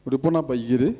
Rwĩmbo namba 2.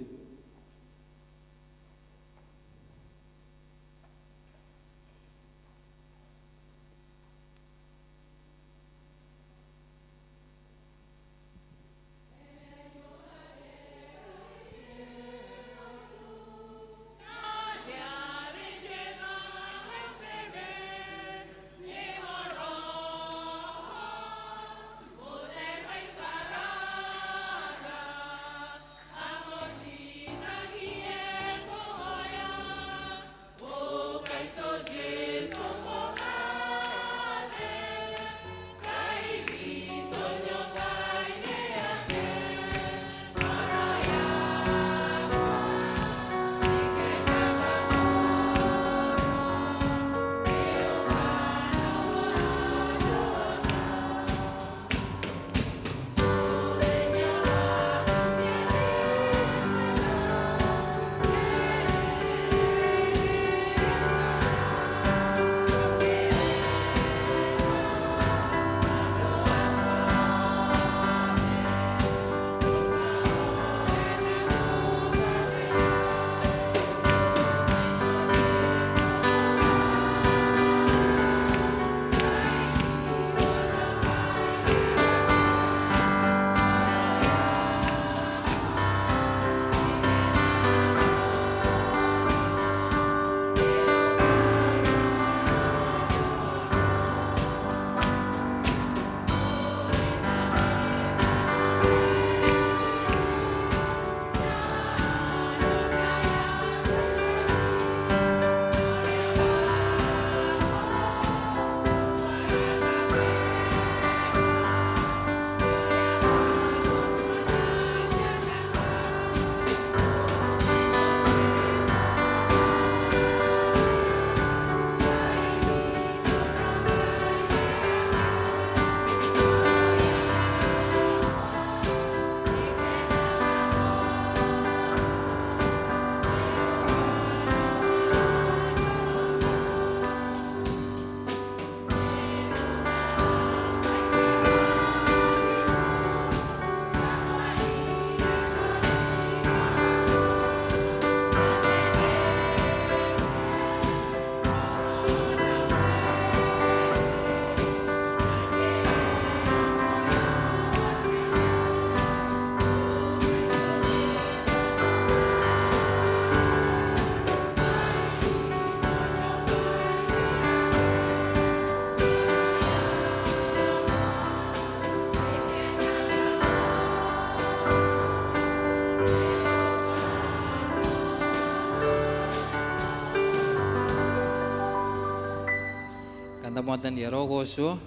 Kanda mwathani arogocwo.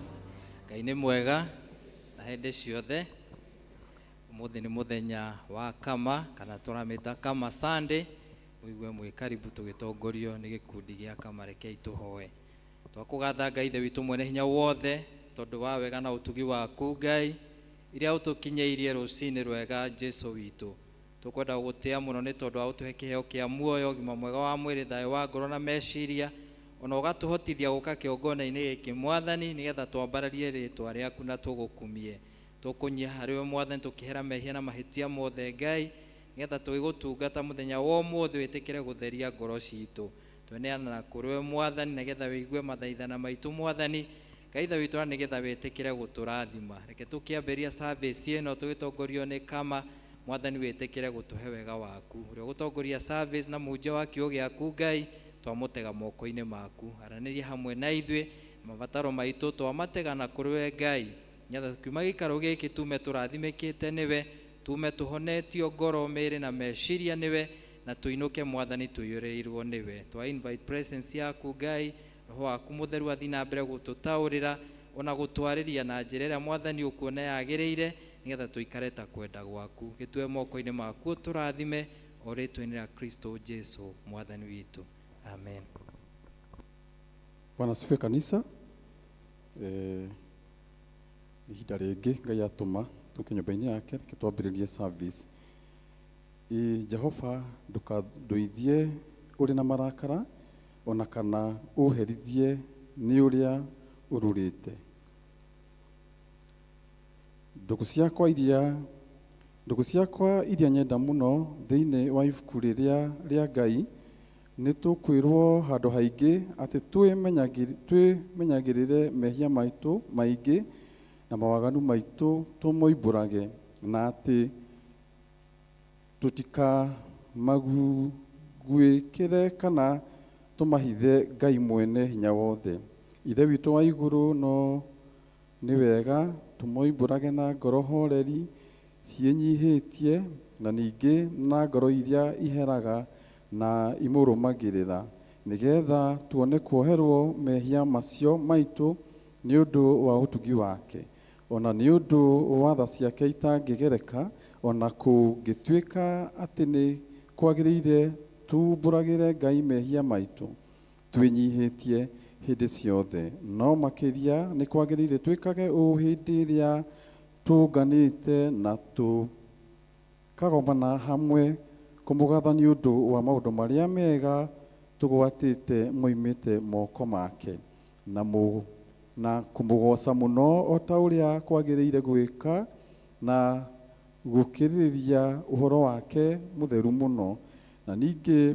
Ngai nĩ mwega na hĩndĩ ciothe. Ũmũthĩ nĩ mũthenya wa Kama, kana tũramĩta Kama Sunday. Mũigue mwĩ karibu tũgĩtongorio nĩ gĩkundi gĩa Kama. Rekei tũhoe. Twakũgatha Ngai Ithe witũ mwene hinya wothe, tondũ wa wega na ũtugi waku Ngai, iria ũtũkinyĩirie rũcinĩ rwega Jesu witũ. Tũkwenda gũgũtĩa mũno nĩ tondũ wa gũtũhe kĩheo kĩa muoyo, ũgima mwega wa mwĩrĩ, thayũ wa ngoro na meciria, ona ũgatũhotithia gũka kĩongona-inĩ gĩkĩ Mwathani, nĩgetha twambararie rĩtwa rĩaku na tũgũkumie. Tũkũnyia harĩ we Mwathani, tũkĩhera mehia na mahĩtia mothe Ngai, nĩgetha tũgĩgũtungata mũthenya wa ũmũthĩ wĩtĩkĩre gũtheria ngoro citũ. Tweneana na kũrĩ we Mwathani, nĩgetha wĩigue mathaithana maitũ Mwathani Ngai Ithe witũ, na nĩgetha wĩtĩkĩre gũtũrathima. Reke tũkĩambĩrĩria service ĩno tũgĩtongorio nĩ Kama. Mwathani wĩtĩkĩre gũtũhe wega waku. Ũrĩa ũgũtongoria service na mũhunjia wa kiugo gĩaku Ngai, twamũtega moko-inĩ maku. Aranĩria hamwe na ithuĩ mabataro maitũ twamatega na kũrĩ we Ngai, nĩgetha tukiuma gĩikaro gĩkĩ tume tũrathimĩkĩte nĩwe, tume tũhonetio ngoro, mĩĩrĩ na meciria nĩwe, na tũinũke Mwathani tũiyũrĩrĩirwo nĩwe. Twa invite presence yaku Ngai, Roho waku mũtheru athiĩ na mbere gũtũtaũrĩra ona gũtwarĩria na njĩra ĩrĩa Mwathani ũkuona yagĩrĩire, nĩgetha tũikare ta kwenda gwaku. Gĩtue moko-inĩ maku ũtũrathime, o rĩtwa-inĩ rĩa Kristo Jesu Mwathani witũ. Amen. Bwana asifiwe kanisa. Nĩ ihinda rĩngĩ Ngai atũma tũke nyũmba-inĩ yake, reke twambĩrĩrie service. Jehova, ndũkandũithie ũrĩ na marakara, ona kana ũherithie nĩ ũrĩa ũrũrĩte. Ndũgũ ciakwa iria Ndũgũ ciakwa iria nyenda mũno thĩinĩ wa ibuku rĩrĩa rĩa Ngai nĩ tũkwĩrwo handũ haingĩ atĩ twĩmenyagĩrĩre mehia maitũ maingĩ na mawaganu maitũ tũmoimbũrage, na atĩ tũtikamaguĩkĩre kana tũmahithe Ngai mwene hinya wothe. Ithe witũ wa igũrũ, no nĩ wega tũmoimbũrage na ngoro horeri ciĩnyihĩtie, na ningĩ na ngoro iria iheraga na imũrũmagĩrĩra, nĩgetha tuone kuoherwo mehia macio maitũ nĩ ũndũ wa ũtugi wake, ona nĩ ũndũ wa tha ciake itangĩgereka, ona kũngĩtuĩka atĩ nĩ kwagĩrĩire tumbũragĩre Ngai mehia maitũ twĩnyihĩtie hĩndĩ ciothe, no makĩria nĩ kwagĩrĩire twĩkage ũũ hĩndĩ ĩrĩa tũnganĩte na tũkagomana hamwe kũmũgatha nĩ ũndũ wa maũndũ marĩa mega tũgwatĩte moimĩte moko make, na kũmũgoca mũno o ta ũrĩa kwagĩrĩire gwĩka, na gũkĩrĩrĩria ũhoro wake mũtheru mũno, na ningĩ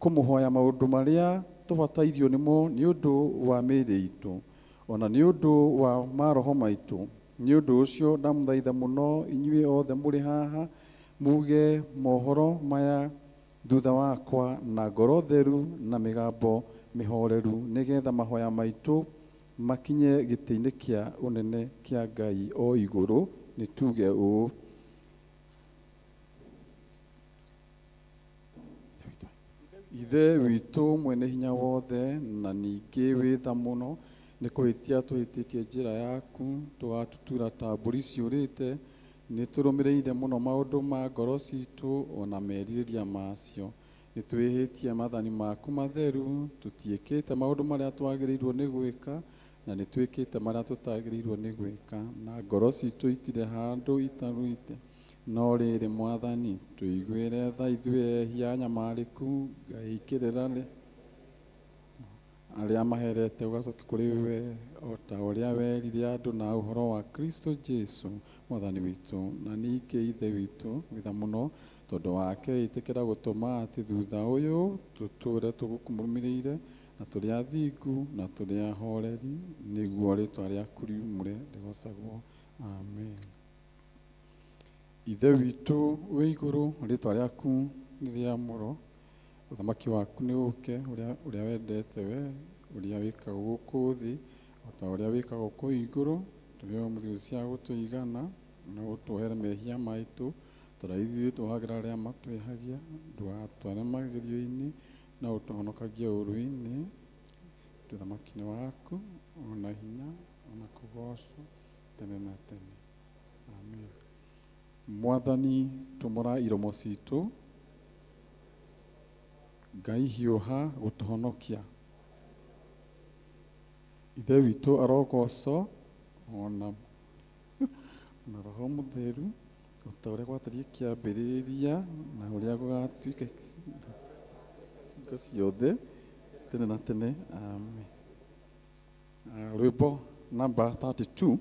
kũmũhoya maũndũ marĩa tũbatairio nĩmo nĩ ũndũ wa mĩĩrĩ itũ, ona nĩ ũndũ wa maroho maitũ. Nĩ ũndũ ũcio ndamũthaitha mũno inyuĩ othe mũrĩ haha muge mohoro maya thutha wakwa na ngoro theru na mĩgambo mĩhoreru, nĩgetha mahoya maitũ makinye gĩtĩ-inĩ kĩa ũnene kĩa Ngai o igũrũ. Nĩ tuge ũũ: Ithe witũ mwene hinya wothe na ningĩ wĩ tha mũno, nĩ kũhĩtia tũhĩtĩtie njĩra yaku, tũgatutura ta mbũri ciũrĩte, nĩ tũrũmĩrĩire mũno maũndũ ma ngoro citũ ona merirĩria macio. Nĩ twĩhĩtie maathani maku matheru, tũtiĩkĩte maũndũ marĩa twagĩrĩirwo nĩ gwĩka, na nĩ twĩkĩte marĩa tũtagĩrĩirwo nĩ gwĩka, na ngoro citũ itirĩ handũ itaruĩte. No rĩrĩ Mwathani, tũiguĩre tha ithuĩ ehia anyamarĩku, Ngai kĩrĩra arĩa maherete ũgacoka kũrĩ we, o ta ũrĩa werire andũ na ũhoro wa Kristo Jesu Mwathani witũ. Na ningĩ Ithe witũ witha mũno, tondũ wake ĩtĩkĩra gũtũma atĩ thutha ũyũ tũtũre tũgũkũrũmĩrĩire na tũrĩ athingu na tũrĩ ahoreri, nĩguo rĩtwa rĩaku riumũre rĩgocagwo. Amen. Ithe witũ wĩ igũrũ, rĩtwa rĩaku nĩ rĩamũrwo, ũthamaki waku nĩ ũke, ũrĩa wendete we, ũrĩa wĩkagwo gũkũ thĩ o ta ũrĩa wĩkagwo kũu igũrũ. Tũhe ũmũthĩ cia gũtũigana, na ũtuohere mehia maitũ tondũ ithuĩ tuohagĩra arĩa matwĩhagia, ndũgatware magerio-inĩ, na ũtũhonokagie ũũru-inĩ. Ũthamaki nĩ waku, ona hinya, ona kũgocwo tene na tene. Amen. Mwathani, tumũra iromo citũ, Ngai hiũha gũtũhonokia. Ithe witũ arogocwo ona na Roho Mũtheru, o ta ũrĩa gwatariĩ kĩambĩrĩria na ũrĩa gũgatuĩka hingo ciothe tene na tene. Amen. Rwĩmbo namba 32,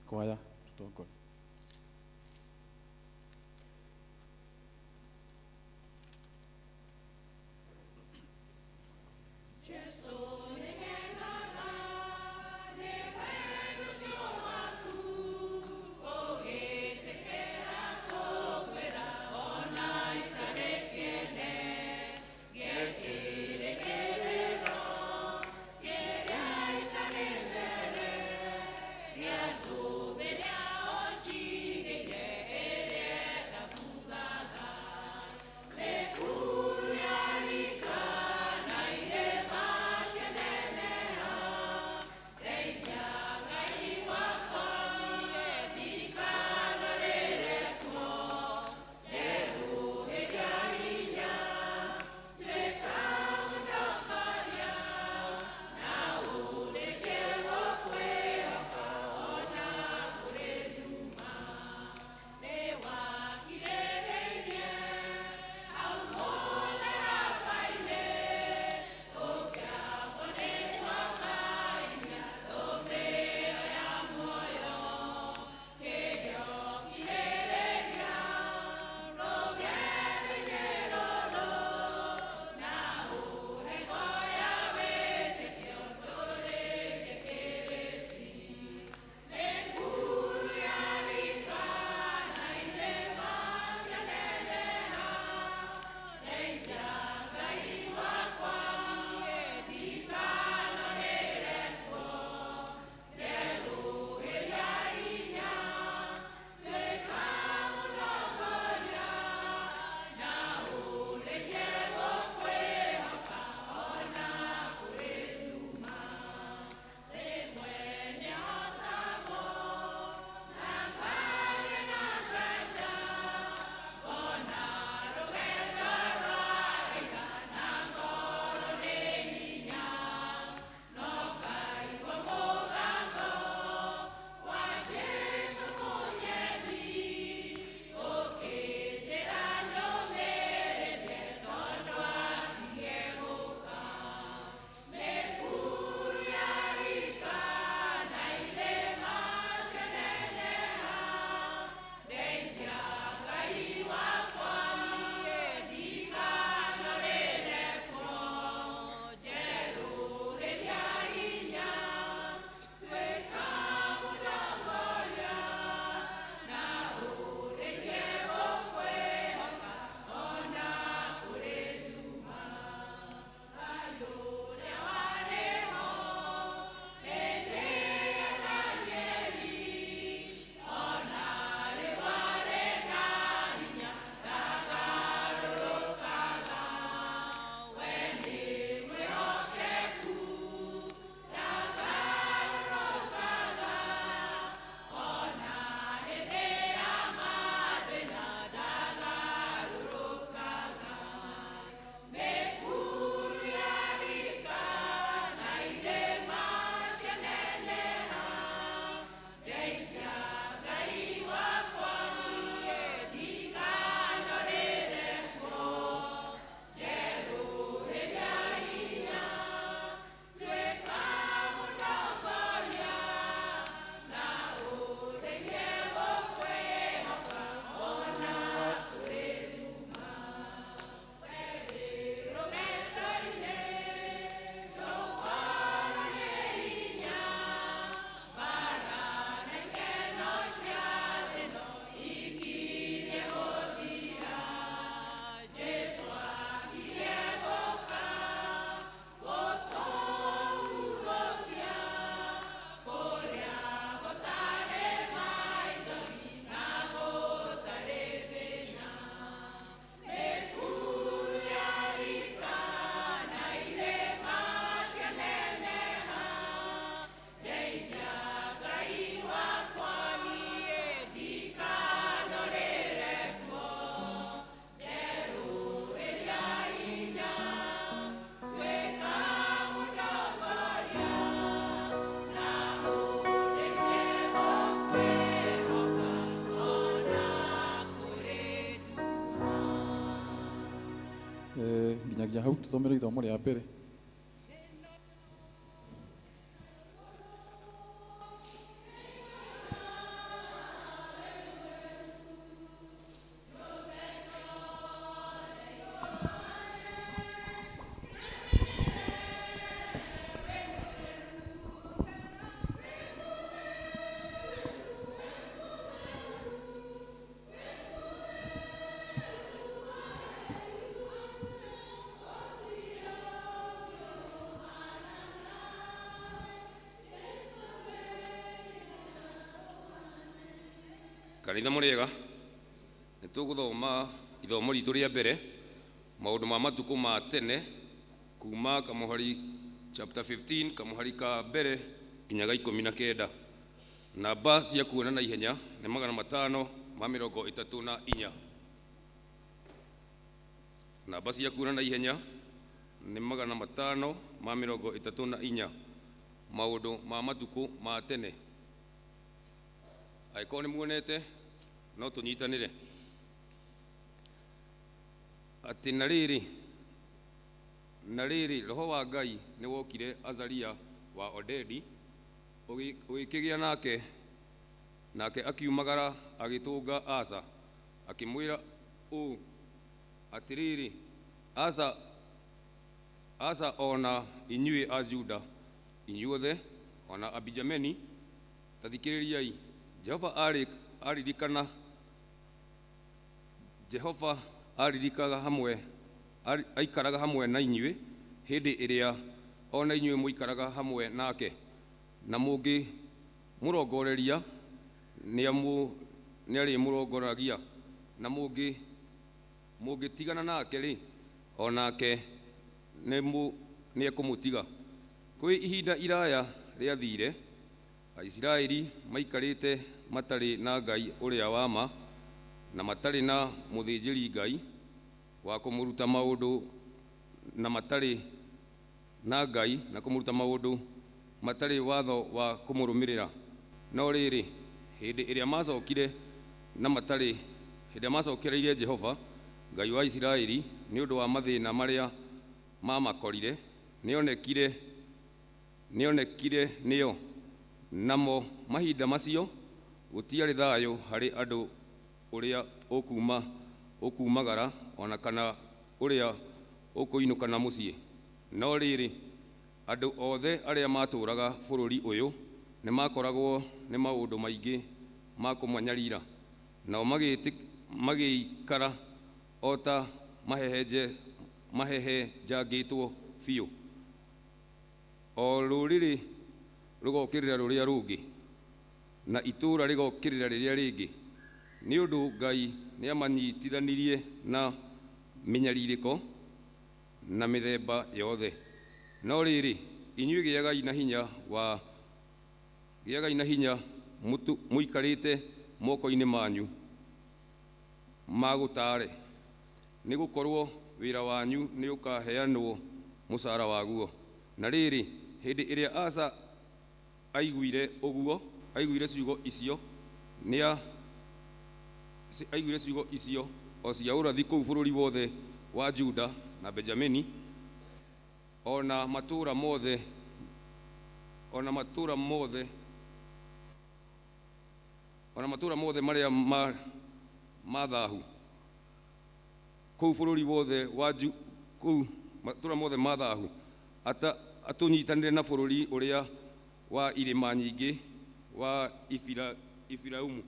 kwaya tũtongorie. Yeah. Nginyagia hau tũthomere ithomo rĩa mbere. Kanitha mũrĩega, nĩ tũgũthoma ithomo ritũ rĩa mbere maũndũ ma matukũ ma tene kuma kamũhari chapter 15 kamũhari ka mbere nginya ga 19. Namba cia kuona na ihenya nĩ 534. Namba cia kuona na ihenya nĩ 534. Maũndũ ma matukũ ma tene. Angĩkorwo nĩ muonete no tũnyitanĩre. Atĩ na rĩrĩ roho wa Ngai nĩ wokire Azaria wa Odedi ũgĩkĩgĩa nake, nake akiumagara agĩtũnga Asa akĩmwĩra ũũ, atĩrĩrĩ Asa, Asa ona inyuĩ a Juda inyuothe ona Abenjamini ta thikĩrĩriai. Jehova aririkana Jehova aririkaga hamwe aikaraga hamwe na inyuĩ hĩndĩ ĩrĩa ona inyuĩ mũikaraga hamwe nake, na mũngĩ mũrongoreria nĩarĩmũrongoragia, na mũngĩtigana nake rĩ, onake nĩekũmũtiga. Kwĩ ihinda iraya rĩathire Aisiraeli maikarĩte matarĩ na Ngai ũrĩa wa ma na matarĩ na mũthĩnjĩri Ngai wa kũmũruta maũndũ na matarĩ na Ngai na kũmũruta maũndũ matarĩ watho wa kũmũrũmĩrĩra. No rĩrĩ, hĩndĩ ĩrĩa macokire na matarĩ hĩndĩ ĩrĩa macokereire Jehova Ngai wa Isiraeli nĩ ũndũ wa mathĩna marĩa mamakorire, nĩonekire nĩo. Namo mahinda macio gũtiarĩ thayũ harĩ andũ ũrĩa ũkumagara ona kana ũrĩa ũkũinũka na mũciĩ. No rĩrĩ, andũ othe arĩa matũũraga bũrũri ũyũ nĩmakoragwo nĩ maũndũ maingĩ ma kũmanyarira, nao magĩikara o ta mahehenjangĩtwo biũ, o rũrĩrĩ rũgokĩrĩra rũrĩa rũngĩ na itũũra rĩgokĩrĩra rĩrĩa rĩngĩ, nĩ ũndũ Ngai nĩamanyitithanirie na mĩnyarirĩko na mĩthemba yothe. No rĩrĩ, inyuĩ gĩagai na hinya wa gĩagai na hinya mũikarĩte moko-inĩ manyu ma gũtaare, nĩ gũkorwo wĩra wanyu nĩ ũkaheanwo mũcara waguo. Na rĩrĩ, hĩndĩ ĩrĩa Asa aiguire ũguo, aiguire ciugo icio, aiguire ciugo icio o cia ũrathi kũu bũrũri wothe wa Juda na Benjamini, ona matũũra mothe, ona matũũra mothe, ona matũũra mothe marĩa ma thahu kũu bũrũri wothe wa kũu matũũra mothe ma thahu, atũnyitanĩre na bũrũri ũrĩa wa irĩma nyingĩ wa Efiraimu.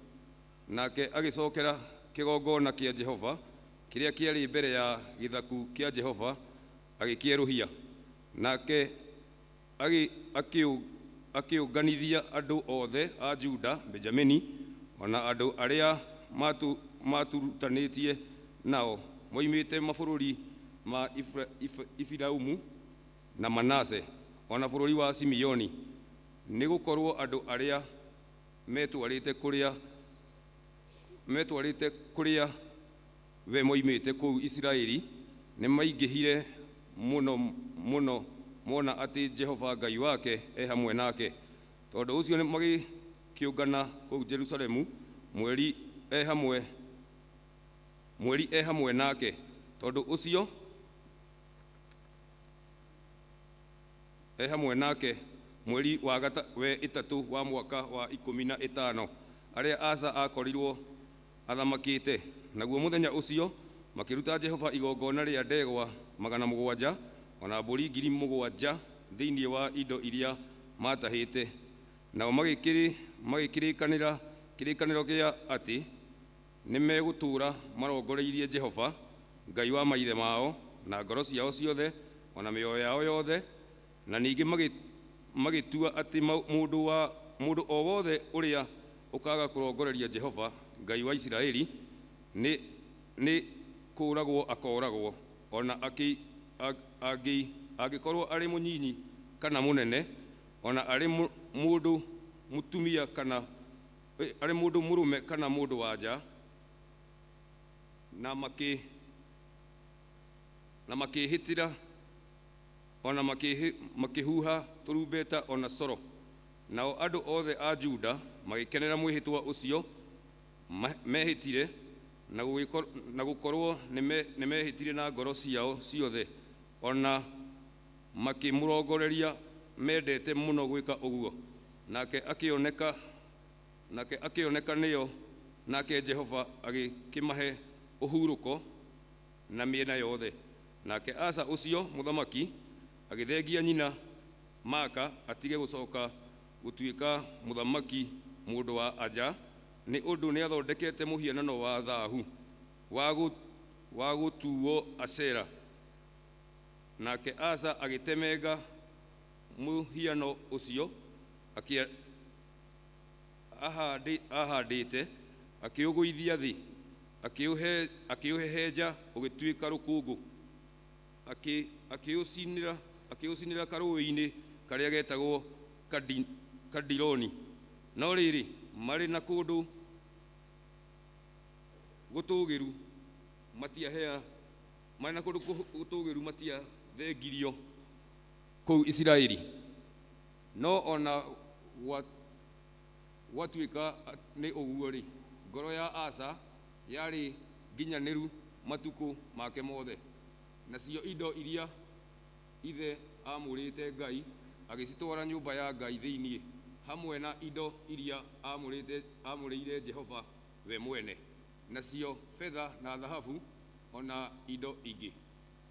Nake agĩcokera kĩgongona kĩa Jehova kĩrĩa kĩarĩ mbere ya gĩthaku kĩa Jehova agĩkĩerũhia. Nake akĩũnganithia andũ othe a Juda, Benjamini, ona andũ arĩa maturutanĩtie nao moimĩte mabũrũri ma Efiraimu na Manase, ona bũrũri wa Simeoni, nĩ gũkorwo andũ arĩa metwarĩte kũrĩa we moimĩte kũu Isiraeli nĩmaingĩhire mũno mũno mona atĩ Jehova Ngai wake e hamwe nake. Tondũ ũcio magĩkĩũngana kũu Jerusalemu mweri e hamwe nake. Tondũ ũcio e hamwe nake mweri wa we ĩtatũ wa mwaka wa 15 arĩa Asa akorirwo athamakĩte. Naguo mũthenya ũcio makĩruta Jehova igongona rĩa ndegwa 700 ona mbũri 7,000 thĩinĩ wa indo iria maatahĩte. Nao magĩkĩrĩkanĩra kĩrĩkanĩro gĩa atĩ nĩmegũtũũra marongoreirie Jehova Ngai wa maithe mao na ngoro ciao ciothe ona mĩoyo yao yothe, na ningĩ magĩtua atĩ mũndũ o wothe ũrĩa ũkaaga kũrongoreria Jehova Ngai wa Isiraeli nĩ kũũragwo akooragwo, ona angĩkorwo arĩ mũnyinyi kana mũnene, ona arĩ mũndũ mũtumia kana arĩ mũndũ mũrũme kana mũndũ wa nja. Na makĩhĩtĩra ona makĩhuha tũrumbeta ona coro. Nao andũ othe a Juda magĩkenera mwĩhĩtwa ũcio mehĩtire, na gũkorwo nĩmehĩtire na ngoro ciao ciothe, ona makĩmũrongoreria mendete mũno gwĩka ũguo. Nake akĩoneka nĩo, nake Jehova agĩkĩmahe ũhurũko na mĩena yothe. Nake Asa ũcio mũthamaki agĩthengia nyina Maaka atige gũcoka gũtuĩka mũthamaki mũndũ wa anja, nĩ ũndũ nĩathondekete mũhianano wa thahu wa gũtuo Ashera. Nake Asa agĩtemenga mũhiano ũcio ahandĩte, akĩũgũithia thĩ, akĩũhehenja ũgĩtuĩka rũkũngũ, akĩũcinĩra karũũĩ-inĩ karĩa getagwo Kadironi. No rĩrĩ, marĩ na kũndũ gũtũũgĩru matiathengirio kũu Isiraeli. No ona gwatuĩka nĩ ũguo-rĩ, ngoro ya Asa yarĩ nginyanĩru matukũ make mothe. Nacio indo iria ithe aamũrĩte Ngai agĩcitwara nyũmba ya Ngai thĩinĩ, hamwe na indo iria aamũrĩire Jehova we mwene, nacio betha na thahabu ona indo ingĩ.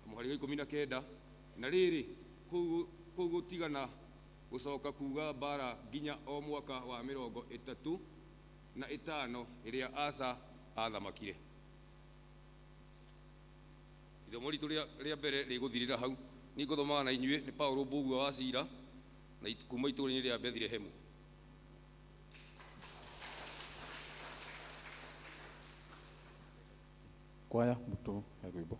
Mũhari wa 19. Na rĩrĩ, kũu gũtigana gũcoka kuuga mbara nginya o mwaka wa 35 ĩrĩa Asa aathamakire. Ithomo ritũ rĩa mbere rĩgũthirĩra hau. Niĩ ngũthomaga na inyuĩ nĩ Paulo Mbũgua wa Cira na kuma itũũra-inĩ rĩa Bethilehemu. Kwaya mũtũ ya rwĩmbo.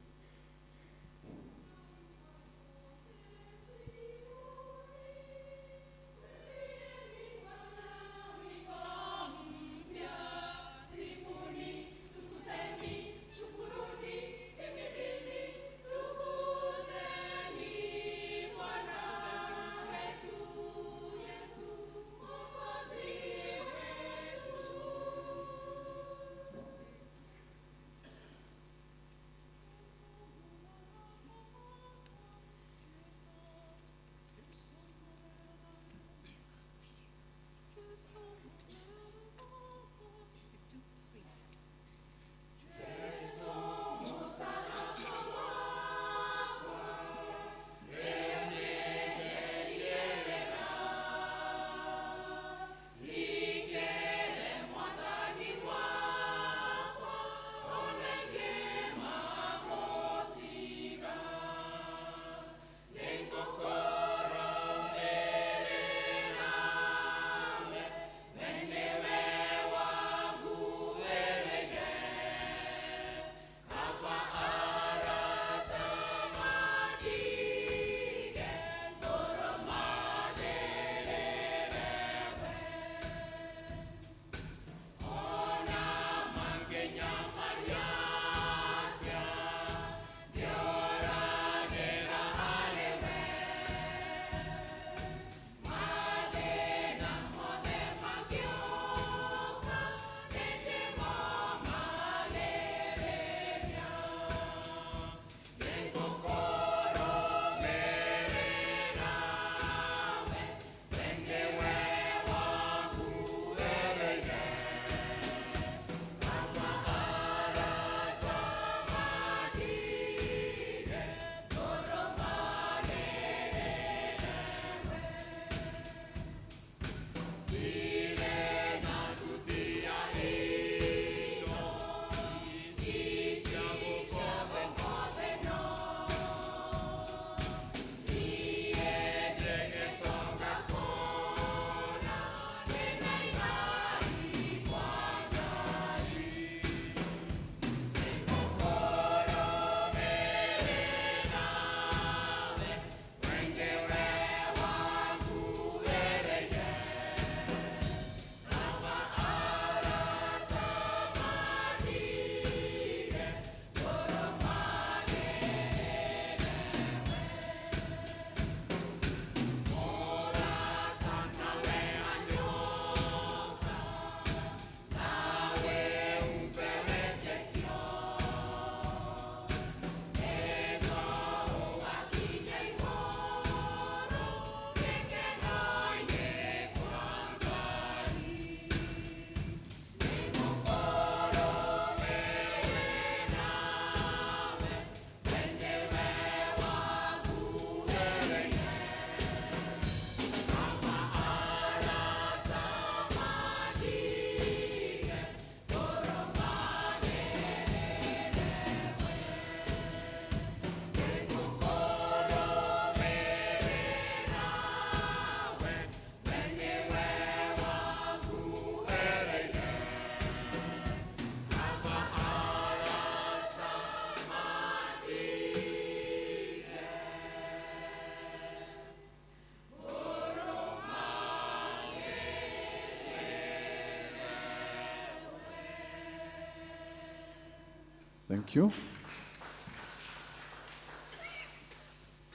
Thank you.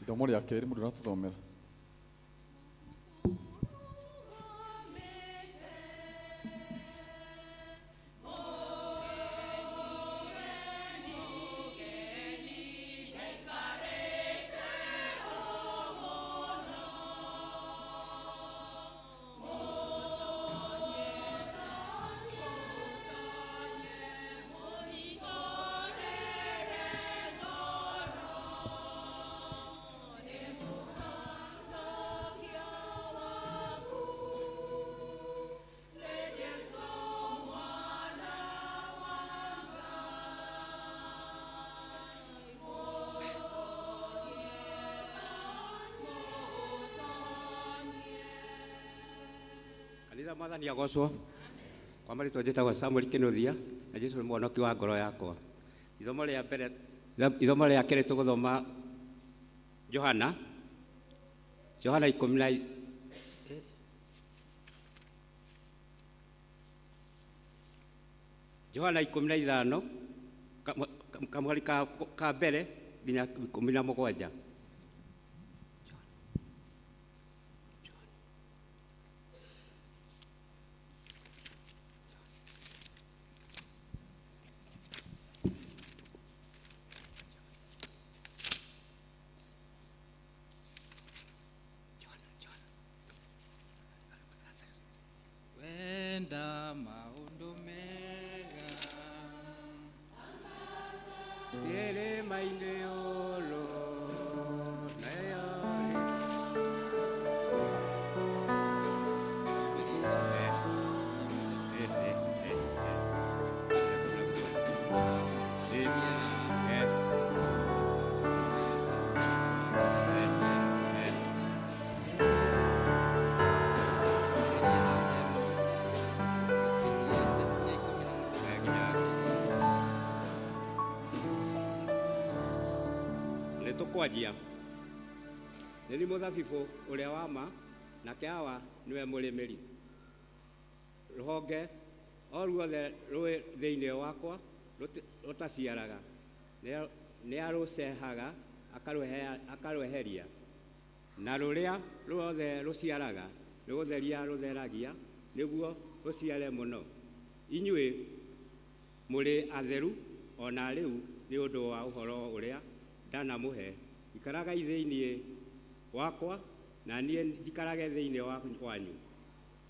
Ithomo rĩa kerĩ mũndũ ũratũthomera. Kanitha mwathani agocwo. Kwa marĩtwa njĩtagwo Samuel Kĩnuthia na Jesũ nĩ mũhonoki wa ngoro yakwa. Ithomo rĩa mbere, ithomo rĩa kerĩ tũgũthoma Johana, Johana ikũmi na Johana 15 kamũhari ka mbere nginya 17. Wenda maũndũ mega. Kĩrĩma-inĩ ũrũ, nayo nĩ tũkwanjia. Nĩ niĩ mũthabibũ ũrĩa wa ma, nake Awa nĩwe mũrĩmĩri. Rũhonge o ruothe rwĩ thĩinĩ wakwa rũtaciaraga, nĩarũcehaga akarweheria, na rũrĩa ruothe rũciaraga nĩgũtheria rũtheragia, nĩguo rũciare mũno. Inyuĩ mũrĩ atheru o na rĩu nĩ ũndũ wa ũhoro ũrĩa ndanamũhe. Ikaragai thĩinĩ wakwa, na niĩ njikarage thĩinĩ wanyu.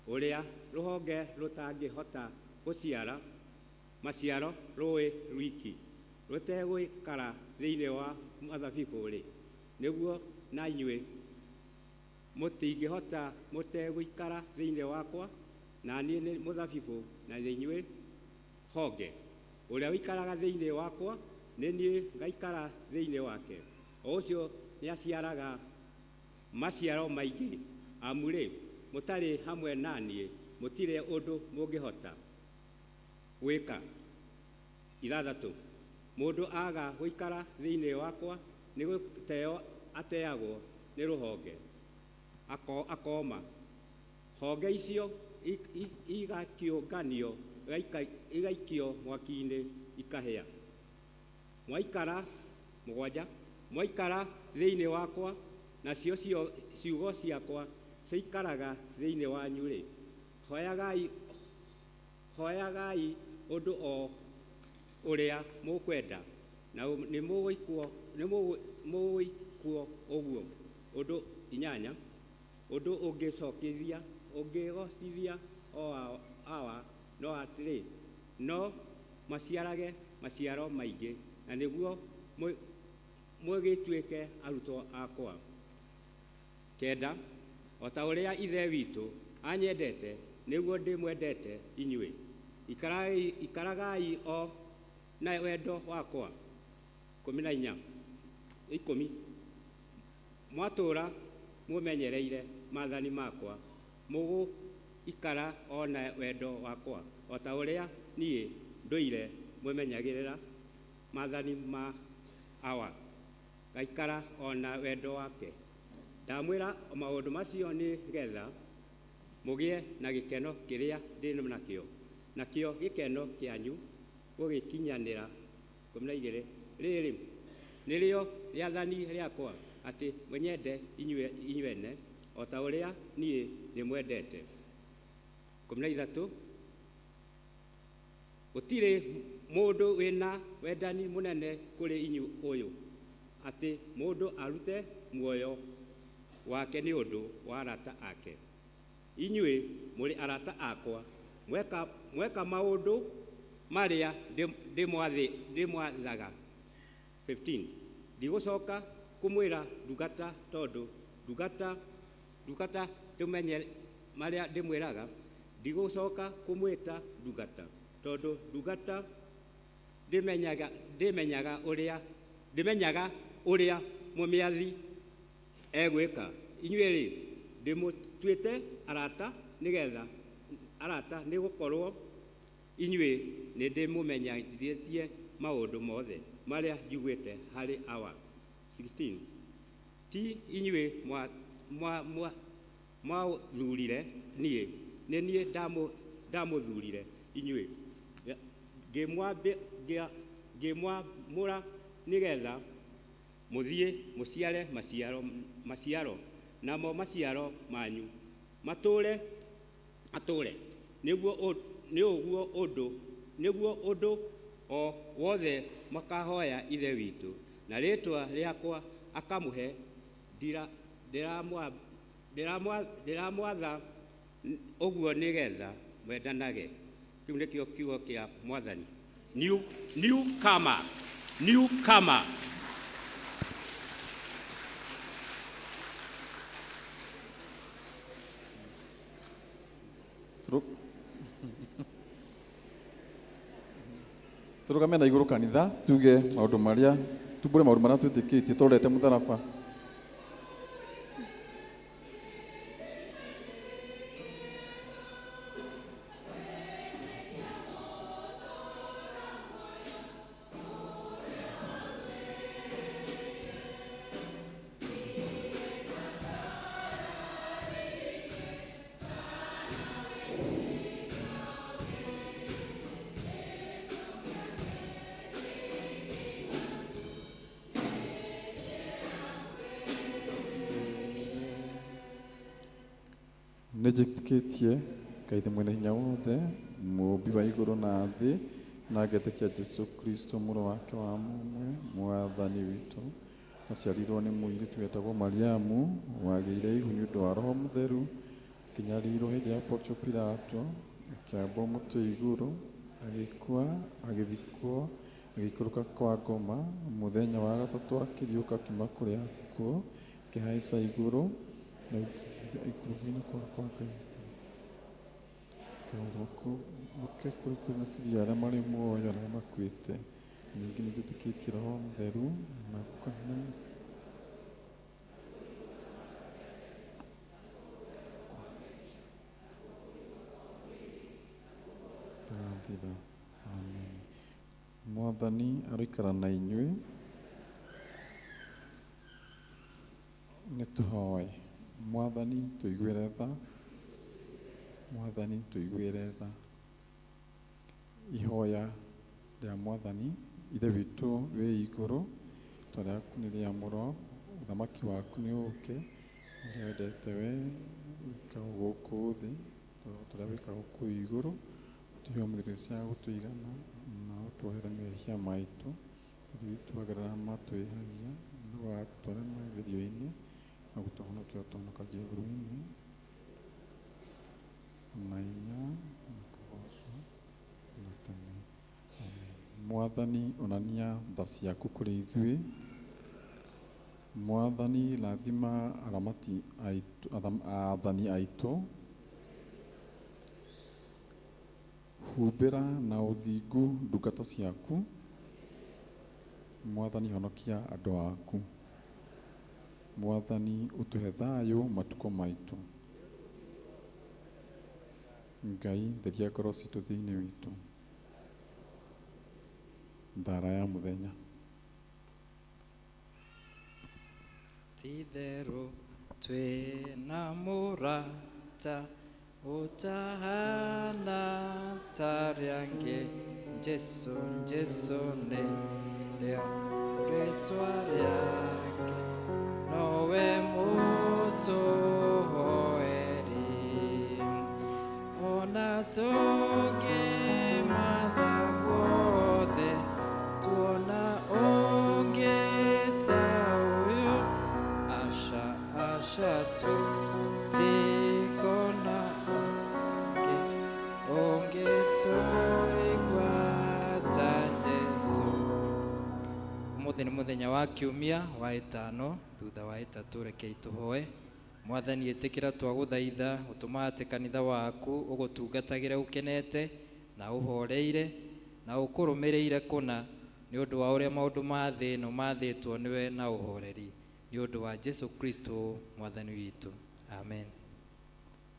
Ũrĩa rũhonge rũtangĩhota gũciara maciaro rũĩ rwiki, rũtegũikara thĩinĩ wa mũthabibũ-rĩ, nĩguo na inyuĩ mũtingĩhota mũtegũikara thĩinĩ wakwa. Na niĩ nĩ mũthabibũ, na inyuĩ honge. Ũrĩa ũikaraga thĩinĩ wakwa, nĩ niĩ ngaikara thĩinĩ wake. O ũcio nĩaciaraga maciaro maingĩ, amu-rĩ, mũtarĩ hamwe na niĩ mũtirĩ ũndũ mũngĩhota gwĩka. 6. Mũndũ aga gũikara thĩinĩ wakwa nĩ gũteo ateagwo nĩ rũhonge, akoma. Honge icio igakĩũnganio, igaikio mwaki-inĩ ikahĩa. Mwaikara 7, mwaikara thĩinĩ wakwa, nacio ciugo ciakwa ciikaraga thĩinĩ wanyu-rĩ, hoyagai ũndũ o ũrĩa mũkwenda, na nĩ mũgwĩkwo ũguo. Ũndũ 8, ũndũ ũngĩgocithia o Awa no atĩrĩ, no maciarage maciaro maingĩ, na nĩguo mũgĩtuĩke arutwo akwa. 9, o ta ũrĩa Ithe witũ anyendete, nĩguo ndĩmwendete inyuĩ. Ikaragai o na wendo wakwa. 14, 10, mwatũũra mũmenyereire maathani makwa, mũgũikara o na wendo wakwa, o ta ũrĩa niĩ ndũire mwĩmenyagĩrĩra maathani ma Awa, ngaikara o na wendo wake. Ndamwĩra maũndũ macio nĩ getha mũgĩe na gĩkeno kĩrĩa ndĩ nakĩo, nakĩo gĩkeno kĩanyu gũgĩkinyanĩra. 12. Rĩrĩ nĩrĩo rĩathani rĩakwa, atĩ mũnyende inyuene o ta ũrĩa niĩ ndĩmwendete. 13. Gũtirĩ mũndũ wĩna wendani mũnene kũrĩ inyuĩ ũyũ, atĩ mũndũ arute muoyo wake nĩ ũndũ wa arata ake. Inyuĩ mũrĩ arata akwa, mweka maũndũ marĩa ndĩmwathaga. 15. Ndigũcoka kũmwĩra ndungata, tondũ ndungata ndĩmenye marĩa ndĩmwĩraga. Ndigũcoka kũmwĩta ndungata, tondũ ndungata ndĩmenyaga ũrĩa mũmĩathi egwĩka. Inyuĩ-rĩ, ndĩmũtuĩte arata nĩgetha arata, nĩgũkorwo inyuĩ nĩndĩmũmenyithĩtie maũndũ mothe marĩa njiguĩte harĩ Awa. 16. Ti inyuĩ mwathurire niĩ, nĩ niĩ ndamũthurire inyuĩ, ngĩmwamũra nĩgetha mũthiĩ mũciare maciaro, namo maciaro manyu matũũre. Nĩguo ũndũ o wothe makahoya Ithe witũ na rĩĩtwa rĩakwa akamũhe. Ndĩramwatha ũguo nĩgetha mwendanage. Kĩu nĩkĩo kiugo kĩa Mwathani. Newcomer, newcomer. Tũrũgame na igũrũ kanitha, tuge maũndũ marĩa, tumbũre maũndũ marĩa twĩtĩkĩtie tũrorete mũtharaba. Nĩnjĩtĩkĩtie Ngai Ithe mwene hinya wothe, mũũmbi wa igũrũ na thĩ, na ngetĩkia Jesũ Kristo mũrũ wake wa mũmwe, Mwathani witũ, aciarirwo nĩ mũirĩtu wetagwo Mariamu, wagĩire ihu nĩ ũndũ wa Roho Mũtheru, akĩnyarirwo hĩndĩ ya Pontio Pilato, akĩambwo mũtĩ igũrũ, agĩkua, agĩthikwo, agĩikũrũka kwa ngoma, mũthenya wa gatatũ akĩriũka akiuma kũrĩ akuũ, akĩhaica igũrũ, na ikũrũka-inĩ kwa Ngai. Ũke kũrĩ kũrĩ arĩa marĩ muoyo na arĩa makuĩte. Ningĩ nĩnjĩtĩkĩtie Roho Mũtheru na Tagathira. Amen. Mwathani aroikara na inyuĩ. Nĩtũhoe. Mwathani tũiguĩre tha. Mwathani tũiguĩre tha. Ihoya rĩa Mwathani. Ithe witũ wĩ igũrũ, rĩĩtwa rĩaku nĩ rĩamũrwo, ũthamaki waku nĩ ũũke, ũrĩa wendete we wĩkagwo gũkũ thĩ ta ũrĩa wĩkagwo kũu igũrũ. Ũtũhe ũmũthĩ irio cia gũtũigana, na ũtuohere mehia maitũ, tondũ ithuĩ arĩa matwĩhagia, ndũgatũtware magerio-inĩ, no gũtũhonokia ũtũhonokagie ũũru-inĩ. Na hinya na kũgoocwo na tene. Amen. Mwathani, onania tha ciaku kũrĩ ithuĩ. Mwathani, rathima aramati aitũ, aathani aitũ. Humbĩra na ũthingu ndungata ciaku. Mwathani, honokia andũ aku. Mwathani, ũtũhe thayũ matukũ maitũ. Ngai, theria ngoro citũ thĩinĩ witũ. Thara ya mũthenya. Ti-itherũ twĩna mũrata ũtahana ta arĩa angĩ, Jesu, Jesu nĩ rĩo rĩtwa rĩake, nowe mũtũhoeri. Ona tũngĩmatha guothe, tuona ũngĩ ta ũyũ, aca, aca, tũtikona ũngĩ ũngĩtũigua ta Jesu. Ũmũthĩ nĩ mũthenya wa kiumia wa ĩtano thutha wa ĩtatũ, rekei tũhoe. Mwathani, ĩtĩkĩra twagũthaitha ũtũma atĩ kanitha waku ũgũtungatagĩre ũkenete na ũhoreire na ũkũrũmĩrĩire kũna, nĩ ũndũ wa ũrĩa maũndũ ma thĩ ĩno mathĩtwo nĩwe na ũhoreri, nĩ ũndũ wa Jesu Kristo mwathani witũ, amen.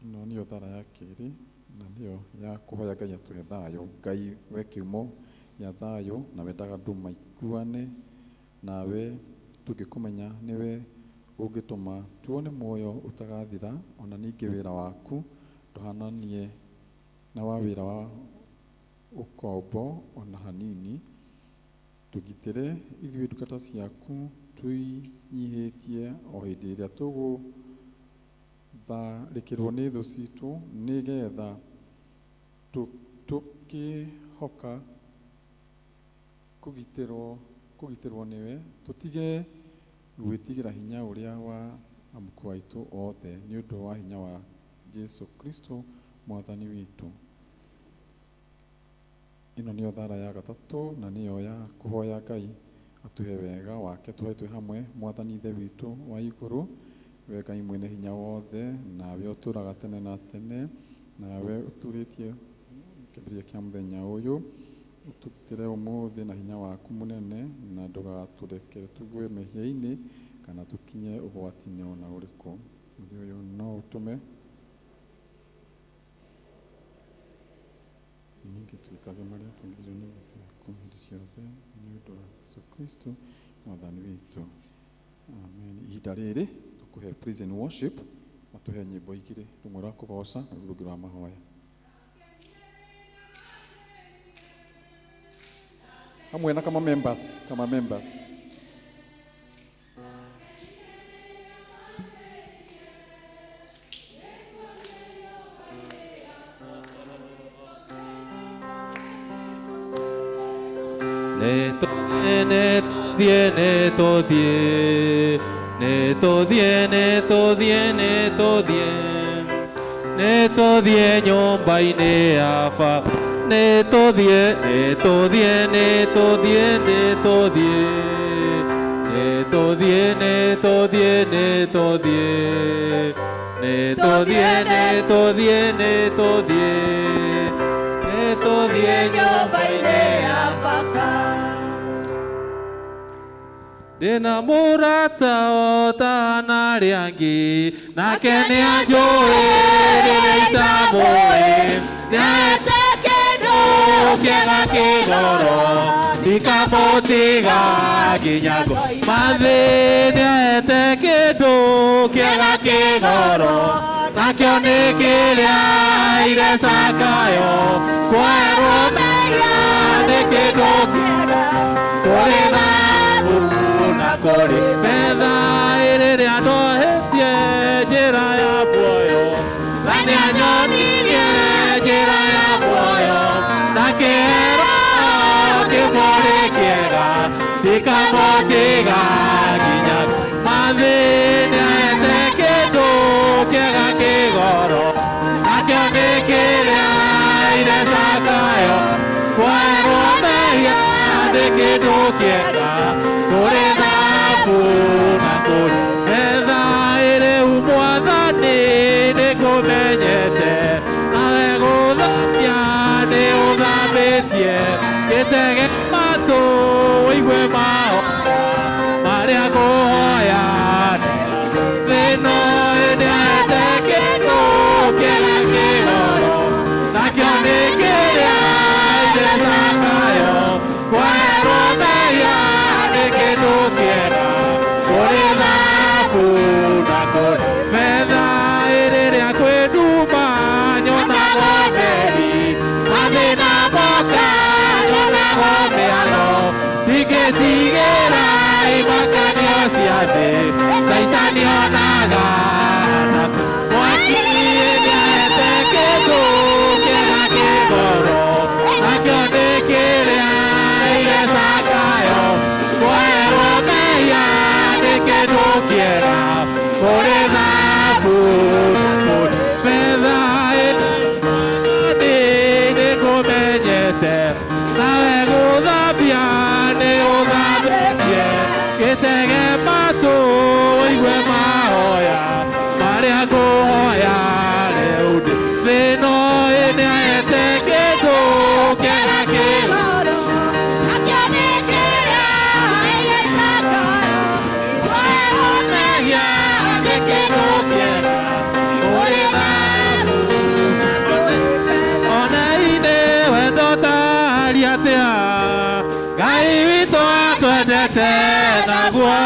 Ĩno nĩyo thara ya kerĩ na nĩyo ya kũhoya Ngai atũhe thayũ. Ngai we kĩhumo gĩa thayũ na wendaga andũ maiguane nawe, tũngĩkũmenya nĩwe ũngĩtũma tuone muoyo ũtagathira, ona ningĩ wĩra waku ndũhananie na wa wĩra wa ũkombo ona hanini. Tũgitĩre ithuĩ ndungata ciaku twĩnyihĩtie o hĩndĩ ĩrĩa tũgũtharĩkĩrwo nĩ thũ citũ, nĩgetha tũkĩhoka kũgitĩrwo nĩwe, tũtige gwĩtigĩra hinya ũrĩa wa amuku aitũ othe, nĩ ũndũ wa hinya wa Jesu Kristo mwathani witũ. Ĩno nĩyo thara ya gatatũ na nĩyo ya kũhoya Ngai atũhe wega wake, tũhoe twĩ hamwe. Mwathani Ithe witũ wa igũrũ, we Ngai mwene hinya wothe, nawe ũtũraga tene na tene, nawe ũturĩtie kĩambĩrĩria kĩa mũthenya ũyũ, ũtũgitĩre ũmũthĩ na hinya waku mũnene, na ndũgatũrekere tũgwe mehia-inĩ kana tũkinye ũgwati-inĩ ona ũrĩkũ. Mũthĩ ũyũ no ũtũme ningĩ twĩkage marĩa twagĩrĩirwo nĩ gwĩka hĩndĩ ciothe, nĩ ũndũ wa Jesu Kristo mwathani witũ, amen. Ihinda rĩrĩ tũkũhe praise and worship, matũhe nyĩmbo igĩrĩ, rũmwe rwa kũgoca na rũrũ rũngĩ rwa mahoya hamwe na kama members, kama members. Neto die, neto die, neto die, neto die, neto die, nyũmba-inĩ ya baba. Neto die, neto die, neto die, neto die, neto die, neto die, neto die, neto die, neto die, neto die, neto die, nyũmba-inĩ ya baba. Ndĩna mũrata o ta na arĩa angĩ, nake nĩanjũĩ rĩrĩa itamũĩ, nĩaete kĩndũ kĩega kĩgoro, ndikamũtiga nginya mathĩ. Nĩaete kĩndũ kĩega kĩgoro, nakĩo nĩ kĩrĩa irecakayo, kwerwo mehia nĩ kĩndũ kĩega, kũrĩ thahabu na kũrĩ betha, ĩrĩa ndohetie njĩra ya muoyo, na nĩanyonirie njĩra ya muoyo, na kĩhero kĩmwe kĩega, ndikamũtiga nginya mathĩ. Nĩaete kĩndũ kĩega kĩgoro, nakĩo nĩ kĩrĩa irecakayo, kwerwo mehia nĩ kĩndũ kĩega, kũrĩ thahabu na kũrĩ betha, ĩrĩu mwathani nĩngũmenyete, nawe gũthambia nĩ ũthambĩtie, gĩtege matũ ũigue mahoya marĩa ngũhoya. Thĩno nĩaete kĩndũ kĩega kĩgoro, nakĩo nĩ kĩrĩa irecakayo, kwerwo mehia kĩega kũrĩ thahabu na kũrĩ betha ĩ nĩ kũmenyete nawe gũthambia nĩ ũthambĩtie gĩtege matũ ũigue mahoya marĩa ngũhoya rĩu ndĩ thĩno ĩ nĩaete kĩndũ kĩega kĩgoro mehia nĩ kĩndũ kĩega kũrĩ thahabu ona-inĩ wendo tari atĩa Ngai witũ atwendete naguo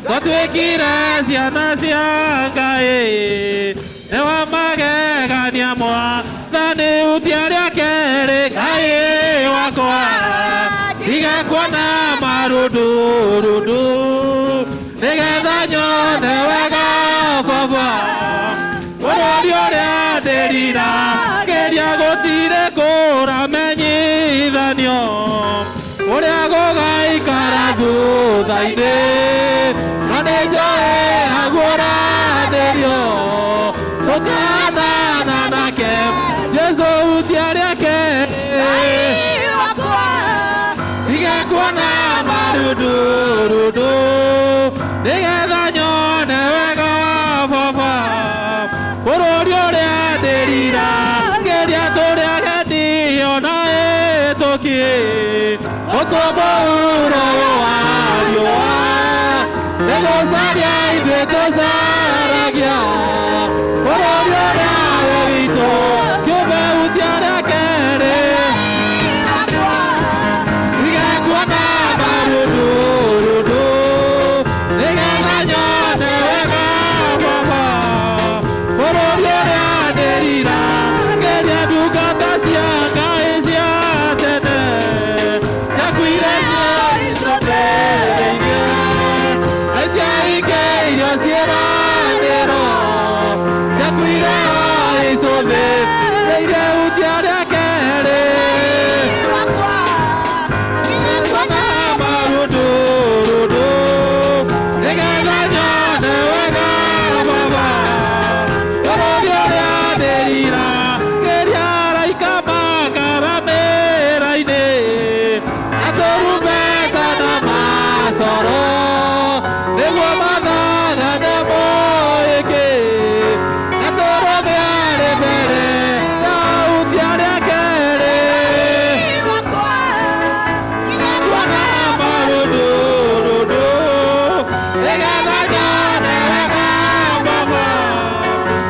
twatuĩkire ciana cia Ngai nĩ wa magegania mwathani hutia rĩa kerĩ Ngai wakwa ndige kuona marundurundu nĩgetha nyone wega baba bũrũri ũrĩa ndĩrira geria gũtirĩ kũramenyithanio ũrĩa gũgaikara thutha-inĩ na nĩ njũĩ aguũranĩrio tũkanana nake Jesũ hutia rĩake ndige kuona marundurundu nĩgetha nyone wega baba bũrũri ũrĩa ndĩrira geria tũrĩ ageni ona ĩtũki gũkũ mũhuro wa riũa nĩgũcaria ithuĩ tũcaragia bũrũri ũrĩa wĩ witũ kĩũmbe hutia rĩa kerĩ ndige kuona marundurundu nĩgetha nyone wega baba bũrũri ũrĩa ndĩrira ngeria ndungata cia Ngai cia tene ciakuire ciacombeirie na itiaikeirio ciĩranĩro ciakuire icũthĩrĩirie hutia rĩa kerĩ kuona marundurundu nĩgetha nyone wega baba bũrũri ũrĩa ndĩrira geria araika makaramĩra-inĩ na tũrumbeta na macoro nĩguo mathagane moĩkĩ na tũrũme arĩ mbere ya hutia rĩa kerĩ kuona marundurundu nĩgetha nyone wega baba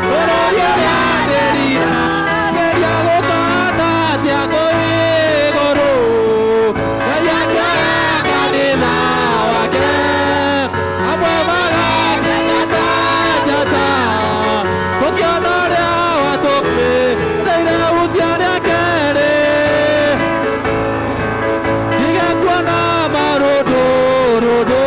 bũrũri ũrĩa ndĩrira geria gũkana atĩa kũu igũrũ Ngai akĩoya kanitha wake amwe magakena ta njata tũkĩona ũrĩa watũmĩrĩire hutia rĩa kerĩ ndige kuona marundurundu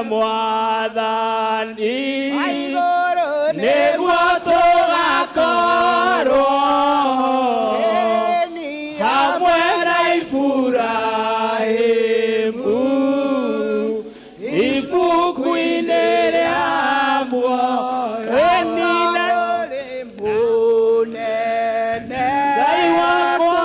Mwathani nĩguo tũgakorwo hamwe na Iburahĩmu ibuku-inĩ rĩa muoyo. Ngai wakwa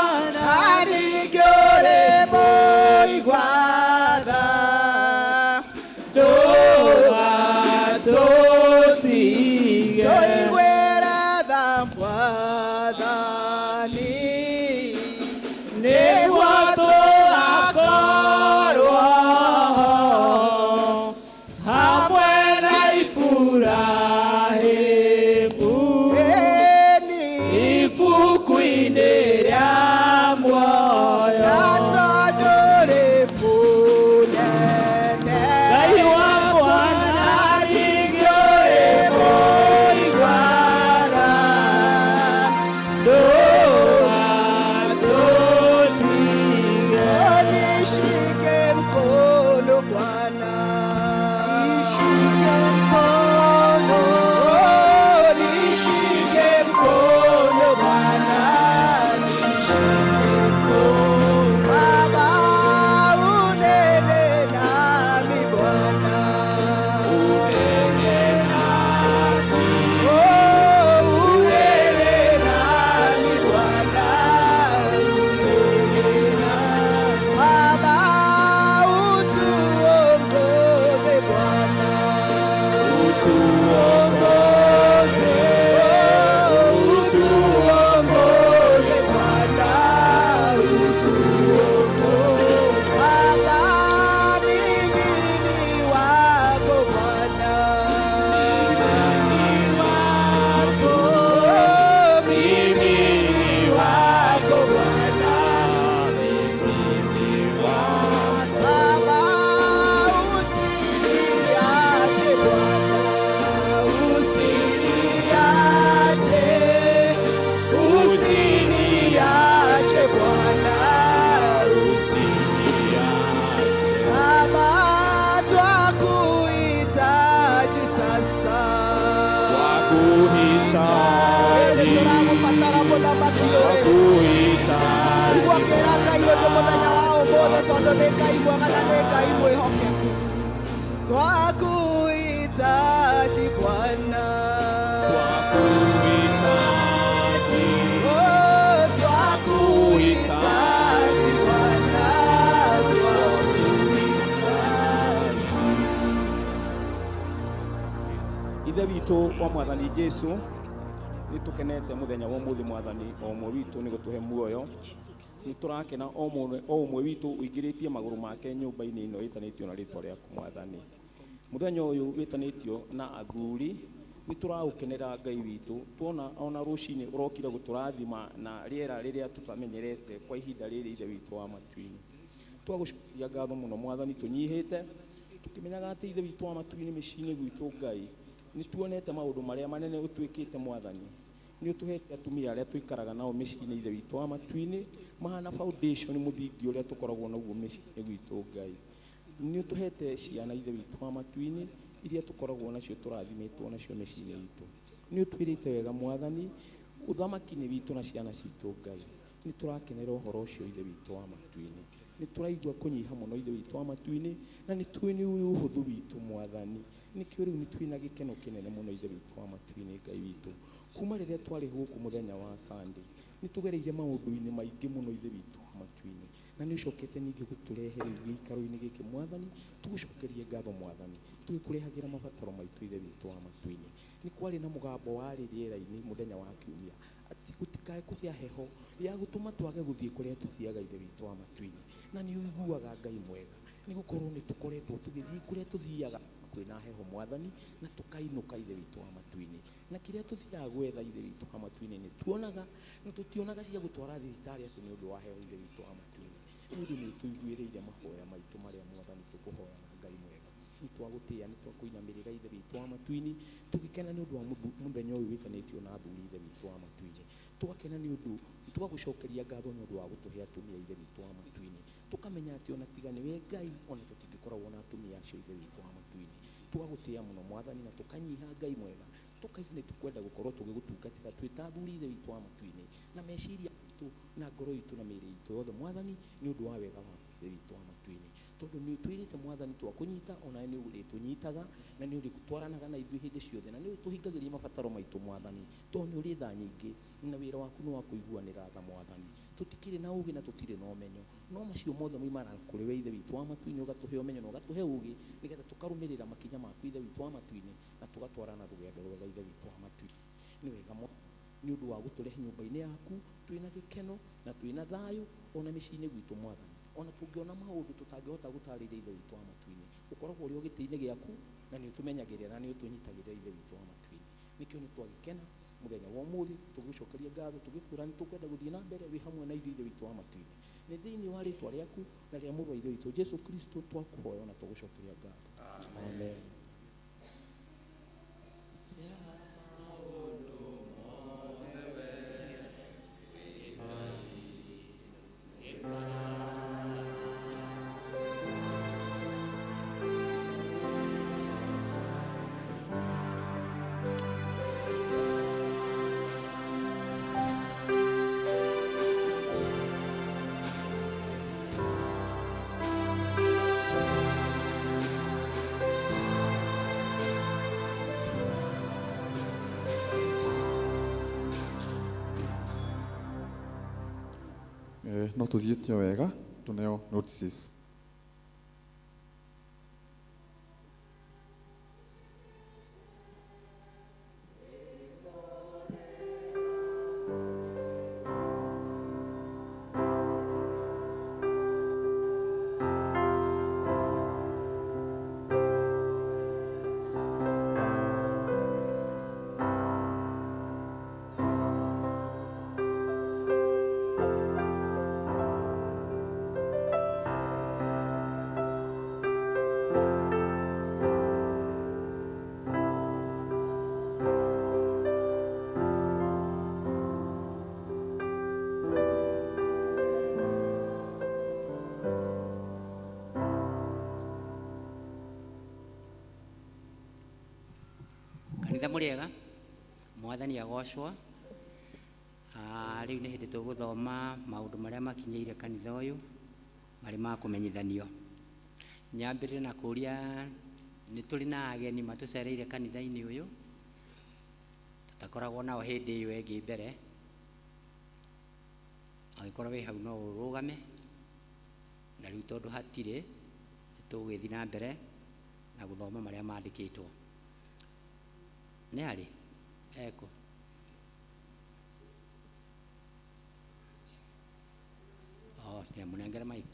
ndũgatũtige. Nĩguo tũgakorwo hamwe na Iburahĩmu ibuku-inĩ rĩa muoyo. Ngai wakwa na ningĩ ũrĩ mũigua-tha, ndũgatũtige. Nishike mkono Bwana, nishike mkono, nishike mkono Bwana, nishike mkono Baba, unene nami Bwana, unene nasi, oh, unene nami Bwana, unene nami Baba, utuongoze Bwana, Utuongoze, utuongoze Bwana, utuongoze Baba, mimi ni wako Bwana, Mimi wako, mimi ni wako Bwana, mimi ni wako. Baba, usiniache Bwana, usiniache, usiniache Bwana, Usiniache. Baba, twakuhitaji sasa, Twakuhitaji, tũragũbatara mũthamaki ũyũ. twakuhitaji. Gwakĩra Ngai ũndũ mũthenya wa ũmũthĩ tondũ nĩ Ngai mwega na nĩ Ngai mwĩhokeku. Twakuhitaji Bwana, Twakuhitaji, oh, twakuhitaji Bwana, twakuhitaji. Ithe witũ wa Mwathani Jesu, nĩ tũkenete mũthenya wa ũmũthĩ Mwathani o ũmwe witũ nĩ gũtũhe muoyo. Nĩ tũrakena o ũmwe witũ ũingĩrĩtie magũrũ make nyũmba-inĩ ĩno ĩtanĩtio na rĩtwa rĩaku Mwathani. Mũthenya ũyũ wĩtanĩtio na athuri, nĩ tũraũkenera Ngai witũ, tuona ona rũcinĩ ũrokire gũtũrathima na rĩera rĩrĩa tũtamenyerete kwa ihinda rĩrĩ Ithe witũ wa matu-inĩ. Twagũcokeria ngatho mũno Mwathani tũnyihĩte, tũkĩmenyaga atĩ Ithe witũ wa matu-inĩ mĩciĩ-inĩ gwitũ Ngai, nĩ tuonete maũndũ marĩa manene ũtuĩkĩte Mwathani. Nĩ ũtũhete atumia arĩa tũikaraga nao mĩciĩ-inĩ Ithe witũ wa matu-inĩ, mahana foundation mũthingi ũrĩa tũkoragwo naguo mĩciĩ-inĩ gwitũ Ngai. Nĩ ũtũhete ciana Ithe witũ wa matu-inĩ iria tũkoragwo nacio tũrathimĩtwo nacio mĩciĩ-inĩ itũ. Nĩ ũtwĩrĩte wega Mwathani, ũthamaki nĩ witũ na ciana citũ Ngai. Nĩ tũrakenera ũhoro ũcio Ithe witũ wa matu-inĩ. Nĩ tũraigua kũnyiha mũno Ithe witũ wa matu-inĩ, na nĩ tũĩ nĩ ũĩ ũhũthũ witũ Mwathani. Nĩkĩo rĩu nĩ twĩna gĩkeno kĩnene mũno Ithe witũ wa matu-inĩ Ngai witũ. Kuma rĩrĩa twarĩ gũkũ mũthenya wa Sunday, nĩ tũgereire maũndũ-inĩ maingĩ mũno Ithe witũ wa matu-inĩ, na nĩ ũcokete ningĩ gũtũrehe rĩu gĩikaro-inĩ gĩkĩ Mwathani, tũgũcokerie ngatho Mwathani, tũgĩkũrehagĩra mabataro maitũ Ithe witũ wa matu-inĩ. Nĩ kwarĩ na mũgambo warĩ rĩera-inĩ mũthenya wa kiumia, atĩ gũtikae kũgĩa heho ya gũtũma twage gũthiĩ kũrĩa tũthiaga Ithe witũ wa matu-inĩ. Na nĩ ũiguaga Ngai mwega, nĩ gũkorwo nĩ tũkoretwo tũgĩthiĩ kũrĩa tũthiaga kwĩna heho Mwathani, na tũkainũka Ithe witũ wa matu-inĩ. Na kĩrĩa tũthiaga gwetha Ithe witũ wa matu-inĩ nĩ tuonaga, na tũtionaga cia gũtwara thibitarĩ atĩ nĩ ũndũ wa heho Ithe witũ wa matu-inĩ. Nĩ ũndũ nĩ ũtũiguĩrĩire mahoya maitũ marĩa Mwathani tũkũhoyaga Ngai mwega. Nĩ twagũtĩĩa, nĩ twakũinamĩrĩra Ithe witũ wa matu-inĩ, tũgĩkena nĩ ũndũ wa mũthenya ũyũ wĩtanĩtio na athuri Ithe witũ wa matu-inĩ. Tũgakena nĩ ũndũ, tũgagũcokeria ngatho nĩ ũndũ wa gũtũhe atumia Ithe witũ wa matu-inĩ. Tũkamenya Tũkamenya atĩ ona tiga nĩwe Ngai ona tũtingĩkoragwo na atumia acio Ithe witũ wa matu-inĩ. Twagũtĩĩa mũno Mwathani na tũkanyiha Ngai mwega, tũkaiga nĩ tũkwenda gũkorwo tũgĩgũtungatĩra twĩ ta athuri Ithe witũ wa matu-inĩ, na meciria maitũ na ngoro itũ na mĩĩrĩ itũ yothe Mwathani, nĩ ũndũ wa wega waku Ithe witũ wa matu-inĩ. Tondũ nĩ ũtwĩrĩte Mwathani twakũnyita onawe nĩ ũrĩtũnyitaga na nĩ ũrĩtwaranaga na ithuĩ hĩndĩ ciothe, na nĩ ũrĩtũhingagĩria mabataro maitũ Mwathani, tondũ nĩ ũrĩ tha nyingĩ na wĩra waku nĩ wa kũiguanĩra tha Mwathani. Tũtikĩrĩ na ũgĩ na tũtirĩ na ũmenyo, no macio mothe moimanaga kũrĩ we Ithe witũ wa matu-inĩ, ũgatũhe ũmenyo na ũgatũhe ũgĩ nĩgetha tũkarũmĩrĩra makinya maku Ithe witũ wa matu-inĩ, na tũgatwarana rũgendo rwega Ithe witũ wa matu-inĩ. Nĩ wega nĩ ũndũ wa gũtũrehe nyũmba-inĩ yaku twĩna gĩkeno na twĩna thayũ ona mĩciĩ-inĩ gwitũ Mwathani. Ona tũngĩona maũndũ tũtangĩhota gũtarĩria Ithe witũ wa matu-inĩ, ũkoragwo ũrĩ o gĩtĩ-inĩ gĩaku na nĩ ũtũmenyagĩrĩra na nĩ ũtũnyitagĩrĩra Ithe witũ wa matu-inĩ. Nĩkĩo nĩ twagĩkena mũthenya wa ũmũthĩ tũgĩgũcokeria ngatho tũgĩkwĩra nĩ tũkwenda gũthiĩ na mbere wĩ hamwe na ithuĩ Ithe witũ wa matu-inĩ. Nĩ thĩinĩ wa rĩtwa rĩaku na rĩa mũrũ wa Ithe witũ Jesu Kristo twakũhoya na tũgũcokeria ngatho. Amen. No tuthiĩte o wega tũneo notices. Kanitha mũrĩega, Mwathani agocwo. Rĩu nĩ hĩndĩ tũgũthoma maũndũ marĩa makinyĩire kanitha ũyũ marĩ ma kũmenyithanio. Nyambĩrĩre na kũũria nĩ tũrĩ na ageni matũcereire kanitha-inĩ ũyũ tũtakoragwo nao hĩndĩ ĩyo ĩngĩ mbere. Angĩkorwo wĩ hau no ũrũgame, na rĩu tondũ hatirĩ tũgũgĩthiĩ na mbere na gũthoma marĩa mandĩkĩtwo. Nĩ harĩ eko oh, nĩ amũnengere mic.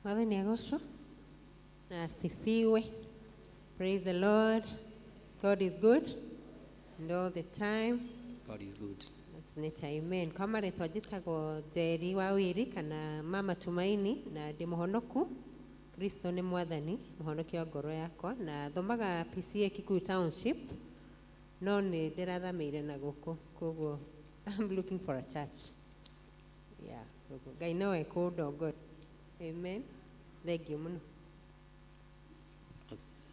Mwathani agocwo na asifiwe. Praise the Lord. God is good and all the time. God is good. That's nature. Amen. Kwa marĩtwa njĩtagwo Njeri wa Wĩri kana Mama Tumaini na ndĩ mũhonoku. Kristo nĩ Mwathani, mũhonokia wa ngoro yakwa, na thomaga PCA Kikuyu Township, no nĩ ndĩrathamĩire na gũkũ, koguo I'm looking for a church. Yeah, koguo Ngai no ekũndongoria. Amen. Thank you mũno.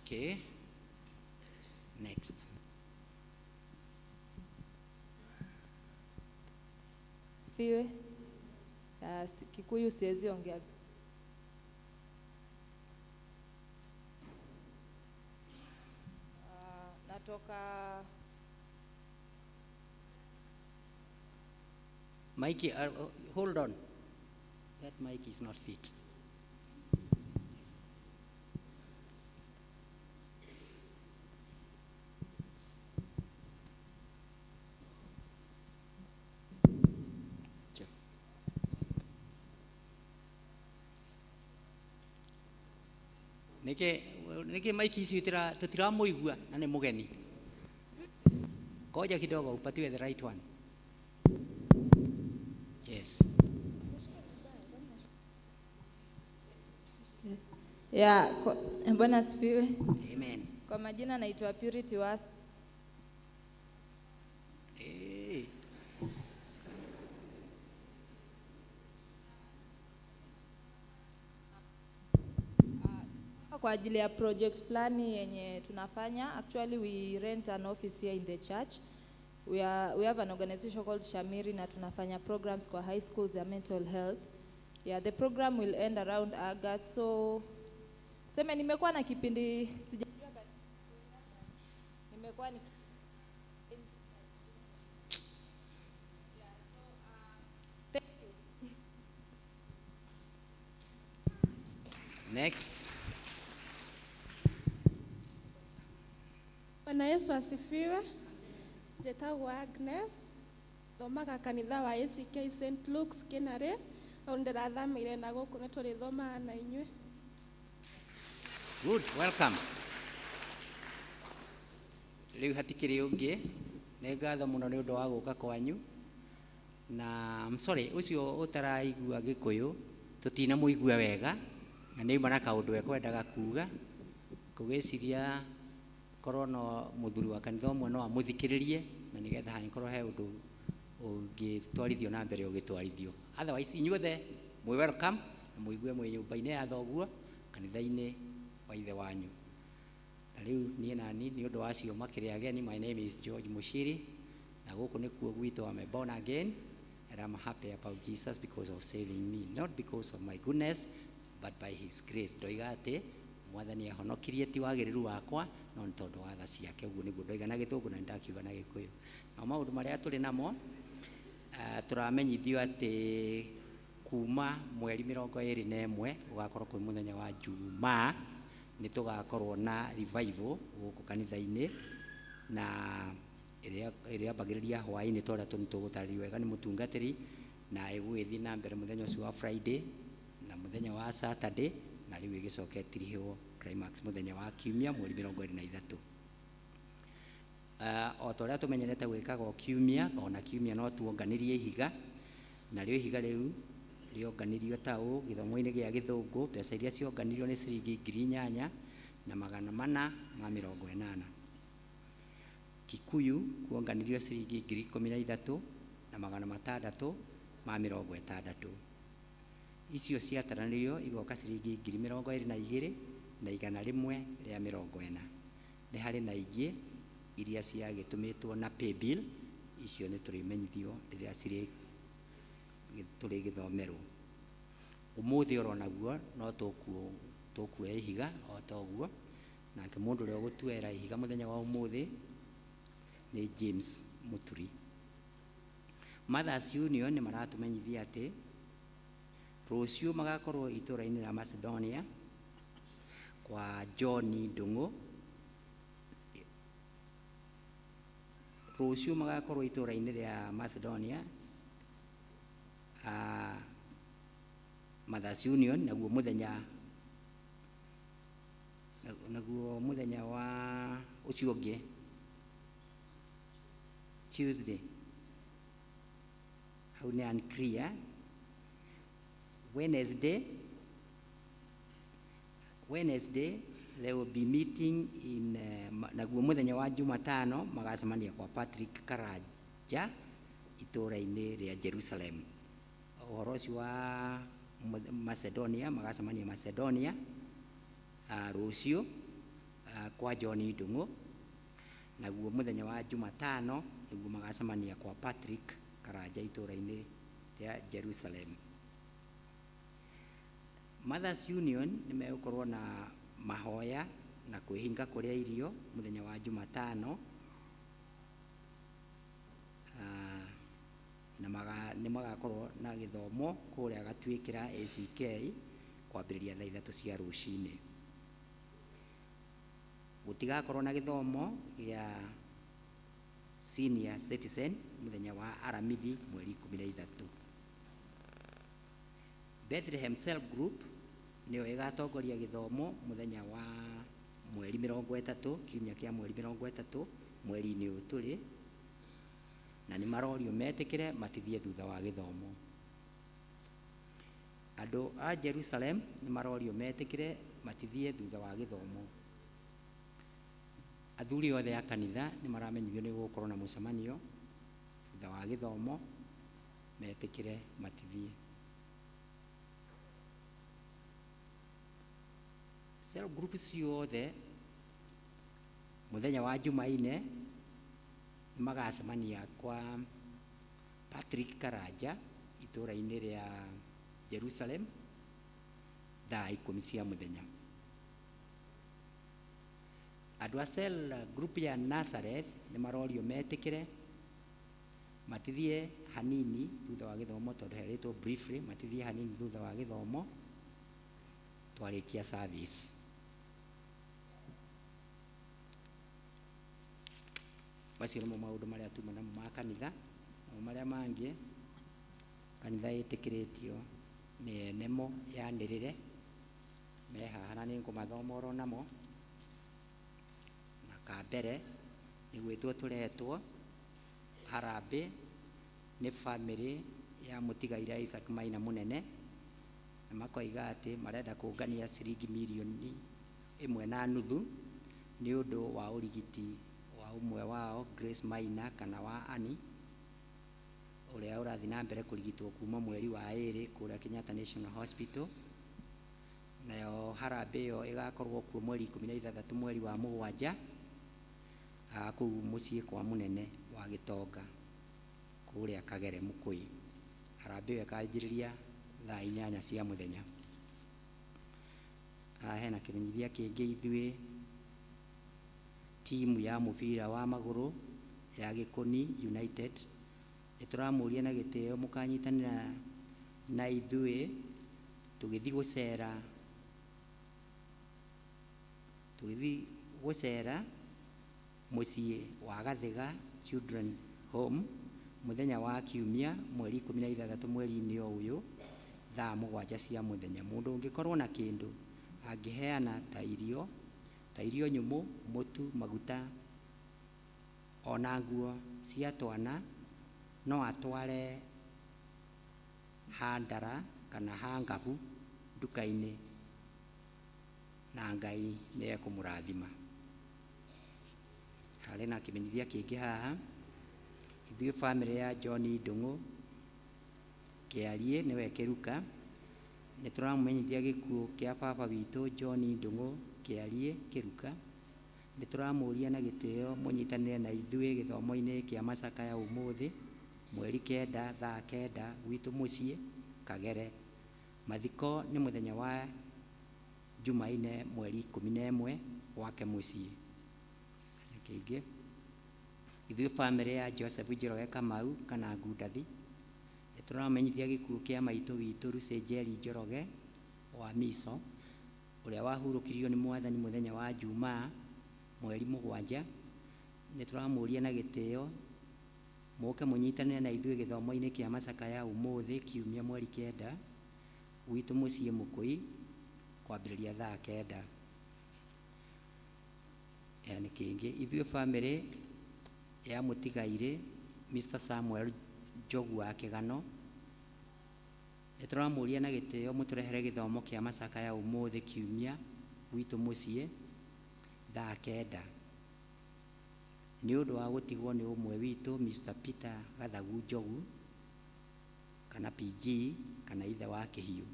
Okay. Next. Sifiwe. Kikuyu siwezi ongea. Natoka Mikey, hold on. That mic is not fit. Nike mic icio tutiramũigua na nĩ mũgeni. Ngoja kidogo upatiwe the right one. Yes. Yeah, Bwana asifiwe. Amen. Kwa majina naitwa Purity wa Kwa ajili ya project fulani yenye tunafanya. Actually, we rent an office here in the church. We have an organization called Shamiri na tunafanya programs kwa high schools ya mental health. Yeah, the program will end around August. So seme nimekuwa na kipindi sijajua nimekuwa ni. Yeah, so, thank you. Next. Bwana Yesu asifiwe. Njĩtagwo Agnes, thomaga kanitha wa ACK St Luke's Kinarĩ, hau ndĩrathamĩire na gũkũ nĩ tũrĩthomaga na inyuĩ. Good, welcome. Rĩu hatikĩrĩ ũngĩ, nĩ ngatho mũno nĩ ũndũ wa gũka kwanyu. Na I'm sorry, ũcio ũtaraigua Gĩkũyũ, tũtinamũigua wega, na nĩ auma na kaũndũ ekwendaga kuga, ngũgĩciria korwo no mũthuri wa kanitha ũmwe no amũthikĩrĩrie, na nĩgetha hangĩkorwo he ũndũ ũngĩtwarithio na mbere ũgĩtwarithio. Otherwise, inyuothe mwĩ welcome, na mũigue mwĩ nyũmba-inĩ ya thoguo, kanitha-inĩ wa ithe wanyu. Na rĩu niĩ nani nĩ ũndũ wa acio makĩrĩ ageni, my name is George Mushiri, na gũkũ nĩkuo gwitũ. I'm born again and I'm happy about Jesus because of saving me, not because of my goodness but by his grace. Ndoiga atĩ Mwathani ahonokirie ti wagĩrĩru wakwa no nĩ tondũ wa tha ciake. Ũguo nĩguo ndoiga na Gĩthũngũ na nĩndakiuga na Gĩkũyũ. Nao maũndũ marĩa tũrĩ namo, tũramenyithio atĩ kuma mweri 21 ũgakorwo kwĩ mũthenya wa Jumaa nĩ tũgakorwo na revival gũkũ kanitha-inĩ, na ĩrĩa ĩrĩambagĩrĩria hwaĩ-inĩ ta ũrĩa tũgũtarĩrio wega nĩ mũtungatĩri, na ĩgũgĩthiĩ na mbere mũthenya ũcio wa Friday na mũthenya wa Saturday, na rĩu ĩgĩcoke ĩtirihĩrwo climax mũthenya wa Kiumia mweri 23. O ta ũrĩa tũmenyerete gwĩkaga o kiumia, ona kiumia no tuonganirie ihiga, narĩo ihiga rĩu rĩonganirio ta ũũ gĩthomo-inĩ gĩa Gĩthũngũ. Mbeca iria cionganirio nĩ ciringi 8480. Kikuyu kuonganirio ciringi 13,660. Icio ciataranĩrio igoka ciringi 22,140. Nĩ harĩ na ingĩ iria ciagĩtũmĩtwo na paybill, icio nĩ tũrĩmenyithio rĩrĩa cirĩ tũrĩgĩthomerwo. Ũmũthĩ oro naguo no tũkuoya ihiga o ta ũguo, nake mũndũ ũrĩa ũgũtuoera ihiga mũthenya wa ũmũthĩ nĩ James Muturi. Mothers Union nĩ maratũmenyithia atĩ rũciũ magakorwo itũũra-inĩ rĩa Macedonia kwa John Ndung'u. Rũciũ magakorwo itũũra-inĩ rĩa Macedonia, Mothers Union, naguo mũthenya wa ũcio ũngĩ Tuesday hau nĩ unclear. Wednesday there will be meeting in naguo mũthenya wa Jumatano magacemania kwa Patrick Karanja itũũra-inĩ rĩa Jerusalem. Ũhoro ũcio wa Macedonia, magacemania Macedonia rũciũ kwa John Ndung'u, naguo mũthenya wa Jumatano nĩguo magacemania kwa Patrick Karanja itũũra-inĩ rĩa Jerusalem. Mothers Union nĩ megũkorwo na mahoya na kwĩhinga kũrĩa irio mũthenya wa Jumatano, na nĩ magakorwo na gĩthomo kũrĩa Gatuĩkĩra ACK kwambĩrĩria thaa 3 cia rũcinĩ. Gũtigakorwo na gĩthomo gĩa senior citizen mũthenya wa Aramithi mweri 13. Bethlehem Cell Group nĩyo ĩgatongoria gĩthomo mũthenya wa mweri 30, kiumia kĩa mweri 30 mweri-inĩ ũyũ tũrĩ, na nĩ marorio metĩkĩre matithie thutha wa gĩthomo. Andũ a Jerusalem nĩ marorio metĩkĩre matithie thutha wa gĩthomo. Athuri othe a kanitha nĩ maramenyithio nĩ gũgũkorwo na mũcemanio thutha wa gĩthomo, metĩkĩre matithie. Cell group ciothe mũthenya wa Jumaine nĩ magacemania kwa Patrick Karanja itũũra-inĩ rĩa Jerusalem thaa 10 cia mũthenya. Andũ a cell group ya Nazareth nĩ marorio metĩkĩre matithie hanini thutha wa gĩthomo, tondũ herĩtwo briefly matithie hanini thutha wa gĩthomo twarĩkia service. Macio nĩmo maũndũ marĩa tuma namo ma kanitha. Namo marĩa mangĩ kanitha ĩtĩkĩrĩtio nĩ ene mo yanĩrĩre me haha na nĩ ngũmathoma oro namo. Na ka mbere nĩ gwĩtwo tũretwo harambĩ nĩ famĩlĩ ya mũtigaire Isaac Maina mũnene, na makoiga atĩ marenda kũngania ciringi 1.5 million nĩ ũndũ wa ũrigiti wa ũmwe wao Grace Maina kana wa Annie, ũrĩa ũrathiĩ na mbere kũrigitwo kuma mweri wa 2 kũrĩa Kenyatta National Hospital. Nayo harambĩ ĩyo ĩgakorwo kuo mweri 16 mweri wa 7 kũu mũciĩ kwa mũnene wa Gĩtonga kũrĩa Kagere Mũkũyũ. Harambĩ ĩyo ĩkanjĩrĩria thaa 8 cia mũthenya. Haha hena kĩmenyithia kĩngĩ, ithuĩ timu ya mũbira wa magũrũ ya Gĩkũni United nĩ tũramũria na gĩtĩo mũkanyitanĩra na ithuĩ tũgĩthiĩ gũcera mũciĩ wa Gathiga Children Home mũthenya wa Kiumia mweri 16 mweri-inĩ o ũyũ thaa 7 cia mũthenya. Mũndũ ũngĩkorwo na kĩndũ angĩheana ta irio nyũmũ, mũtu, maguta ona nguo cia twana no atware handara kana hangabu nduka-inĩ na Ngai nĩ ekũmũrathima. Harĩ na kĩmenyithia kĩngĩ haha, ithuĩ famĩlĩ ya John Ndung'u Kĩariĩ nĩwe Kĩruka nĩ tũramũmenyithia gĩkuũ kĩa baba witũ John Ndung'u Kĩariĩ Kĩruka. Nĩ tũramũria na gĩtĩo mũnyitanĩre na ithuĩ gĩthomo-inĩ kĩa macakaya ũmũthĩ mweri 9 thaa 9 gwitũ mũciĩ Kagere. Mathiko nĩ mũthenya wa Jumaine mweri 11 gwake mũciĩ. Kĩngĩ, ithuĩ famĩlĩ ya Joseph Njoroge Kamau kana Ngundathi nĩ tũramenyithia gĩkuũ kĩa maitũ witũ Lucy Njeri Njoroge wa Miso, ũrĩa wahurũkirio nĩ Mwathani mũthenya wa Jumaa mweri 7. Nĩ tũramũria na gĩtĩo mũke mũnyitanĩre na ithuĩ gĩthomo-inĩ kĩa macakaya ũmũthĩ Kiumia mweri 9 gwitũ mũciĩ Mũkũi kwambĩrĩria thaa 9. Nĩ kĩngĩ, ithuĩ famĩlĩ ya mũtigairĩ Mr Samuel Njogu wa Kĩgano nĩ tũramũria na gĩtĩo mũtũrehere gĩthomo kĩa macakaya ũmũthĩ Kiumia gwitũ mũciĩ thaa 9 nĩ ũndũ wa gũtigwo nĩ ũmwe witũ Mr Peter Gathagu Njogu kana PG kana ithe wa Kĩhiũ.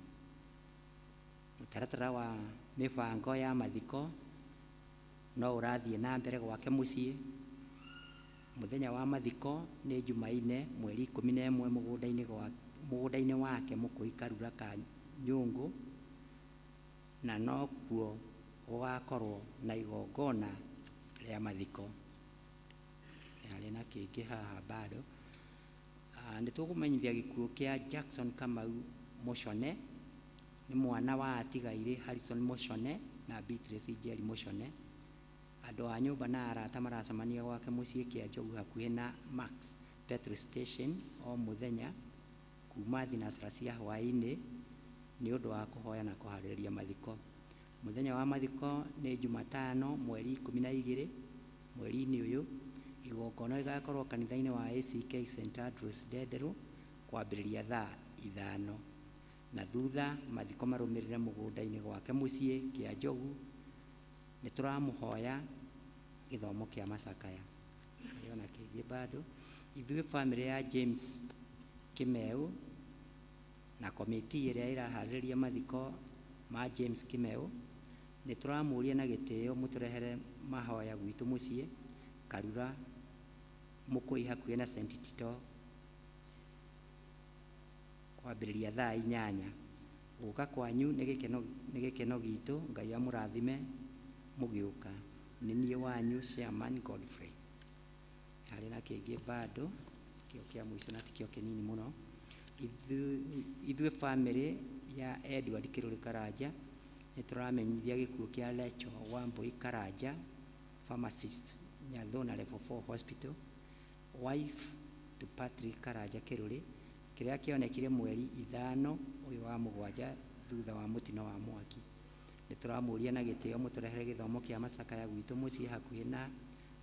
Mũtaratara wa mĩbango ya mathiko no ũrathiĩ na mbere gwake mũciĩ. Mũthenya wa mathiko nĩ Jumaine mweri 11 mũgũnda-inĩ wake Mũkũi Karura ka Nyũngũ, na nokuo gũgakorwo na igongona rĩa mathiko. Harĩ na kĩngĩ haha bado. Nĩ tũkũmenyithia gĩkuũ kĩa Jackson Kamau Mũcone, nĩ mwana wa atigairĩ Harrison Mũcone na Beatrice Njeri Mũcone. Andũ a nyũmba na arata maracemania gwake mũciĩ kĩa Njogu hakuhĩ na Max petrol station o mũthenya kuma thinacara cia hwaĩ-inĩ nĩ ũndũ wa kũhoya na kũharĩrĩria mathiko. Mũthenya wa mathiko nĩ Jumatano mweri 12 mweri-inĩ ũyũ. Igongona rĩgakorwo kanitha-inĩ wa ACK St Andrews Ndenderũ kwambĩrĩria thaa 5, na thutha mathiko marũmĩrĩre mũgũnda-inĩ gwake mũciĩ kĩa Njogu. Nĩ tũramũhoya gĩthomo kĩa macakaya. Harĩ ona kĩngĩ bado, ithuĩ famĩlĩ ya James Kimeu na komiti ĩrĩa ĩraharĩrĩria mathiko ma James Kimeu Nĩ tũramũria na gĩtĩo mũtũrehere mahoya gwitũ mũciĩ Karura Mũkũi hakuhĩ na St Tito kwambĩrĩria thaa 8. Gũka kwanyu nĩ gĩkeno gitũ. Ngai amũrathime mũgĩũka. Nĩ niĩ wanyu Chairman Godfrey. Harĩ na kĩngĩ bado kĩo kĩa mũico na tikĩo kĩnini mũno. Ithuĩ family ya Edward Kĩrũrĩ Karanja nĩ tũramenyithia gĩkuũ kĩa Lecho Wambui Karanja, pharmacist Nyathuna Level 4 Hospital, wife to Patrick Karanja Kĩrũrĩ, kĩrĩa kĩonekire mweri 5 ũyũ wa 7 thutha wa mũtino wa mwaki. Nĩ tũramũria na gĩtĩo mũtũrehere gĩthomo kĩa macakaya gwitũ mũciĩ hakuhĩ na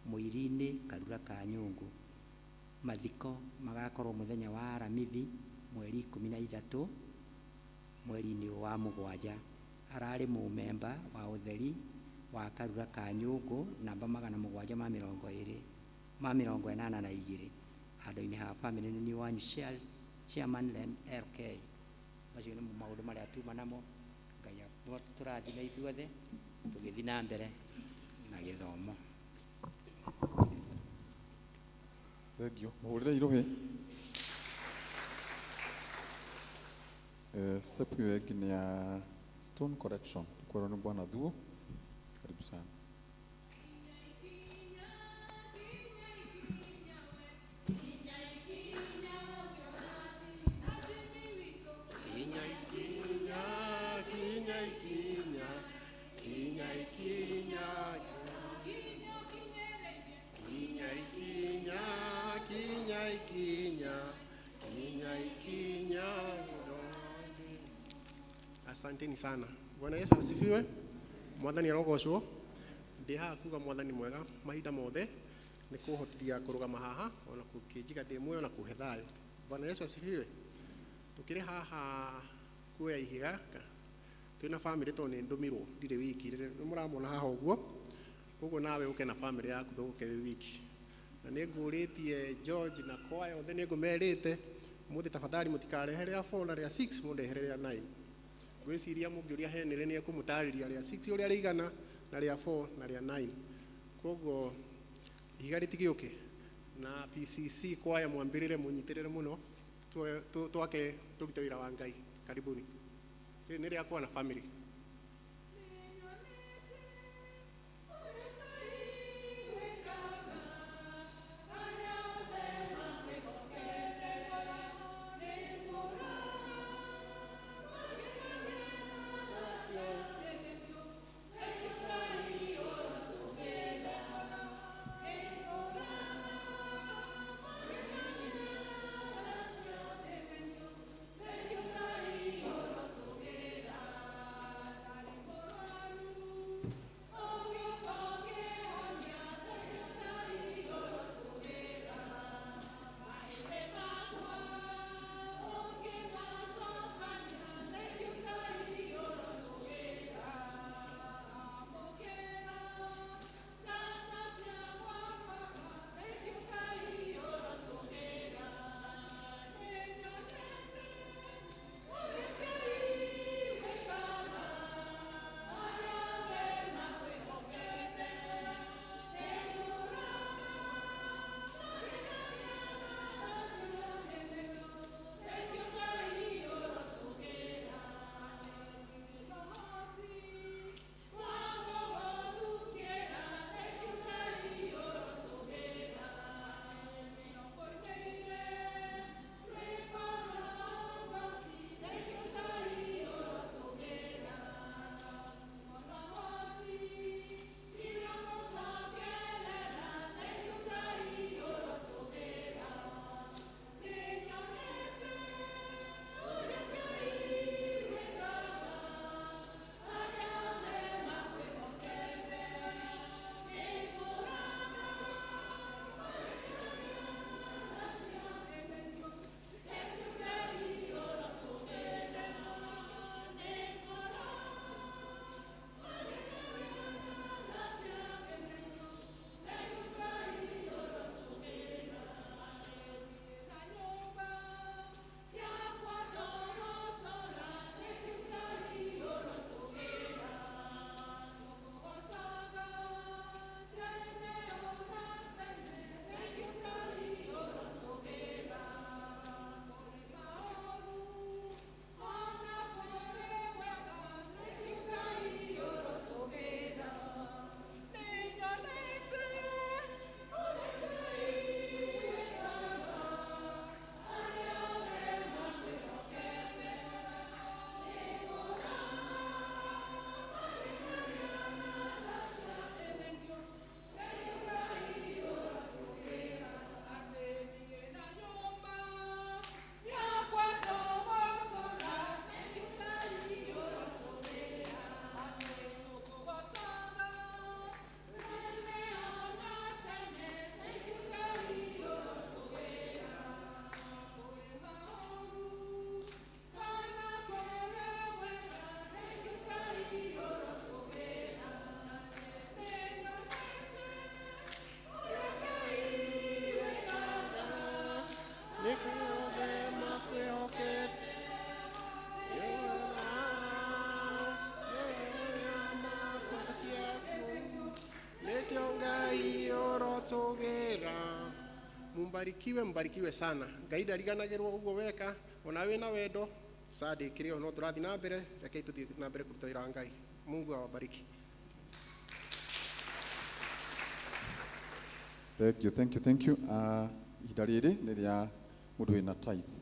Mũiri-inĩ Karura ka Nyũngũ. Mathiko magakorwo mũthenya wa Aramithi mweri 13 mweri-inĩ wa 7. Ararĩ mũmemba wa ũtheri wa Karura ka Nyũngũ namba 720 ma 82. Handũ-inĩ ha family nĩ niĩ wanyu Chairman Len LK. Macio nĩmo maũndũ marĩa tuma namo. Ngai atũrathime ithuothe tũgĩthiĩ na mbere na gĩthomo. Thank you. Mũhũrĩre irũhĩ. Step hiyo ĩngĩ nĩ ya stone collection. Tũkwerwo nĩ Bwana Thuo. Karibu sana. Kinya ikinya, kinya ikinya, kinya ikinya, kinya ikinya, kinya ikinya, kinya ikinya. Asanteni sana. Bwana Yesu asifiwe. Mwathani arogocwo. Ndi haha kuga mwathani mwega mahinda mothe nĩ kũhotithia kũrũgama haha ona kũkĩnjiga ndĩ muoyo na kũhe thayũ. Bwana Yesu asifiwe. Tukĩrĩ haha kuoya ihiga twĩna family tondũ nĩ ndũmirwo ndirĩ wiki nĩ mũramona haha ũguo koguo nawe ũke na family yaku ndũgũke wĩ wiki. Na nĩ ngũrĩtie George na kwaya othe nĩ ngũmerĩte mũthĩ tafadhali mũtikarehe rĩa 4 na rĩa 6 mũndehere rĩa 9. Ngwĩciria mũngĩũria Henry nĩ ekũmũtarĩria rĩa 6 ũrĩa rĩigana na rĩa 4 na rĩa 9. Koguo ihiga rĩtigĩũke na PCC kwaya mwambĩrĩre mũnyitĩrĩre mũno twake tũrute wĩra wa Ngai. Karibuni. Rĩrĩ nĩ rĩakwa na family. Mumbarikiwe, mbarikiwe sana. Ngai ndariganagĩrwo ũguo weka, ona wĩna wendo Sunday kĩrĩ o no tũrathiĩ na mbere, rekei tũthiĩ na mbere kũruta wĩra wa Ngai. Mungu awabariki. Thank you, thank you, thank you. Ihinda rĩrĩ nĩ rĩa mũndũ wĩna tithe.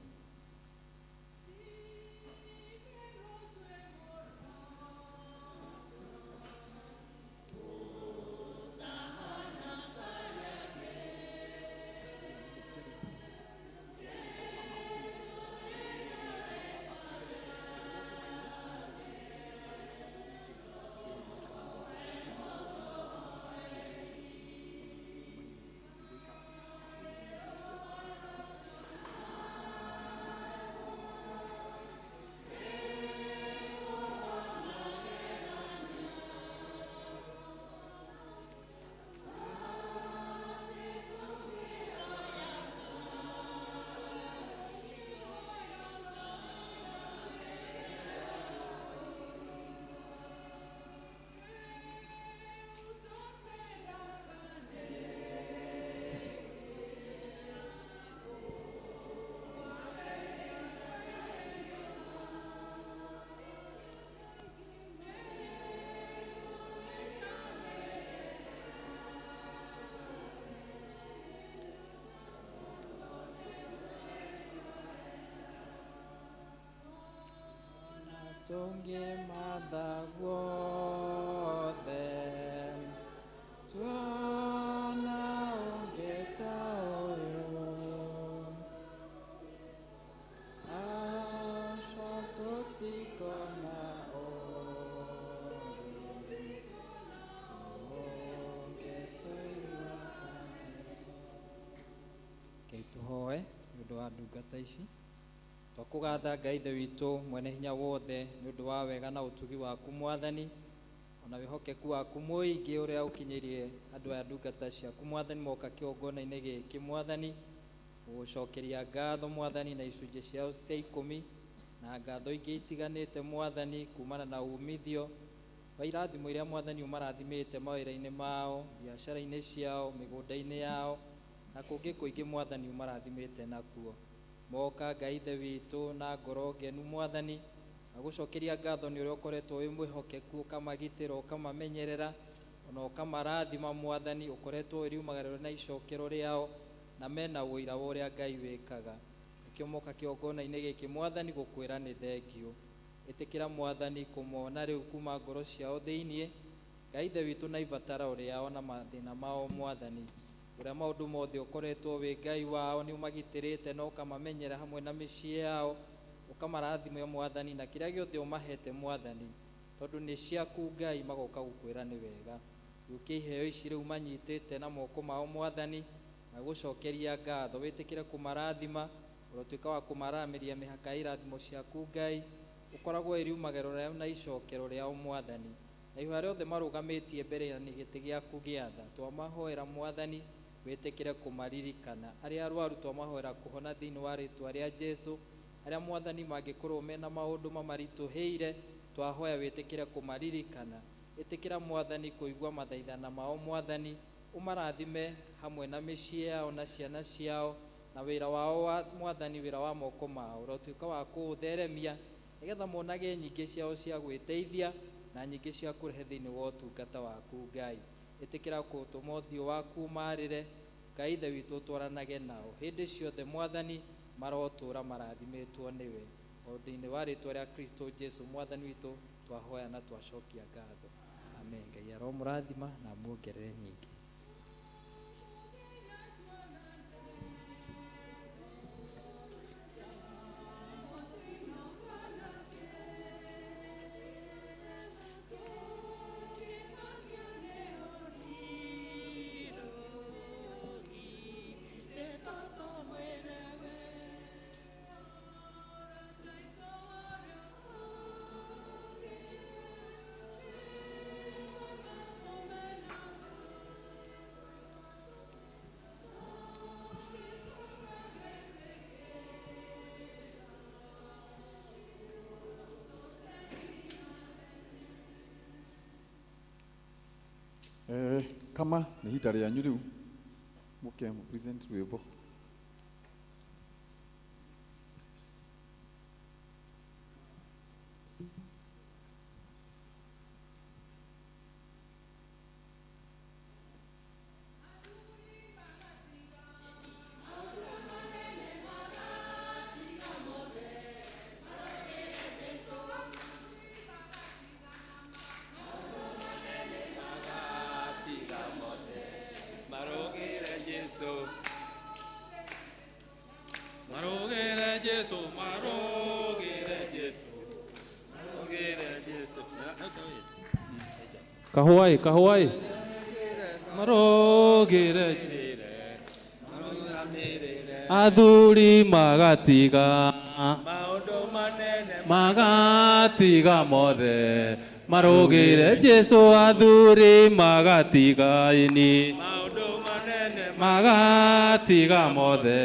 Tũngĩmatha guothe tuona ũngĩ ta ũyũ, aca tũtikona ũngĩ ũngĩtũigua ta Jesũ. Rekei tũhoe nĩ ũndũ wa ndungata ici. Twakũgatha Ngai Ithe witũ mwene hinya wothe nĩ ũndũ wa wega na ũtugi waku Mwathani, ona wĩhokeku waku mũingĩ ũrĩa ũkinyĩirie andũ aya ndungata ciaku Mwathani moka kĩgongona-inĩ gĩkĩ Mwathani, gũgũcokeria ngatho Mwathani na icunjĩ ciao cia ikũmi na ngatho ingĩ itiganĩte Mwathani kumana na umithio wa irathimo iria Mwathani ũmarathimĩte mawĩra-inĩ mao, biacara-inĩ ciao, mĩgũnda-inĩ yao na kũngĩ kũingĩ Mwathani ũmarathimĩte nakuo. Moka Ngai Ithe witũ na ngoro ngenu Mwathani, agũcokeria ngatho nĩ ũrĩa ũkoretwo wĩ mwĩhokeku, ũkamagitĩra, ũkamamenyerera, ona ũkamarathima Mwathani, ũkoretwo wĩ riumagarĩro na icokero rĩao na mena ũira wa ũrĩa Ngai wĩkaga. Nĩkĩo moka kĩgongona-inĩ gĩkĩ Mwathani gũkwĩra nĩ thengiũ. Ĩtĩkĩra Mwathani kũmona rĩu kuma ngoro ciao thĩiniĩ, Ngai Ithe witũ na ibataro rĩao na mathĩna mao Mwathani. Ũrĩa maũndũ mothe ũkoretwo wĩ Ngai wao nĩ ũmagitĩrĩte na ũkamamenyera hamwe na mĩciĩ yao, ũkamarathima Mwathani na kĩrĩa gĩothe ũmahete Mwathani, tondũ nĩ ciaku Ngai magoka gũkwĩra nĩ wega. Gĩũkia iheo ici rĩu manyitĩte na moko mao Mwathani, magũcokeria ngatho, wĩtĩkĩre kũmarathima, ũrotuĩka wa kũmaramĩria mĩhaka ya irathimo ciaku Ngai, ũkoragwo ĩrĩ riumagĩro rĩao na icokero rĩao Mwathani. Na ihoya rĩothe marũgamĩtie mbere ya gĩtĩ gĩaku gĩa tha, twamahoera Mwathani, wĩtĩkĩre kũmaririkana. Arĩa arwaru twamahoera kũhona thĩinĩ wa rĩtwa rĩa Jesũ, arĩa Mwathani mangĩkorwo mena maũndũ mamaritũhĩire, twahoya wĩtĩkĩre kũmaririkana. Ĩtĩkĩra Mwathani kũigua mathaithana mao Mwathani, ũmarathime hamwe na mĩciĩ yao na ciana ciao na wĩra wao wa Mwathani, wĩra wa moko mao, ũrotuĩka wa kũũtheremia nĩgetha monage nyingĩ ciao cia gwĩteithia na nyingĩ cia kũrehe thĩinĩ wa ũtungata waku Ngai. Ĩtĩkĩra kũtũma ũthiũ waku ũmarĩre, Ngai Ithe witũ ũtwaranage nao hĩndĩ ciothe Mwathani, marotũũra marathimĩtwo nĩwe. O thĩinĩ wa rĩtwa rĩa Kristo Jesu Mwathani witũ twahoya na twacokia ngatho. Amen. Ngai aromũrathima na amuongerere nyingĩ. Kama nĩ ihinda rĩanyu rĩu mũke mũ present rwĩmbo. Jesu, marũgĩre Jesu, marũgĩre Jesu. Kahũa kahũa marũgĩre. Athuri magatiga maũndũ manene, magatiga mothe marũgĩre Jesu. Athuri magatiga ini maũndũ manene, magatiga mothe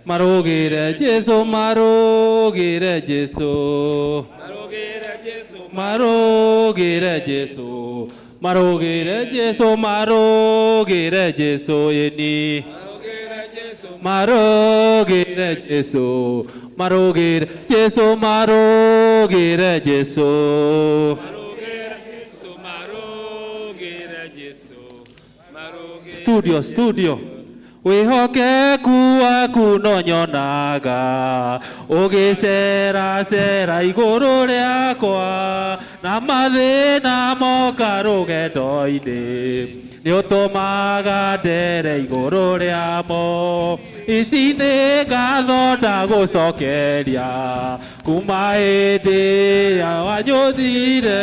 marũgĩre Jesu, marũgĩre Jesu, marũgĩre Jesu, marũgĩre Jesu, marũgĩre Jesu, marũgĩre Jesu ini marũgĩre Jesu, marũgĩre Jesu, marũgĩre Jesu, marũgĩre Jesu. Marũgĩre Jesu, marũgĩre Jesu, marũgĩre. Studio, studio. Wĩhokeku waku no nyonaga ũgĩceracera igũrũ rĩakwa, na mathĩna moka rũgendo-inĩ nĩ ũtũmaga ndere igũrũ rĩamo. Ici nĩ ngatho ndagũcokeria kuma hĩndĩ ĩrĩa wanyũthire,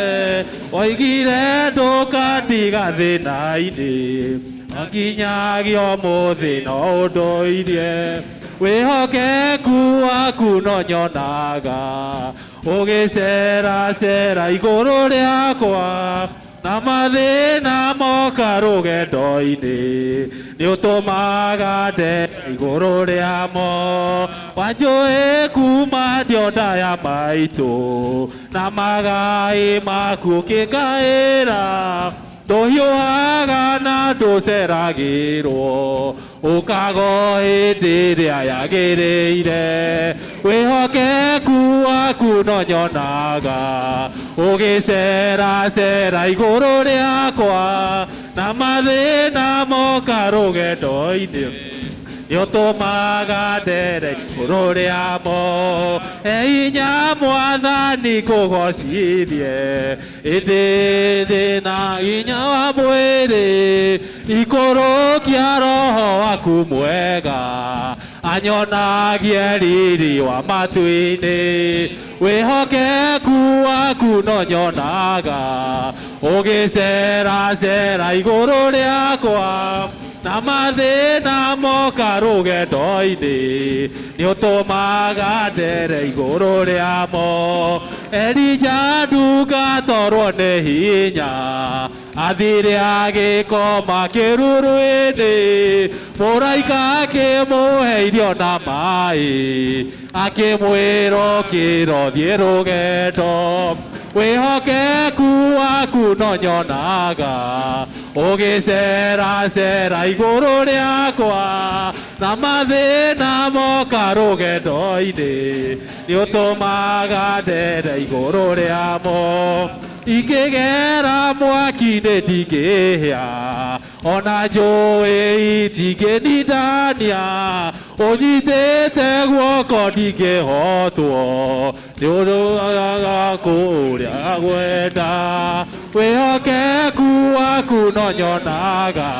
oigire ndũkandiga thĩna-inĩ, no nginyagia ũmũthĩ no ũndũirie. Wĩhokeku waku no nyonaga ũgĩceracera igũrũ rĩakwa, na mathĩna moka rũgendo-inĩ nĩ ũtũmaga ndere igũrũ rĩamo. Wanjũĩ kuma ndionda ya maitũ, na magai maku ũkĩngaĩra, ndũhiũhaga na ndũceragĩrwo, ũkago hĩndĩ ĩrĩa yagĩrĩire. Wĩhokeku waku no nyonaga ũgĩceracera igũrũ rĩakwa, na mathĩna moka rũgendo-inĩ nĩ ũtũmaga ndere igũrũ rĩamo. He hinya Mwathani kũgocithie, ĩndĩ ndĩna hinya wa mwĩrĩ, ikũrũkia roho waku mwega anyonagie riri wa matu-inĩ. Wĩhokeku waku no nyonaga ũgĩceracera igũrũ rĩakwa, na mathĩna moka rũgendo-inĩ nĩ ũtũmaga ndere igũrũ rĩamo. Elija ndungatorwo nĩ hinya, athire agĩkoma kĩruru-inĩ, mũraika akĩmũhe irio na maĩ, akĩmwĩra ũkĩra ũthiĩ rũgendo. Wĩhokeku waku no nyonaga ũgĩceracera igũrũ rĩakwa, na mathĩna moka rũgendo-inĩ nĩ ũtũmaga ndere igũrũ rĩamo. Ingĩgera mwaki-inĩ ndingĩhĩa, ona njũĩ itingĩnindania, ũnyitĩte guoko ndingĩhotwo nĩ ũndũ kũrĩa gwenda. Wĩhokeku waku no nyonaga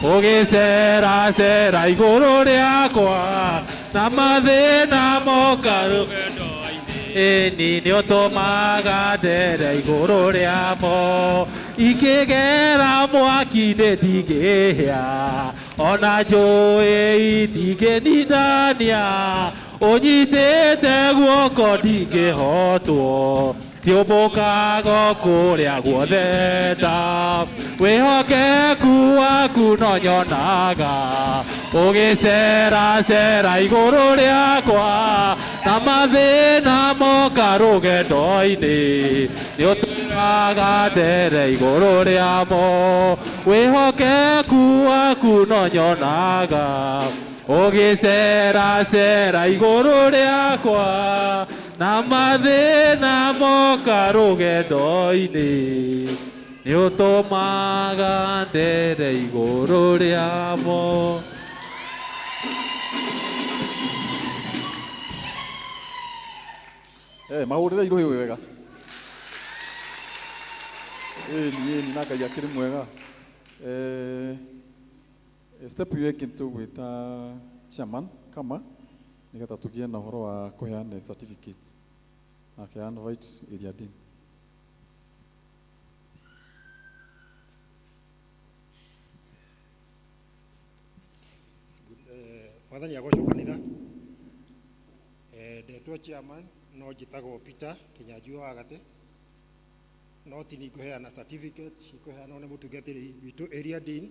ũgĩceracera igũrũ rĩakwa, na mathĩna moka ĩni nĩ ũtũmaga ndere igũrũ rĩamo. Ingĩgera mwaki-inĩ ndingĩhĩa, ona njũĩ itingĩnindania, ũnyitĩte guoko ndingĩhotwo, thiũmbũkaga kũrĩa guothe nda. Wĩhokeku waku no nyonaga ũgĩceracera igũrũ rĩakwa, na mathĩna moka rũgendo-inĩ nĩ ũtũmaga ndere igũrũ rĩamo. Wĩhokeku waku no nyonaga ũgĩceracera igũrũ rĩakwa, na mathĩna moka rũgendo-inĩ nĩ ũtũmaga ndere igũrũ rĩamo. Mahũrĩre irũhĩ wega. Ĩni ĩni, na Ngai akĩrĩ mwega. Step ĩyo ĩngĩ tũgwĩta chairman kama. Nĩgetha tũgĩe na ũhoro wa kũheana certificates. Nake invite area dean. Mwathani agocwo kanitha. Ndetwo chairman no njĩtagwo Peter Kĩnyanjui wa Gatĩ, no ti niĩ ngũheana certificate, cikũheanwo nĩ mũtungatĩri witũ area dean.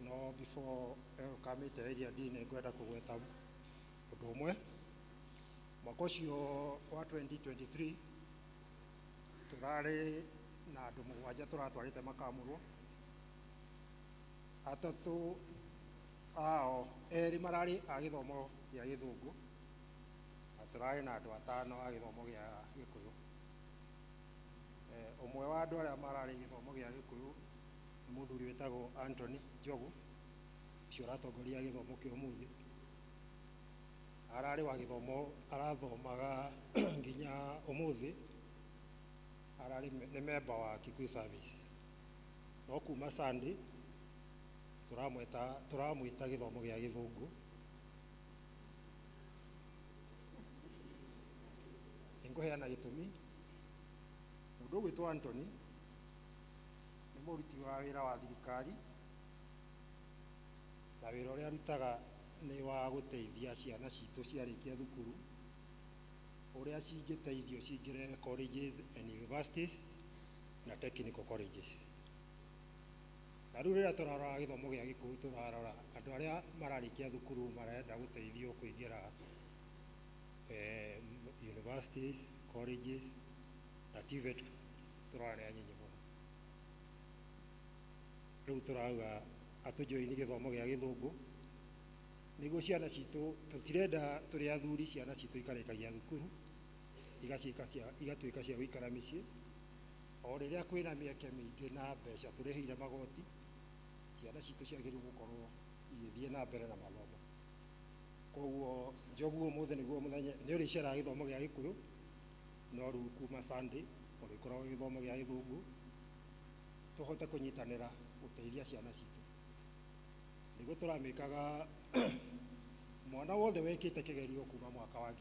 No before ũkamĩte area dean, nĩngwenda kũgweta ũndũ ũmwe. Mwaka ũcio wa 2023 tũrarĩ na andũ mũgwanja tũratwarĩte makamũrwo. Atatũ ao, erĩ mararĩ a gĩthomo gĩa Gĩthũngũ na tũrarĩ na andũ atano a gĩthomo gĩa Gĩkũyũ. Ũmwe wa andũ arĩa mararĩ gĩthomo gĩa Gĩkũyũ nĩ mũthuri wĩtagwo Anthony Njogu, ũcio ũratongoria gĩthomo kĩa ũmũthĩ. Ararĩ wa gĩthomo, arathomaga nginya ũmũthĩ, ararĩ nĩ member wa Kikuyu Service, no kuma Sunday tũramwĩta tũramwĩta gĩthomo gĩa Gĩthũngũ. Nĩngũheana gĩtũmi. Mũndũ ũgwĩtwo Anthony nĩ mũruti wa wĩra wa thirikari, na wĩra ũrĩa arutaga nĩ wa gũteithia ciana citũ ciarĩkia thukuru ũrĩa cingĩteithio cingĩre colleges and universities na technical colleges. Na rĩu rĩrĩa tũrarora gĩthomo gĩa Gĩkũyũ, tũrarora andũ arĩa mararĩkia thukuru marenda gũteithio kũingĩra universities, colleges na TVET, tũrora nĩ anyinyi mũno. Rĩu tũrauga atũjoini gĩthomo gĩa Gĩthũngũ nĩguo ciana citũ, tũtirenda tũrĩ athuri ciana citũ ikarĩkagia thukuru igaciĩka cia igatuĩka cia gũikara mĩciĩ, o rĩrĩa kwĩna mĩeke mĩingĩ na mbeca tũrĩhĩire magoti. Ciana citũ ciagĩrĩirwo gũkorwo igĩthiĩ na mbere na mathomo. Koguo Njogu ũmũthĩ nĩguo mũthenya nĩ ũrĩceraga gĩthomo gĩa Gĩkũyũ, no rĩu kuma Sunday ũrĩkoragwo gĩthomo gĩa Gĩthũngũ, tũhote kũnyitanĩra gũteithia ciana citũ. Nĩguo tũramĩkaga mwana wothe wekĩte kĩgerio kuma mwaka wa 2000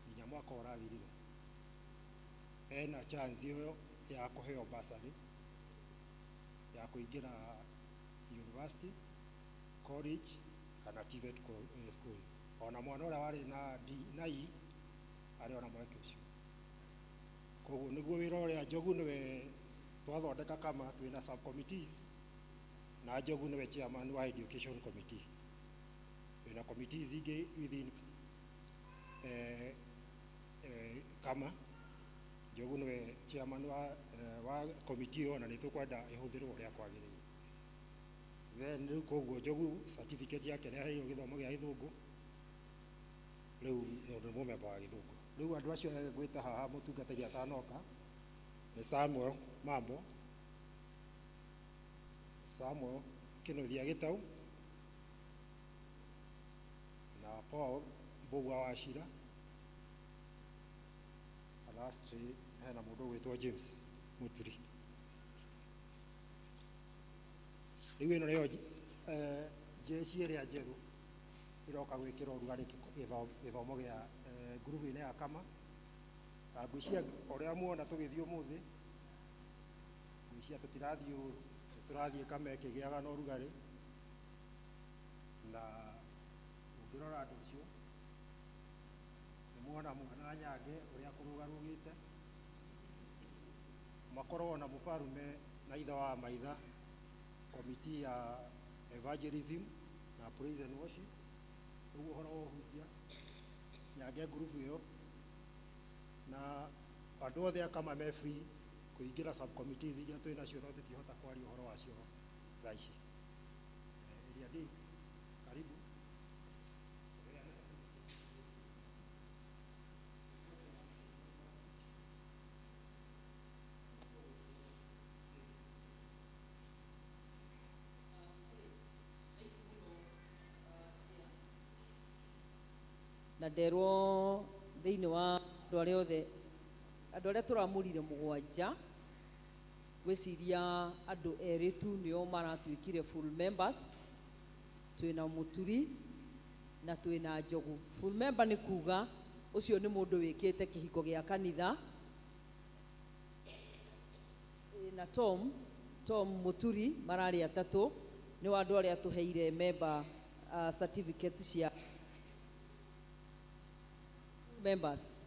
nginya mwaka ũrathirire ena chance ĩyo ya kũheo bursary ya kũingĩra university, college kana TVET school. Ona mwana ũrĩa warĩ na D na E arĩ ona mweke ũcio. Koguo nĩguo wĩra ũrĩa Njogu nĩwe twathondeka kama twĩna subcommittees, na Njogu nĩwe chairman wa education committee. Twĩna committees ingĩ within kama Njogu nĩwe chairman wa committee ĩyo, na nĩ tũkwenda ĩhũthĩrwo ũrĩa kwagĩrĩire. Then rĩu koguo Njogu certificate yake nĩ aheirwo gĩthomo gĩa Gĩthũngũ, rĩu nĩ ũndũ mũmemba wa Gĩthũngũ. Rĩu andũ acio ngwĩta haha mũtungatĩri atanoka nĩ Samuel Mambo, Samuel Kĩnuthia Gĩtau na Paul Mbũgua wa Cira, na lastly hena mũndũ ũgwĩtwo James Mũturi. Rĩu ĩno nĩyo jeshi ĩrĩa njerũ ĩroka gwĩkĩra ũrugarĩ gĩthomo gĩa ngurubu-inĩ ya kama. Na ngwĩciria ũrĩa muona tũgĩthiĩ ũmũthĩ, ngwĩciria tũtirathiĩ ũru, tũrathiĩ kama ĩkĩgĩaga na ũrugarĩ. Na ũngĩrora andũ acio nĩ muona mwana Nyange ũrĩa kũrũgarũgĩte, makorwo na mũbarume na ithe wa maitha committee ya evangelism na praise and worship, ũguo ũhoro wa ũhunjia Nyange group ĩyo, na andũ othe akama me free kũingĩra subcommittees iria twĩ nacio, no tũtingĩhota kwaria ũhoro wacio thaa ici. Area D, karibu. Na nderwo thĩinĩ wa andũ arĩa othe, andũ arĩa tũramũrire mũgwanja, ngwĩciria andũ erĩ tu nĩo maratuĩkire full members. Twĩna Mũturi Na twĩna Njogu. Full member nĩ kuga ũcio nĩ mũndũ wĩkĩte kĩhiko gĩa kanitha. Ĩ, na Tom, Tom Mũturi mararĩ atatũ nĩ wa andũ arĩa tũheire member certificates cia members.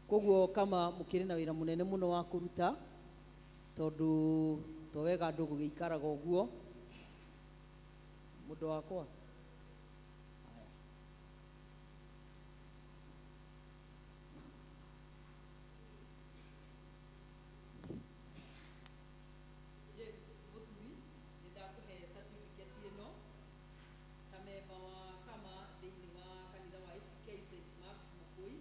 Koguo kama mũkĩrĩ na wĩra mũnene mũno wa kũruta tondũ to wega andũ gũgĩikaraga ũguo. Mũndũ wakwa. James Mũturi, nĩ ndakũhe certificate ĩno ta memba wa kama thĩinĩ wa kanitha wa ACK St. Mark's Mũkũi,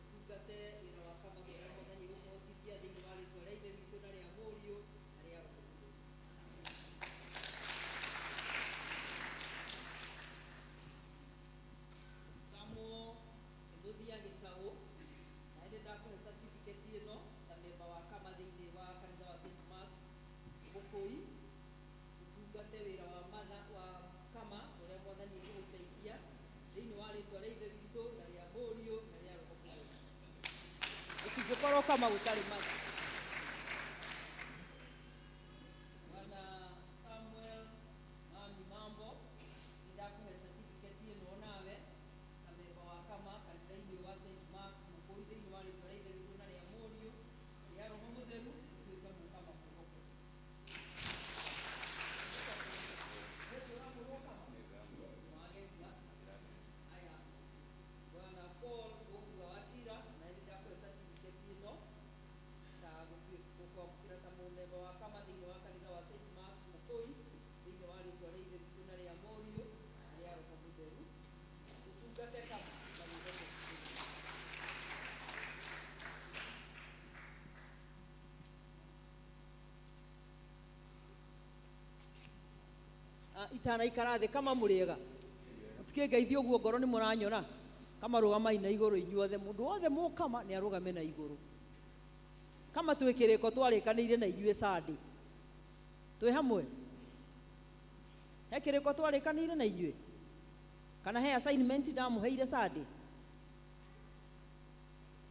ũtungate wĩra wa kama ũrĩa Mwathani egũkũhotithia thĩinĩ wa rĩtwa rĩa Ithe witũ na rĩa Mũriũ na rĩa Roho Mũtheru. Samuel Kĩmũthia Gĩtaũ, na nĩ ndakũhe certificate ĩno ta memba wa kama thĩinĩ wa kanitha wa St. Mark's Mũkũi, ũtungate wĩra wa matha wa kama ũrĩa Mwathani egũgũteithia thĩinĩ wa rĩtwa rĩa Ithe witũ na rĩa Mũriũ na rĩa Roho Mũtheru. Gũtingĩkorwo kama gũtarĩ matha. Bwana Samuel Mami Mambo, nĩ ndakũhe certificate ĩno nawe ta memba wa kama kanitha-inĩ wa St. Mark's Mũkũi thĩinĩ wa rĩtwa rĩa Ithe witũ na rĩa Mũriũ na rĩa Roho Mũtheru, ũtuĩke mũkama mwĩhokeku. Aya, Bwana Paul Mũkua wa Cira, na nĩ ndakũhe certificate ĩno ta gũkwamũkĩra ta mũmemba wa kama thĩinĩ wa kanitha wa St. Mark's Mũkũi thĩinĩ wa rĩtwa rĩa Ithe witũ na rĩa Mũriũ na rĩa Roho Mũtheru, ũtungate kama na wĩhokeku. Itanaikara thĩ kama mũrĩega mũtikĩngeithia ũguo ngoro nĩ mũranyona kama rũgamai na igũrũ inyuothe mũndũ wothe mũkama nĩ arũgame na igũrũ kama twĩ kĩrĩko twarĩkanĩire na inyuĩ Sunday twĩ hamwe he kĩrĩko twarĩkanĩire na inyuĩ kana he assignment ndamũheire Sunday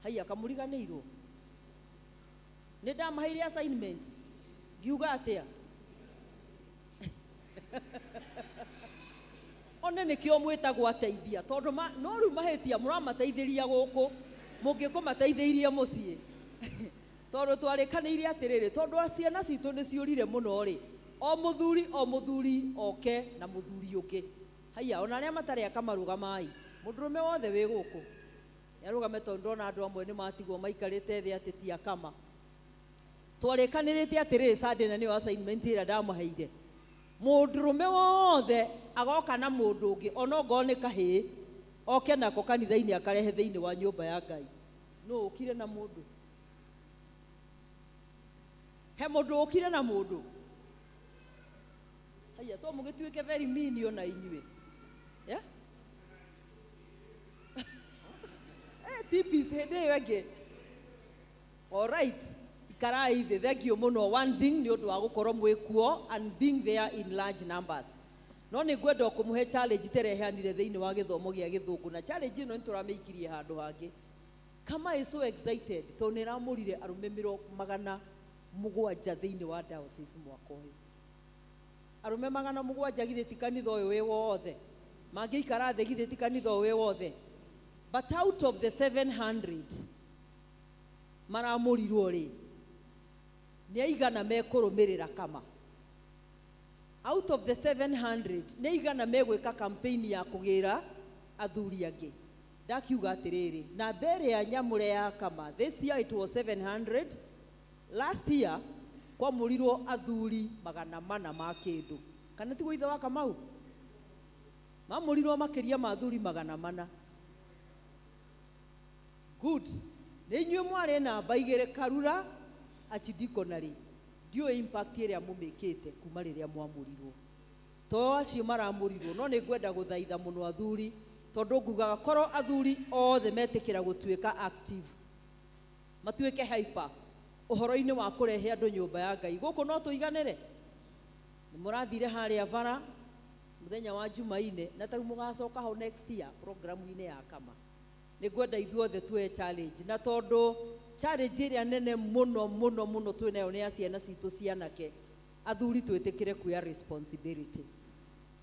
haiya kamũriganĩirwo nĩ ndamaheire assignment ngiuga atĩa one nĩkĩo mwĩtagwo ateithia tondũ no rĩu mahĩtia mũramateithĩria gũkũ mũngĩkũmateithĩirie mũciĩ tondũ twarĩkanĩire atĩrĩrĩ tondũ ciana citũ nĩ ciũrire mũno rĩ o mũthuri oke na mũthuri ũngĩ haiya ona arĩa matarĩ akamarũgamai mũndũrũme wothe wĩ gũkũ nĩarũgame tondũ ndona andũ amwe nĩ matigwo maikarĩte thĩ atĩ ti akama twarĩkanĩrĩte atĩrĩrĩ Sunday na nĩyo assignment ĩrĩa ndamaheire mũndũrũme wothe agoka na mũndũ ũngĩ ona ongorwo nĩ kahĩĩ oke nako kanitha-inĩ akarehe thĩinĩ wa nyũmba ya Ngai nũ ũkire na mũndũ he mũndũ ũkire na mũndũ haiya to mũgĩtuĩke very mean ona inyuĩ yeah? TPs hĩndĩ ĩyo ĩngĩ all right ikarai thĩ thank you mũno one thing nĩ ũndũ wa gũkorwo mwĩ kuo and being there in large numbers no nĩ ngwenda kũmũhe challenge tereheanire thĩinĩ wa gĩthomo gĩa gĩthũngũ na challenge ĩno nĩ tũramĩikirie handũ hangĩ kama is so excited tondũ nĩ ĩramũrire arũme 700 thĩinĩ wa diocese mwaka ũyũ arũme 700 githĩ ti kanitha ũyũ wĩ wothe mangĩikara thĩ githĩ ti kanitha ũyũ wĩ wothe but out of the 700 maramũrirwo rĩ nĩ aigana mekũrũmĩrĩra kama out of the 700 nĩ aigana megwĩka campaign ya kũgĩra athuri angĩ ndakiuga atĩrĩrĩ namba ĩrĩa nyamũre ya kama this year it was 700 last year kwamũrirwo athuri 400 ma kĩndũ kana tiguo ithe wa Kamau mamũrirwo makĩria ma athuri 400 good nĩ inyuĩ mwarĩ namba igĩrĩ Karura archdeaconry ndiũĩ impact ĩrĩa mũmĩkĩte kuma rĩrĩa mwamũrirwo to acio maramũrirwo no nĩ ngwenda gũthaitha mũno athuri tondũ ngugaga korwo athuri othe metĩkĩra gũtuĩka active matuĩke hyper ũhoro-inĩ wa kũrehe andũ nyũmba ya Ngai gũkũ no tũiganĩre nĩ mũrathire harĩa bara Muthenya wa Jumaine na tarĩu mũgacoka ho next year programu-inĩ ya kama. Nĩ ngwenda ithuothe tuoe challenge, na tondũ challenge ĩrĩa nene mũno mũno mũno twĩ nayo nĩ ya ciana citũ cianake, athuri twĩtĩkĩre kuoya responsibility.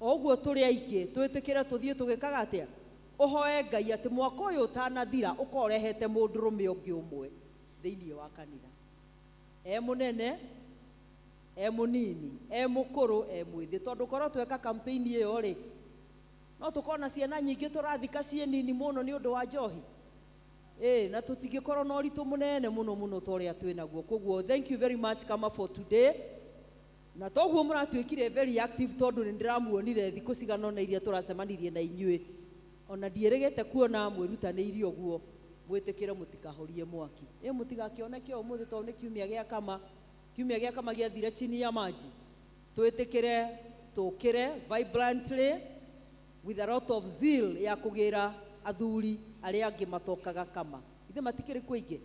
O ũguo tũrĩ aingĩ twĩtĩkĩre tũthiĩ tũgĩkaga atĩa, ũhoe Ngai atĩ mwaka ũyũ ũtanathira ũkorwo ũrehete mũndũrũme ũngĩ ũmwe thĩinĩ wa kanitha, e mũnene e mũnini e mũkũrũ e mwĩthĩ, tondũ korwo tweka campaign ĩyo rĩ, no tũkorwo na ciana nyingĩ tũrathika ciĩ nini mũno nĩ ũndũ wa njohi. Ĩ na tũtingĩkorwo na ũritũ mũnene mũno mũno ta ũrĩa twĩ naguo. Koguo thank you very much kama for today, na toguo mũratuĩkire very active, tondũ nĩ ndĩramuonire thikũ cigana ũna iria tũracemanirie na inyuĩ, ona ndiĩrĩgĩte kuona mwĩrutanĩirie ũguo. Mwĩtĩkĩre mũtikahorie mwaki, ĩ mũtigakĩoneke ũmũthĩ tondũ nĩ kiumia gĩa kama, kiumia gĩa kama gĩathire chini ya maji. Twĩtĩkĩre tũkĩre vibrantly with a lot of zeal ya kũgĩra athuri arĩa angĩ matokaga kama. Ithe matikĩrĩ kuo aingĩ,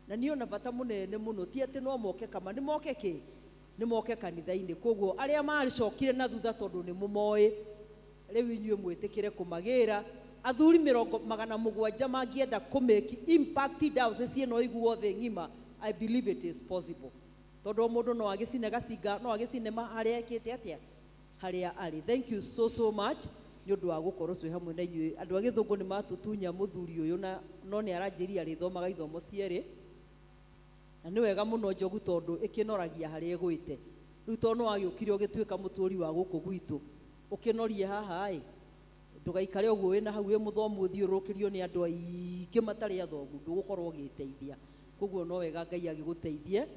na niĩ ona bata mũnene mũno ti atĩ no moke kama, nĩ moke kĩ, nĩ moke kanitha-inĩ. Koguo arĩa macokire na thutha, tondũ nĩ mũmoĩ rĩu, inyuĩ mwĩtĩkĩre kũmagĩra athuri 700 mangĩenda kũ make impact diocese ĩno ĩiguo thĩ ng'ima. I believe it is possible, tondũ o mũndũ no agĩcine gacinga, no agĩcine harĩa ekĩte atĩa, harĩa arĩ. Thank you so so much nĩ ũndũ wa gũkorwo twĩ hamwe na inyuĩ. Andũ a gĩthũngũ nĩ matũtunya mũthuri ũyũ, na no nĩ aranjĩria arĩthomaga ithomo cierĩ, na nĩ wega mũno njogu, tondũ ĩkĩnoragia harĩa ĩgwĩte. Rĩu tondũ nĩ wagĩũkire ũgĩtuĩka mũtũri wa gũkũ gwitũ, ũkĩnorie haha ĩ, ndũgaikare ũguo wĩna hau wĩ mũthomu ũthiũrũrũkĩrio nĩ andũ aingĩ matarĩ athomu, ndũgũkorwo ũgĩteithia. Koguo no wega Ngai agĩgũteithie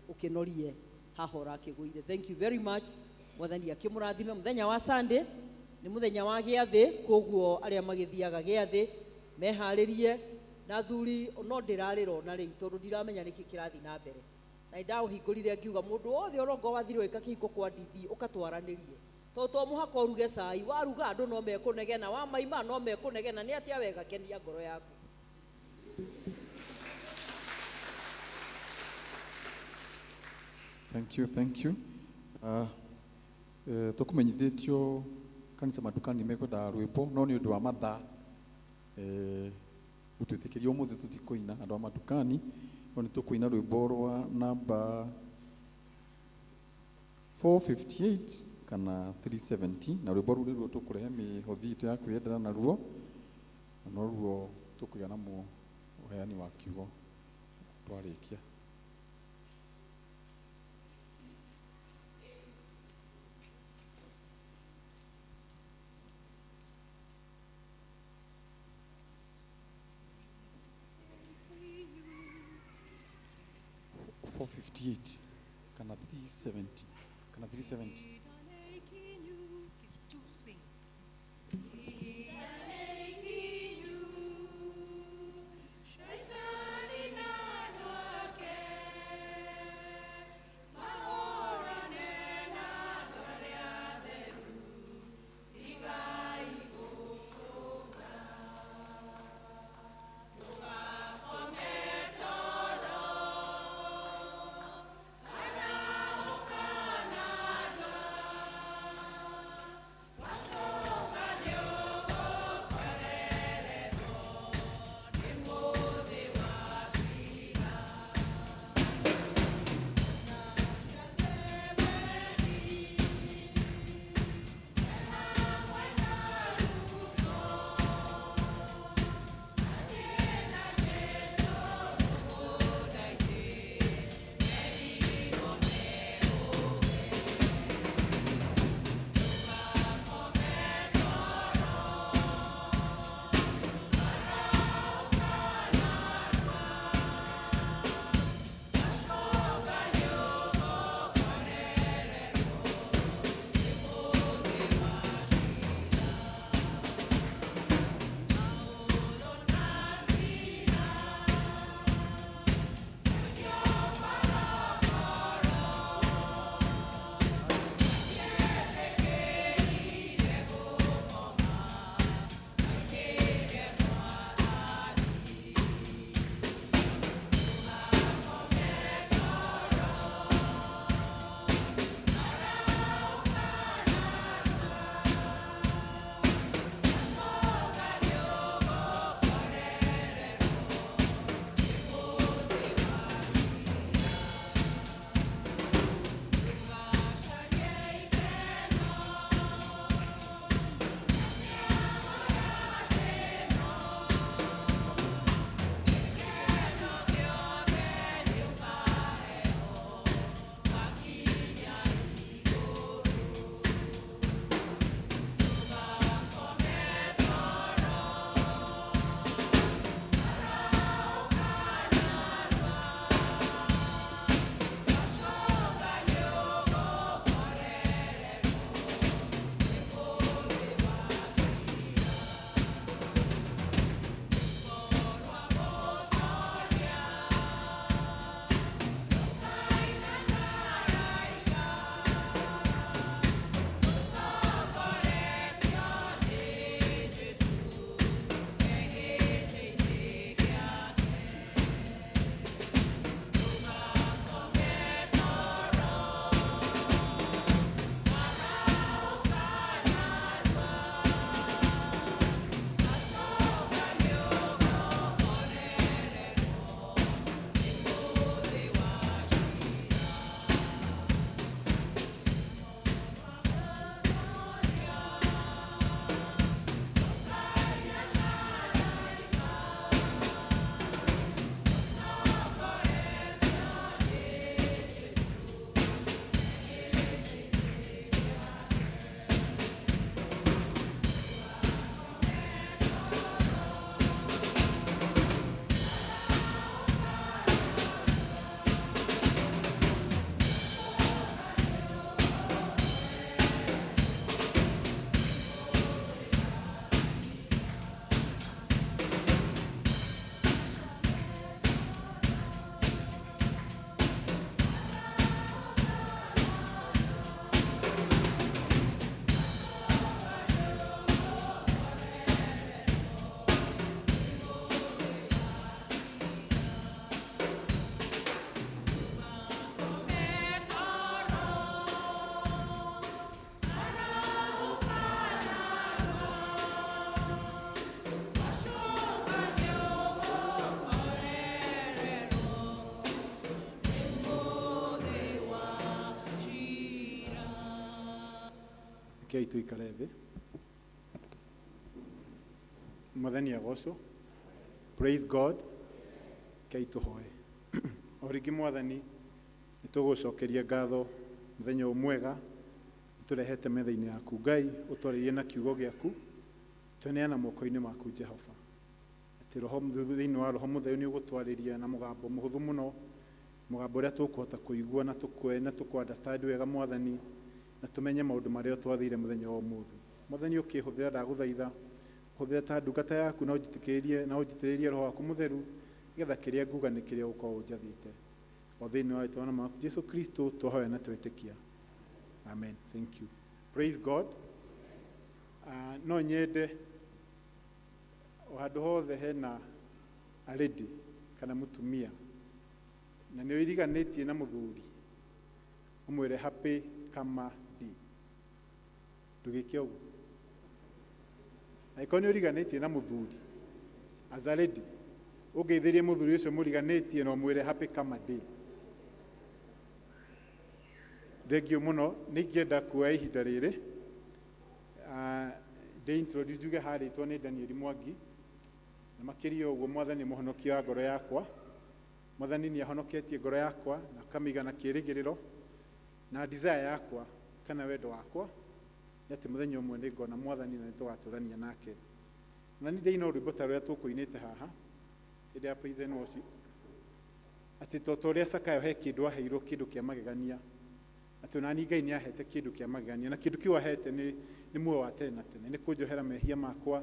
ũkĩnorie haha ũrakĩgũire. Thank you very much, Mwathani akĩmũrathime. Mũthenya wa Sunday nĩ mũthenya wa gĩathĩ, koguo arĩa magĩthiaga gĩathĩ meharĩrie. Na athuri, no ndĩrarĩra ona rĩu tondũ ndiramenya nĩkĩ kĩrathiĩ na mbere, na nĩndahingũrire ngiuga mũndũ wothe ũrongo wathire wĩka kĩhiko kwa ndithi ũkatwaranĩrie, tondũ to mũhaka ũruge cai, waruga andũ no mekũnegena, wamaima no mekũnegena. Nĩ atĩa wega, kenia ngoro yaku. Thank you, thank you. Tũkũmenyithĩtio kanitha madukani mekwendaga rwĩmbo, no nĩ ũndũ wa mathaa gũtwĩtĩkĩria ũmũthĩ tũtikũina andũ a madukani, no nĩ tũkũina rwĩmbo rwa namba 458 kana 370, na rwĩmbo rũu nĩruo tũkũrehe mĩhothi itũ ya kwĩyendera naruo, na noruo tũkũgĩa na ũheani wa kiugo twarĩkia. 458 kana 370 kana 370. Rekei tũikare thĩ. Mwathani agocwo. Praise God. Rekei tũhoe. O rĩngĩ Mwathani, nĩ tũgũcokeria ngatho mũthenya ũyũ mwega tũrehete metha-inĩ yaku Ngai, ũtwarĩrie na kiugo gĩaku, tweneana moko-inĩ maku Jehova. Atĩ roho thĩinĩ wa roho mũtheru nĩ ũgũtwarĩria na mũgambo mũhũthũ mũno, mũgambo ũrĩa tũkũhota kũigua na tũkwe na tũkũ understand wega Mwathani, na tũmenye maũndũ marĩa ũtwathĩire mũthenya wa ũmũthĩ. Mwathani ũkĩhũthĩra ndagũthaitha, hũthĩra ta ndungata yaku na ũnjitĩkĩrĩrie na ũnjitĩrĩrie roho waku mũtheru, nĩgetha kĩrĩa nguga nĩ kĩrĩa ũgũkorwo ũnjathĩte. O thĩinĩ wa rĩtwa na waku Jesu Kristo twahoya na twetĩkia. Amen. Thank you. Praise God. No nyende o handũ hothe hena a lady kana mũtumia na nĩ ũiriganĩtie na mũthuri, ũmwĩre happy Kama Day. Ndũgĩke ũguo. Angĩkorwo nĩ ũriganĩtie na mũthuri as a lady, ũngeithĩrie mũthuri ũcio mũriganĩtie na ũmwĩre happy Kama Day. Thengiũ mũno. Nĩ ingĩenda kuoya ihinda rĩrĩ ndĩ introduce, njuge harĩtwo nĩ Daniel Mwangi, na makĩria ũguo Mwathani mũhonokia wa ngoro yakwa. Mwathani nĩ ahonoketie ngoro yakwa na akamĩiga na kĩĩrĩgĩrĩro, na desire yakwa kana wendo wakwa nĩ atĩ mũthenya ũmwe nĩ ngona Mwathani na nĩ tũgatũrania nake. Na nĩ ndĩina rwĩmbo ta rũrĩa tũkũinĩte haha hĩndĩ ya praise and worship, atĩ to ta ũrĩa Sakayo he kĩndũ aheirwo, kĩndũ kĩa magegania, atĩ ona niĩ Ngai nĩ ahete kĩndũ kĩa magegania, na kĩndũ kĩu ahete nĩ muoyo wa tene na tene, nĩ kũnjohera mehia makwa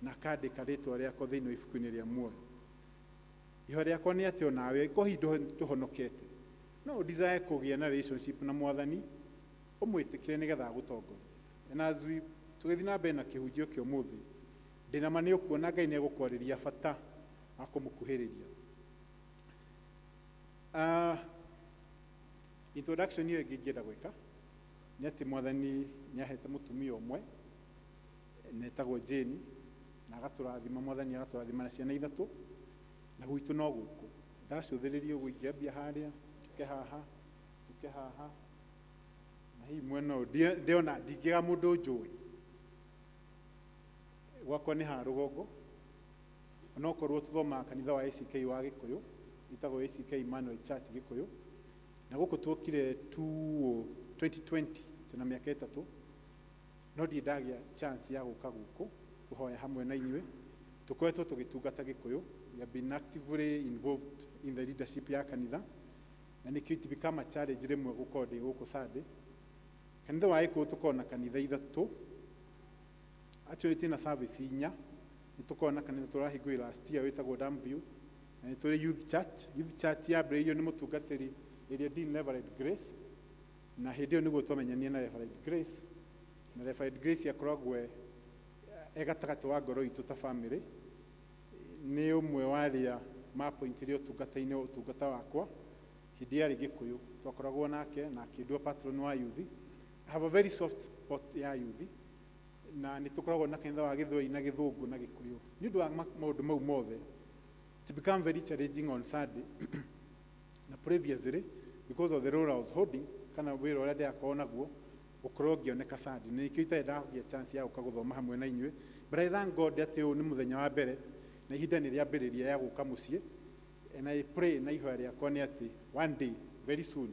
na akandĩka rĩtwa rĩakwa thĩinĩ wa ibuku-inĩ rĩa muoyo. Ihoya rĩakwa nĩ atĩ onawe ko hihi ndũhonokete, no ũ desire kũgĩa na relationship na Mwathani, ũmwĩtĩkĩre nĩgetha agũtongorie. And as we tũgĩthiĩ na mbere na kĩhunjio kĩa ũmũthĩ, ndĩna ma nĩ ũkuona Ngai nĩ egũkwarĩria bata wa kũmũkuhĩrĩria. Introduction ĩyo ĩngĩ ingĩenda gwĩka nĩ atĩ Mwathani nĩ ahete mũtumia ũmwe na etagwo Jane, na agatũrathima, Mwathani agatũrathima na ciana ithatũ, na gwitũ no gũkũ. Ndacũthĩrĩria ũguo ingĩambia harĩa, njũke haha, njũke haha, na hihi mwena ũyũ ndĩona ndingĩaga mũndũ njũĩ. Gwakwa nĩ haha rũgongo, onokorwo tũthomaga kanitha wa ACK wa Gĩkũyũ, ĩtagwo ACK Emmanuel Church Gĩkũyũ, na gũkũ tuokire 2020, twĩna mĩaka 3, no ndirĩ ndagĩa chance ya gũka gũkũ kũhoya hamwe na inyuĩ. Tũkoretwo tũgĩtungata Gĩkũyũ, we have been actively involved in the leadership ya kanitha, na nĩkĩo it become a challenge rĩmwe gũkorwo ndĩ gũkũ Sunday. Kanitha wa Gĩkũyũ tũkoragwo na kanitha ithatũ, actually twĩna service inya. Nĩ tũkoragwo na kanitha tũrahingũrire last year wĩtagwo Damview, na nĩ tũrĩ youth church. Youth church yambĩrĩirio nĩ mũtungatĩri ĩrĩa Dean Reverend Grace, na hĩndĩ ĩyo nĩguo twamenyanire na Reverend Grace, na Reverend Grace akoragwo e gatagatĩ wa ngoro itũ ta family. Nĩ ũmwe wa arĩa mapointire ũtungata-inĩ ũtungata wakwa hĩndĩ yarĩ Gĩkũyũ, twakoragwo nake na akĩndua patron wa youth. I have a very soft spot ya youth, na nĩ tũkoragwo na kanitha wa Gĩthweri na Gĩthũngũ na Gĩkũyũ. Nĩ ũndũ wa maũndũ mau mothe, it become very challenging on Sunday na previously, because of the role I was holding kana wĩra ũrĩa ndĩrakorwo naguo, gũkorwo ngĩoneka Sunday, na nĩkĩo itarĩ ndagĩa chance ya gũka gũthoma hamwe na inyuĩ. But I thank God atĩ ũyũ nĩ mũthenya wa mbere na ihinda nĩ rĩambĩrĩria ya gũka mũciĩ, and I pray na ihoya rĩakwa nĩ atĩ one day very soon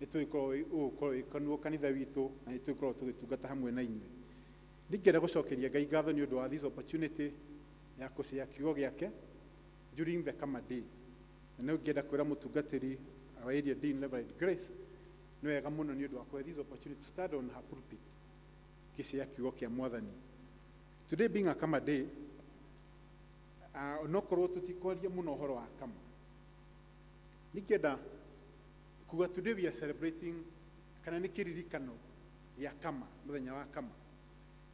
nĩ tũgĩkorwo ũgũkorwo wĩ kanitha witũ na nĩ tũgĩkorwo tũgĩtungata hamwe na inyuĩ. Ndingĩenda gũcokeria Ngai ngatho nĩ ũndũ wa this opportunity ya kũcĩa kiugo gĩake during the Kama Day, na nĩ ngĩenda kwĩra mũtungatĩri, our area dean Reverend Grace, nĩ wega mũno nĩ ũndũ wa kũhe this opportunity to stand on her pulpit ngĩcĩa kiugo kĩa Mwathani. Today being a Kama Day, onokorwo tũtikwaria mũno ũhoro wa Kama, ningĩenda kuga today we are celebrating kana nĩ kĩririkano gĩa Kama, mũthenya wa Kama,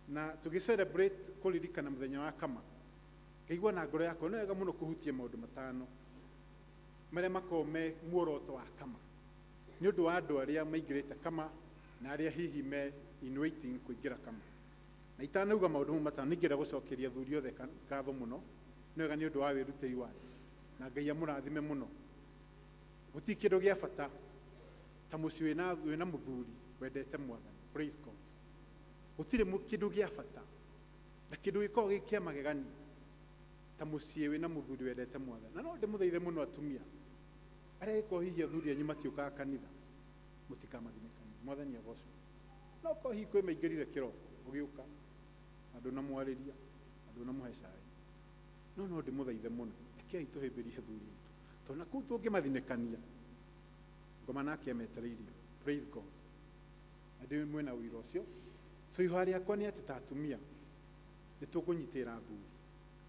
na tũgĩ celebrate kũririkana mũthenya wa Kama, ngaigua na ngoro yakwa nĩ wega mũno kũhutia maũndũ matano marĩa makoragwo me muoroto wa Kama, nĩ ũndũ wa andũ arĩa maingĩrĩte Kama na arĩa hihi me in waiting kũingĩra Kama. Na itanauga maũndũ mau matano, nĩngĩenda gũcokeria athuri othe ngatho mũno, nĩ wega nĩ ũndũ wa wĩrutĩri wanyu, na Ngai amũrathime mũno. Gũtirĩ kĩndũ gĩa bata ta mũciĩ wĩna mũthuri wendete Mwathani. Praise God. Gũtirĩ kĩndũ gĩa bata na kĩndũ gĩkoragwo gĩ kĩa magegania ta mũciĩ wĩna mũthuri wendete Mwathani. Na no ndĩmũthaithe mũno atumia arĩa gĩkorwo hihi athuri anyu matiũkaga kanitha, mũtikamathinĩkanie. Mwathani agocwo. No korwo hihi kwĩ maingĩrire kĩroko ũgĩũka na ndũnamwarĩria na ndũnamũhe cai, no ndĩmũthaithe mũno, rekei tũhĩmbĩrie athuri aitũ, tondũ na kũu tũngĩmathinĩkania ngoma nake ametereirio. Praise God. Na ndĩ mwena ũira ũcio. So ihoya rĩakwa nĩ atĩ ta atumia nĩ tũkũnyitĩrĩra athuri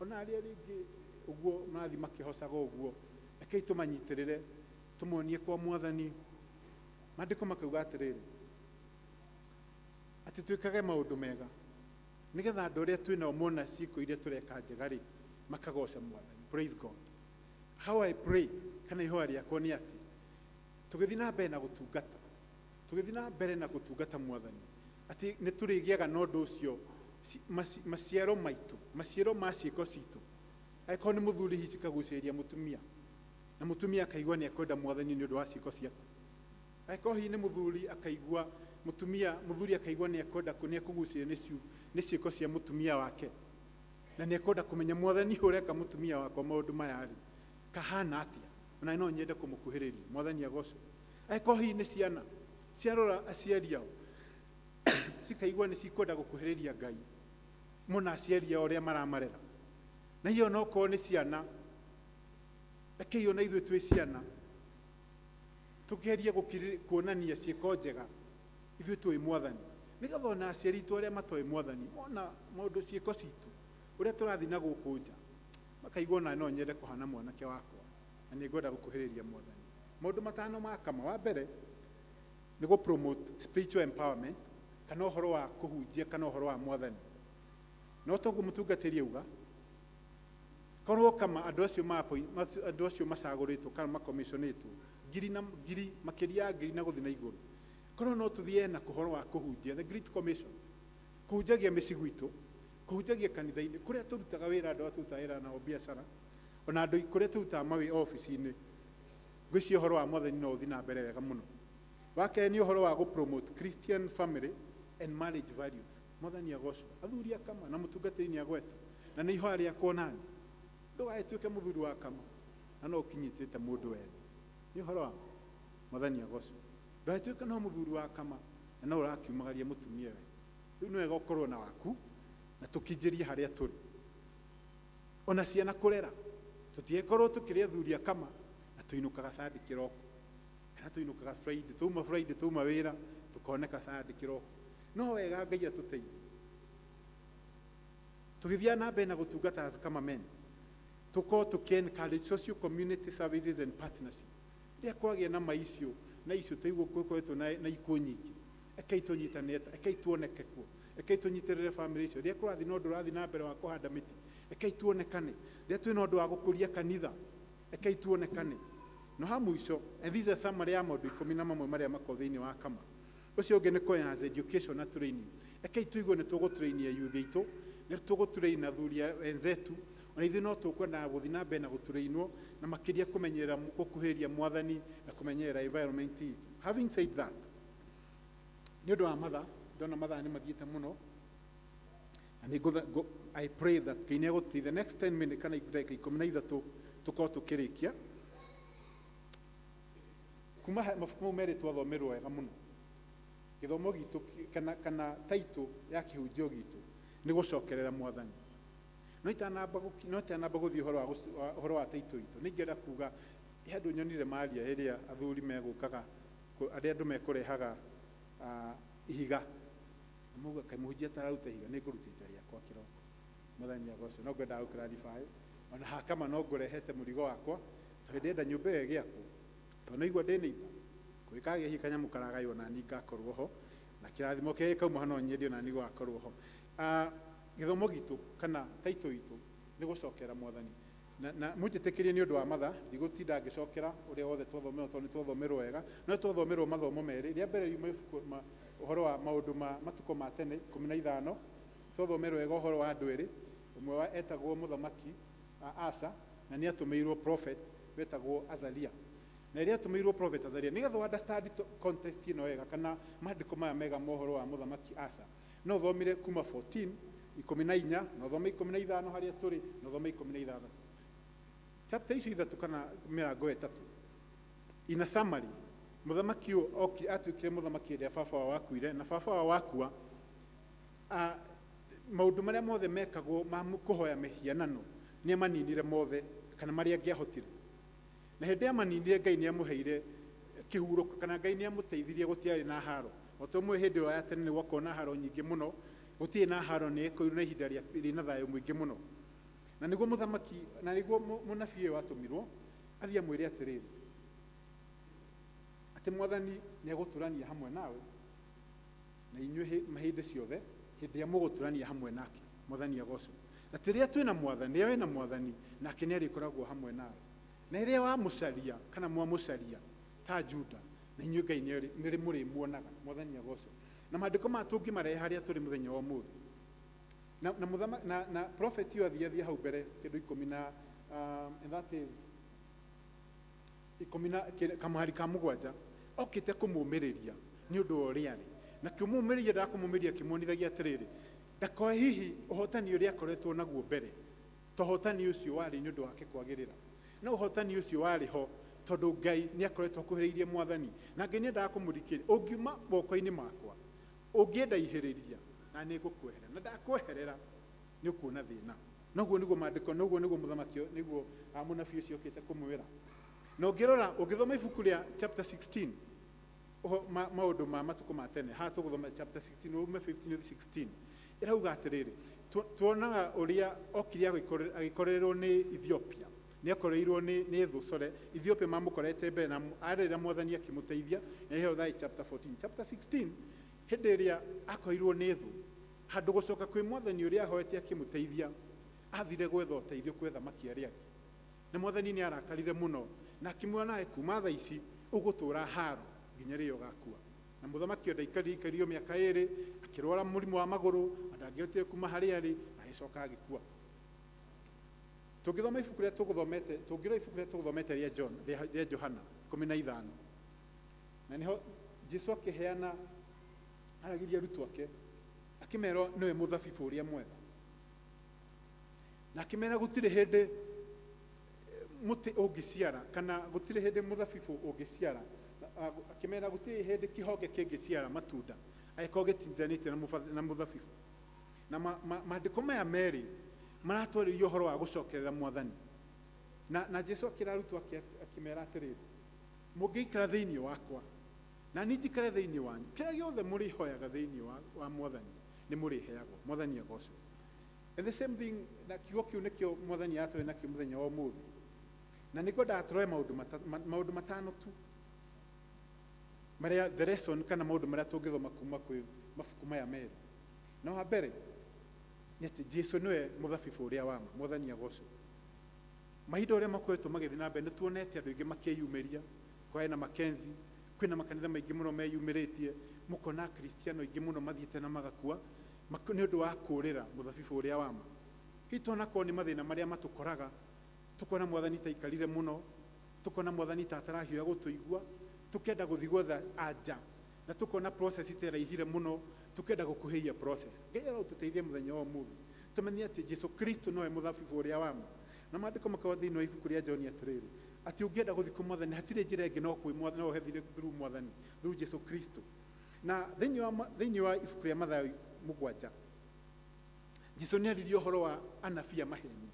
ona arĩa rĩngĩ ũguo marathiĩ makĩhocaga ũguo, rekei tũmanyitĩrĩre, tũmonie kwa Mwathani. Maandĩko makauga atĩrĩrĩ, atĩ twĩkage maũndũ mega nĩgetha andũ arĩa twĩnao mona ciĩko iria tũreka njega rĩ, makagoca Mwathani. Praise God. How I pray, kana ihoya rĩakwa nĩ atĩ tũgĩthiĩ na mbere na gũtungata, tũgĩthiĩ na mbere na gũtungata Mwathani, atĩ nĩ tũrĩgĩaga na ũndũ ũcio, maciaro maitũ, maciaro ma ciĩko citũ. Angĩkorwo nĩ mũthuri hihi cikagucĩrĩria mũtumia, na mũtumia akaigua nĩ ekwenda Mwathani nĩ ũndũ wa ciĩko ciaku. Angĩkorwo hihi nĩ mũthuri akaigua mũtumia, mũthuri akaigua nĩ ekwenda, nĩ ekũgucĩrĩrio nĩ ciĩko cia mũtumia wake, na nĩ ekwenda kũmenya Mwathani ũreka mũtumia wakwa maũndũ maya rĩ, kahana atĩa, ona no nyende kũmũkuhĩrĩria. Mwathani agocwo. Angĩkorwo hihi nĩ ciana ciarora aciari ao cikaigua nĩ cikwenda gũkuhĩrĩria Ngai mona aciari ao ũrĩa maramarera, na hiyo no korwo nĩ ciana, rekei ona ithuĩ twĩ ciana tũgerie kuonania ciĩko njega ithuĩ tũĩ Mwathani, nĩgetha ona aciari aitũ arĩa matoĩ Mwathani mona maũndũ ciĩko citũ ũrĩa tũrathiĩ na gũkũ nja, makaigua ona no nyende kũhana mwanake wakwa na nĩ ngwenda gũkuhĩrĩria Mwathani. Maũndũ matano ma kama. Wa mbere nĩ gũ promote spiritual empowerment, kana ũhoro wa kũhunjia kana ũhoro wa Mwathani. No toguo mũtungatĩri auga, korwo kama andũ acio andũ acio macagũrĩtwo kana makomiconĩtwo ngiri na ngiri, makĩria ya ngiri na gũthiĩ na igũrũ, korwo no tũthiĩ na ũhoro wa kũhunjia the Great Commission, kũhunjagia mĩciĩ gwitũ, kũhunjagia kanitha-inĩ kũrĩa tũrutaga wĩra, andũ arĩa tũrutaga wĩra nao biacara, ona andũ kũrĩa tũrutaga mawĩ obici-inĩ, ngwĩciria ũhoro wa Mwathani no ũthiĩ na mbere wega mũno. Wa kerĩ nĩ ũhoro wa gũ promote Christian family and marriage values. Mwathani agocwo. Athuri a kama na mũtungatĩri nĩ agweta, na nĩ ihoya rĩakwa onani ndũgagĩtuĩke mũthuri wa kama na no ũkinyitĩte mũndũ wene. Nĩ ũhoro wa Mwathani agocwo. Ndũgagĩtuĩke no mũthuri wa kama na no ũrakiumagaria mũtumia we. Rĩu nĩ wega ũkorwo na waku na tũkinjĩrie harĩa tũrĩ. Ona ciana kũrera, tũtigekorwo tũkĩrĩ athuri a kama na tũinũkaga Sunday kĩroko, kana tũinũkaga Friday, twauma Friday, twauma wĩra tũkoneka Sunday kĩroko. No wega Ngai atũteithie tũgĩthiaga na mbere na gũtungata as kama men, tũkorwo tũkĩ encourage social community services and partnership. Rĩrĩa kwagĩa na maicio na icio tũigua gũkoretwo na ikuũ nyingĩ, rekei tũnyitanĩre, rekei tuoneke kuo, rekei tũnyitĩrĩre family icio. Rĩrĩa kũrathiĩ na ũndũ ũrathiĩ na mbere wa kũhanda mĩtĩ, rekei tuonekane. Rĩrĩa twĩna ũndũ wa gũkũria kanitha, rekei tuonekane. No ha mũico, and this is a summary ya maũndũ 11 marĩa makoragwo thĩinĩ wa kama. Ũcio ũngĩ nĩ kũenhance education na training. Rekei tũigue nĩ tũgũtrainia youth aitũ, nĩ tũgũtrain athuri wenzetu, ona ithuĩ no tũkwendaga gũthiĩ na mbere na gũtrainwo, na makĩria kũmenyerera gũkuhĩrĩria Mwathani na kũmenyerera environment itũ. Having said that, nĩ ũndũ wa mathaa, ndona mathaa nĩ mathiĩte mũno, na nĩ I pray that Ngai nĩ egũtũteithia the next 10 minutes kana ndagĩka 13 tũkorwo tũkĩrĩkia. Kuma mabuku mau merĩ twathomerwo wega mũno, gĩthomo gitũ kana title ya kĩhunjio gitũ nĩ gũcokerera Mwathani. No itanamba gũthiĩ ũhoro wa title itũ, nĩ ingĩenda kuga he handũ nyonire maria ĩrĩa athuri megũkaga, arĩa andũ mekũrehaga ihiga. Na mauga, kaĩ mũhunjia atararuta ihiga, nĩ ngũrutĩte rĩakwa kĩroko. Mwathani agocwo. No ngwendaga gũclarify ona hakama no ngũrehete mũrigo wakwa, tondũ ndĩrenda nyũmba ĩyo ĩgĩakwo, tondũ naigua ndĩ neighbor, kũgĩkagĩa hihi kanyamũ karagaywo nani ngakorwo ho, na kĩrathimo kĩrĩa gĩkauma ho no nyende ona niĩ gũgakorwo ho. Gĩthomo gitũ kana title itũ nĩ gũcokera Mwathani. Na mũnjĩtĩkĩrie nĩ ũndũ wa mathaa, ndigũtinda ngĩcokera ũrĩa wothe twathomerwo, tondũ nĩ twathomerwo wega. No twathomerwo mathomo merĩ. Rĩa mbere riuma ibuku ũhoro wa maũndũ ma matukũ ma tene 15, twathomerwo wega ũhoro wa andũ erĩ. Ũmwe wa etagwo mũthamaki Asa, na nĩ atũmĩirwo prophet wetagwo Azaria. Na rĩrĩa atũmĩirwo prophet Azaria, nĩgetha understand context ĩno wega kana maandĩko maya mega ma ũhoro wa mũthamaki Asa, No ũthomire kuma 14 14, na ũthome 15 harĩa tũrĩ, na ũthome 16. Chapter icio ithatũ kana mĩrango ĩtatũ. In a summary, mũthamaki ũyũ atuĩkire mũthamaki hĩndĩ ĩrĩa baba wao akuire, na baba wao akua, maũndũ marĩa mothe mekagwo ma kũhoya mĩhianano nĩ amaninire mothe, kana marĩa angĩahotire. Na hĩndĩ ĩrĩa amaninire, Ngai nĩ amũheire kĩhurũko, kana Ngai nĩ amũteithirie, gũtiarĩ na haro. O ta ũmwe hĩndĩ ĩyo ya tene nĩ gwakorwo na haro nyingĩ mũno, gũtirĩ na haro, nĩ ĩkorirwo na ihinda rĩna thayũ mũingĩ mũno. Na nĩguo mũthamaki, na nĩguo mũnabii ũyũ atũmirwo athiĩ amwĩre atĩrĩrĩ, atĩ Mwathani nĩ egũtũrania hamwe nawe na inyuĩ hĩndĩ ciothe, hĩndĩ ĩrĩa mũgũtũrania hamwe nake. Mwathani agocwo. Atĩ rĩrĩa twĩna Mwathani, rĩrĩa wĩna Mwathani, nake nĩ arĩkoragwo hamwe nawe. Na rĩrĩa wamũcaria kana mwamũcaria ta Juda, na inyuĩ Ngai nĩ mũrĩmuonaga. Mwathani agocwo. Na maandĩko maya tũngĩmarehe harĩa tũrĩ mũthenya wa ũmũthĩ. Na prophet ũyũ athiĩ hau mbere kĩndũ ikũmi na, and that is ikũmi na kamũhari ka mũgwanja, okĩte kũmũmĩrĩria nĩ ũndũ wa ũrĩa arĩ. Na kĩmũmĩrĩria ndakũmũmĩrĩria kĩmuonithagia atĩrĩrĩ, ndakoe hihi ũhotani ũrĩa akoretwo naguo mbere, to ũhotani ũcio warĩ nĩ ũndũ wake kwagĩrĩra. No ũhotani ũcio warĩ ho tondũ Ngai nĩ akoretwo akuhĩrĩirie Mwathani, na Ngai nĩ endaga kũmũrikĩria. Ũngiuma moko-inĩ makwa, ũngĩenda ihĩrĩria, na nĩ ngũkweherera, na ndakweherera nĩ ũkuona thĩna. Noguo nĩguo maandĩko, noguo nĩguo mũthamaki, nĩguo mũnabii ũcio okĩte kũmwĩra. Na ũngĩrora, ũngĩthoma ibuku rĩa chapter 16, maũndũ ma matukũ ma tene, haha tũgũthoma chapter 16, ume 15 ũthiĩ 16, ĩrauga atĩrĩrĩ, tuonaga ũrĩa okire agĩkorererwo nĩ Ethiopia. Nĩ akoreirwo nĩ thũ, sorry, Ethiopia mamũkorete mbere, na arĩrĩra Mwathani akĩmũteithia. Na ĩyo that is chapter 14. Chapter 16, hĩndĩ ĩrĩa akorirwo nĩ thũ, handũ gũcoka kwĩ Mwathani ũrĩa ahoete akĩmũteithia, athire gwetha ũteithio kwĩ athamaki arĩa angĩ. Na Mwathani nĩ arakarire mũno, na akĩmwĩra nawe kuma thaa ici ũgũtũũra haro nginya rĩrĩa ũgakua. Na mũthamaki ũyũ ndaikarire, aikario mĩaka ĩrĩ, akĩrwara mũrimũ wa magũrũ, na ndangĩhotire kuma harĩa arĩ, na agĩcoka agĩkua. Tũngĩthoma ibuku rĩrĩa tũgũthomete, tũngĩrora ibuku rĩrĩa tũgũthomete rĩa John, rĩa Johana 15. Na nĩho Jesu akĩheana, aragĩria arutwo ake, akĩmera nĩwe mũthabibũ ũrĩa mwega. Na akĩmera gũtirĩ hĩndĩ mũtĩ ũngĩciara, kana gũtirĩ hĩndĩ mũthabibũ ũngĩciara. Akĩmera gũtirĩ hĩndĩ kĩhonge kĩngĩciara matunda angĩkorwo gĩtithanĩtie na mũthabibũ. Na maandĩko maya merĩ maratwarĩria ũhoro wa gũcokerera Mwathani. Na Jesu akĩra arutwo ake akĩmera atĩrĩrĩ, mũngĩikara thĩinĩ wakwa na niĩ njikare thĩinĩ wanyu, kĩrĩa gĩothe mũrĩhoyaga thĩinĩ wa Mwathani nĩ mũrĩheagwo. Mwathani agocwo. And the same thing, na kiugo kĩu nĩkĩo Mwathani aratũhe nakĩo mũthenya wa ũmũthĩ. Na nĩngwendaga tũrore maũndũ matano tu, marĩa the lesson, kana maũndũ marĩa tũngĩthoma kuma kwĩ mabuku maya merĩ. Na wa mbere nĩ atĩ Jesu nĩwe mũthabibũ ũrĩa wa ma. Mwathani agocwo. Mahinda ũrĩa makoretwo magĩthiĩ na mbere, nĩ tuonete andũ aingĩ makĩyumĩria, kwaĩ na Mackenzie, kwĩna makanitha maingĩ mũno meyumĩrĩtie, mũkona Akristiano aingĩ mũno mathiĩte na magakua nĩ ũndũ wa kũũrĩra mũthabibũ ũrĩa wa ma. Hihi tuonakorwo nĩ mathĩna marĩa matũkoraga, tukona Mwathani ta aikarire mũno, tukona Mwathani ta atarahiũha gũtũigua, tukenda gũthiĩ gwetha anja, na tukona process ta ĩraihire mũno, tukenda gũkuhĩhia process. Ngai arotũteithia mũthenya wa ũmũthĩ tũmenye atĩ Jesu Kristo nowe mũthabibũ ũrĩa wa ma. Na maandĩko makorwo thĩinĩ wa ibuku rĩa John atĩrĩrĩ, atĩ ũngĩenda gũthiĩ kwĩ Mwathani hatirĩ njĩra ĩngĩ no kwĩ Mwathani, no ũhethire through Mwathani, through Jesu Kristo. Na thĩinĩ wa ibuku rĩa Mathayo 7, Jesu nĩ aririe ũhoro wa anabii a maheni.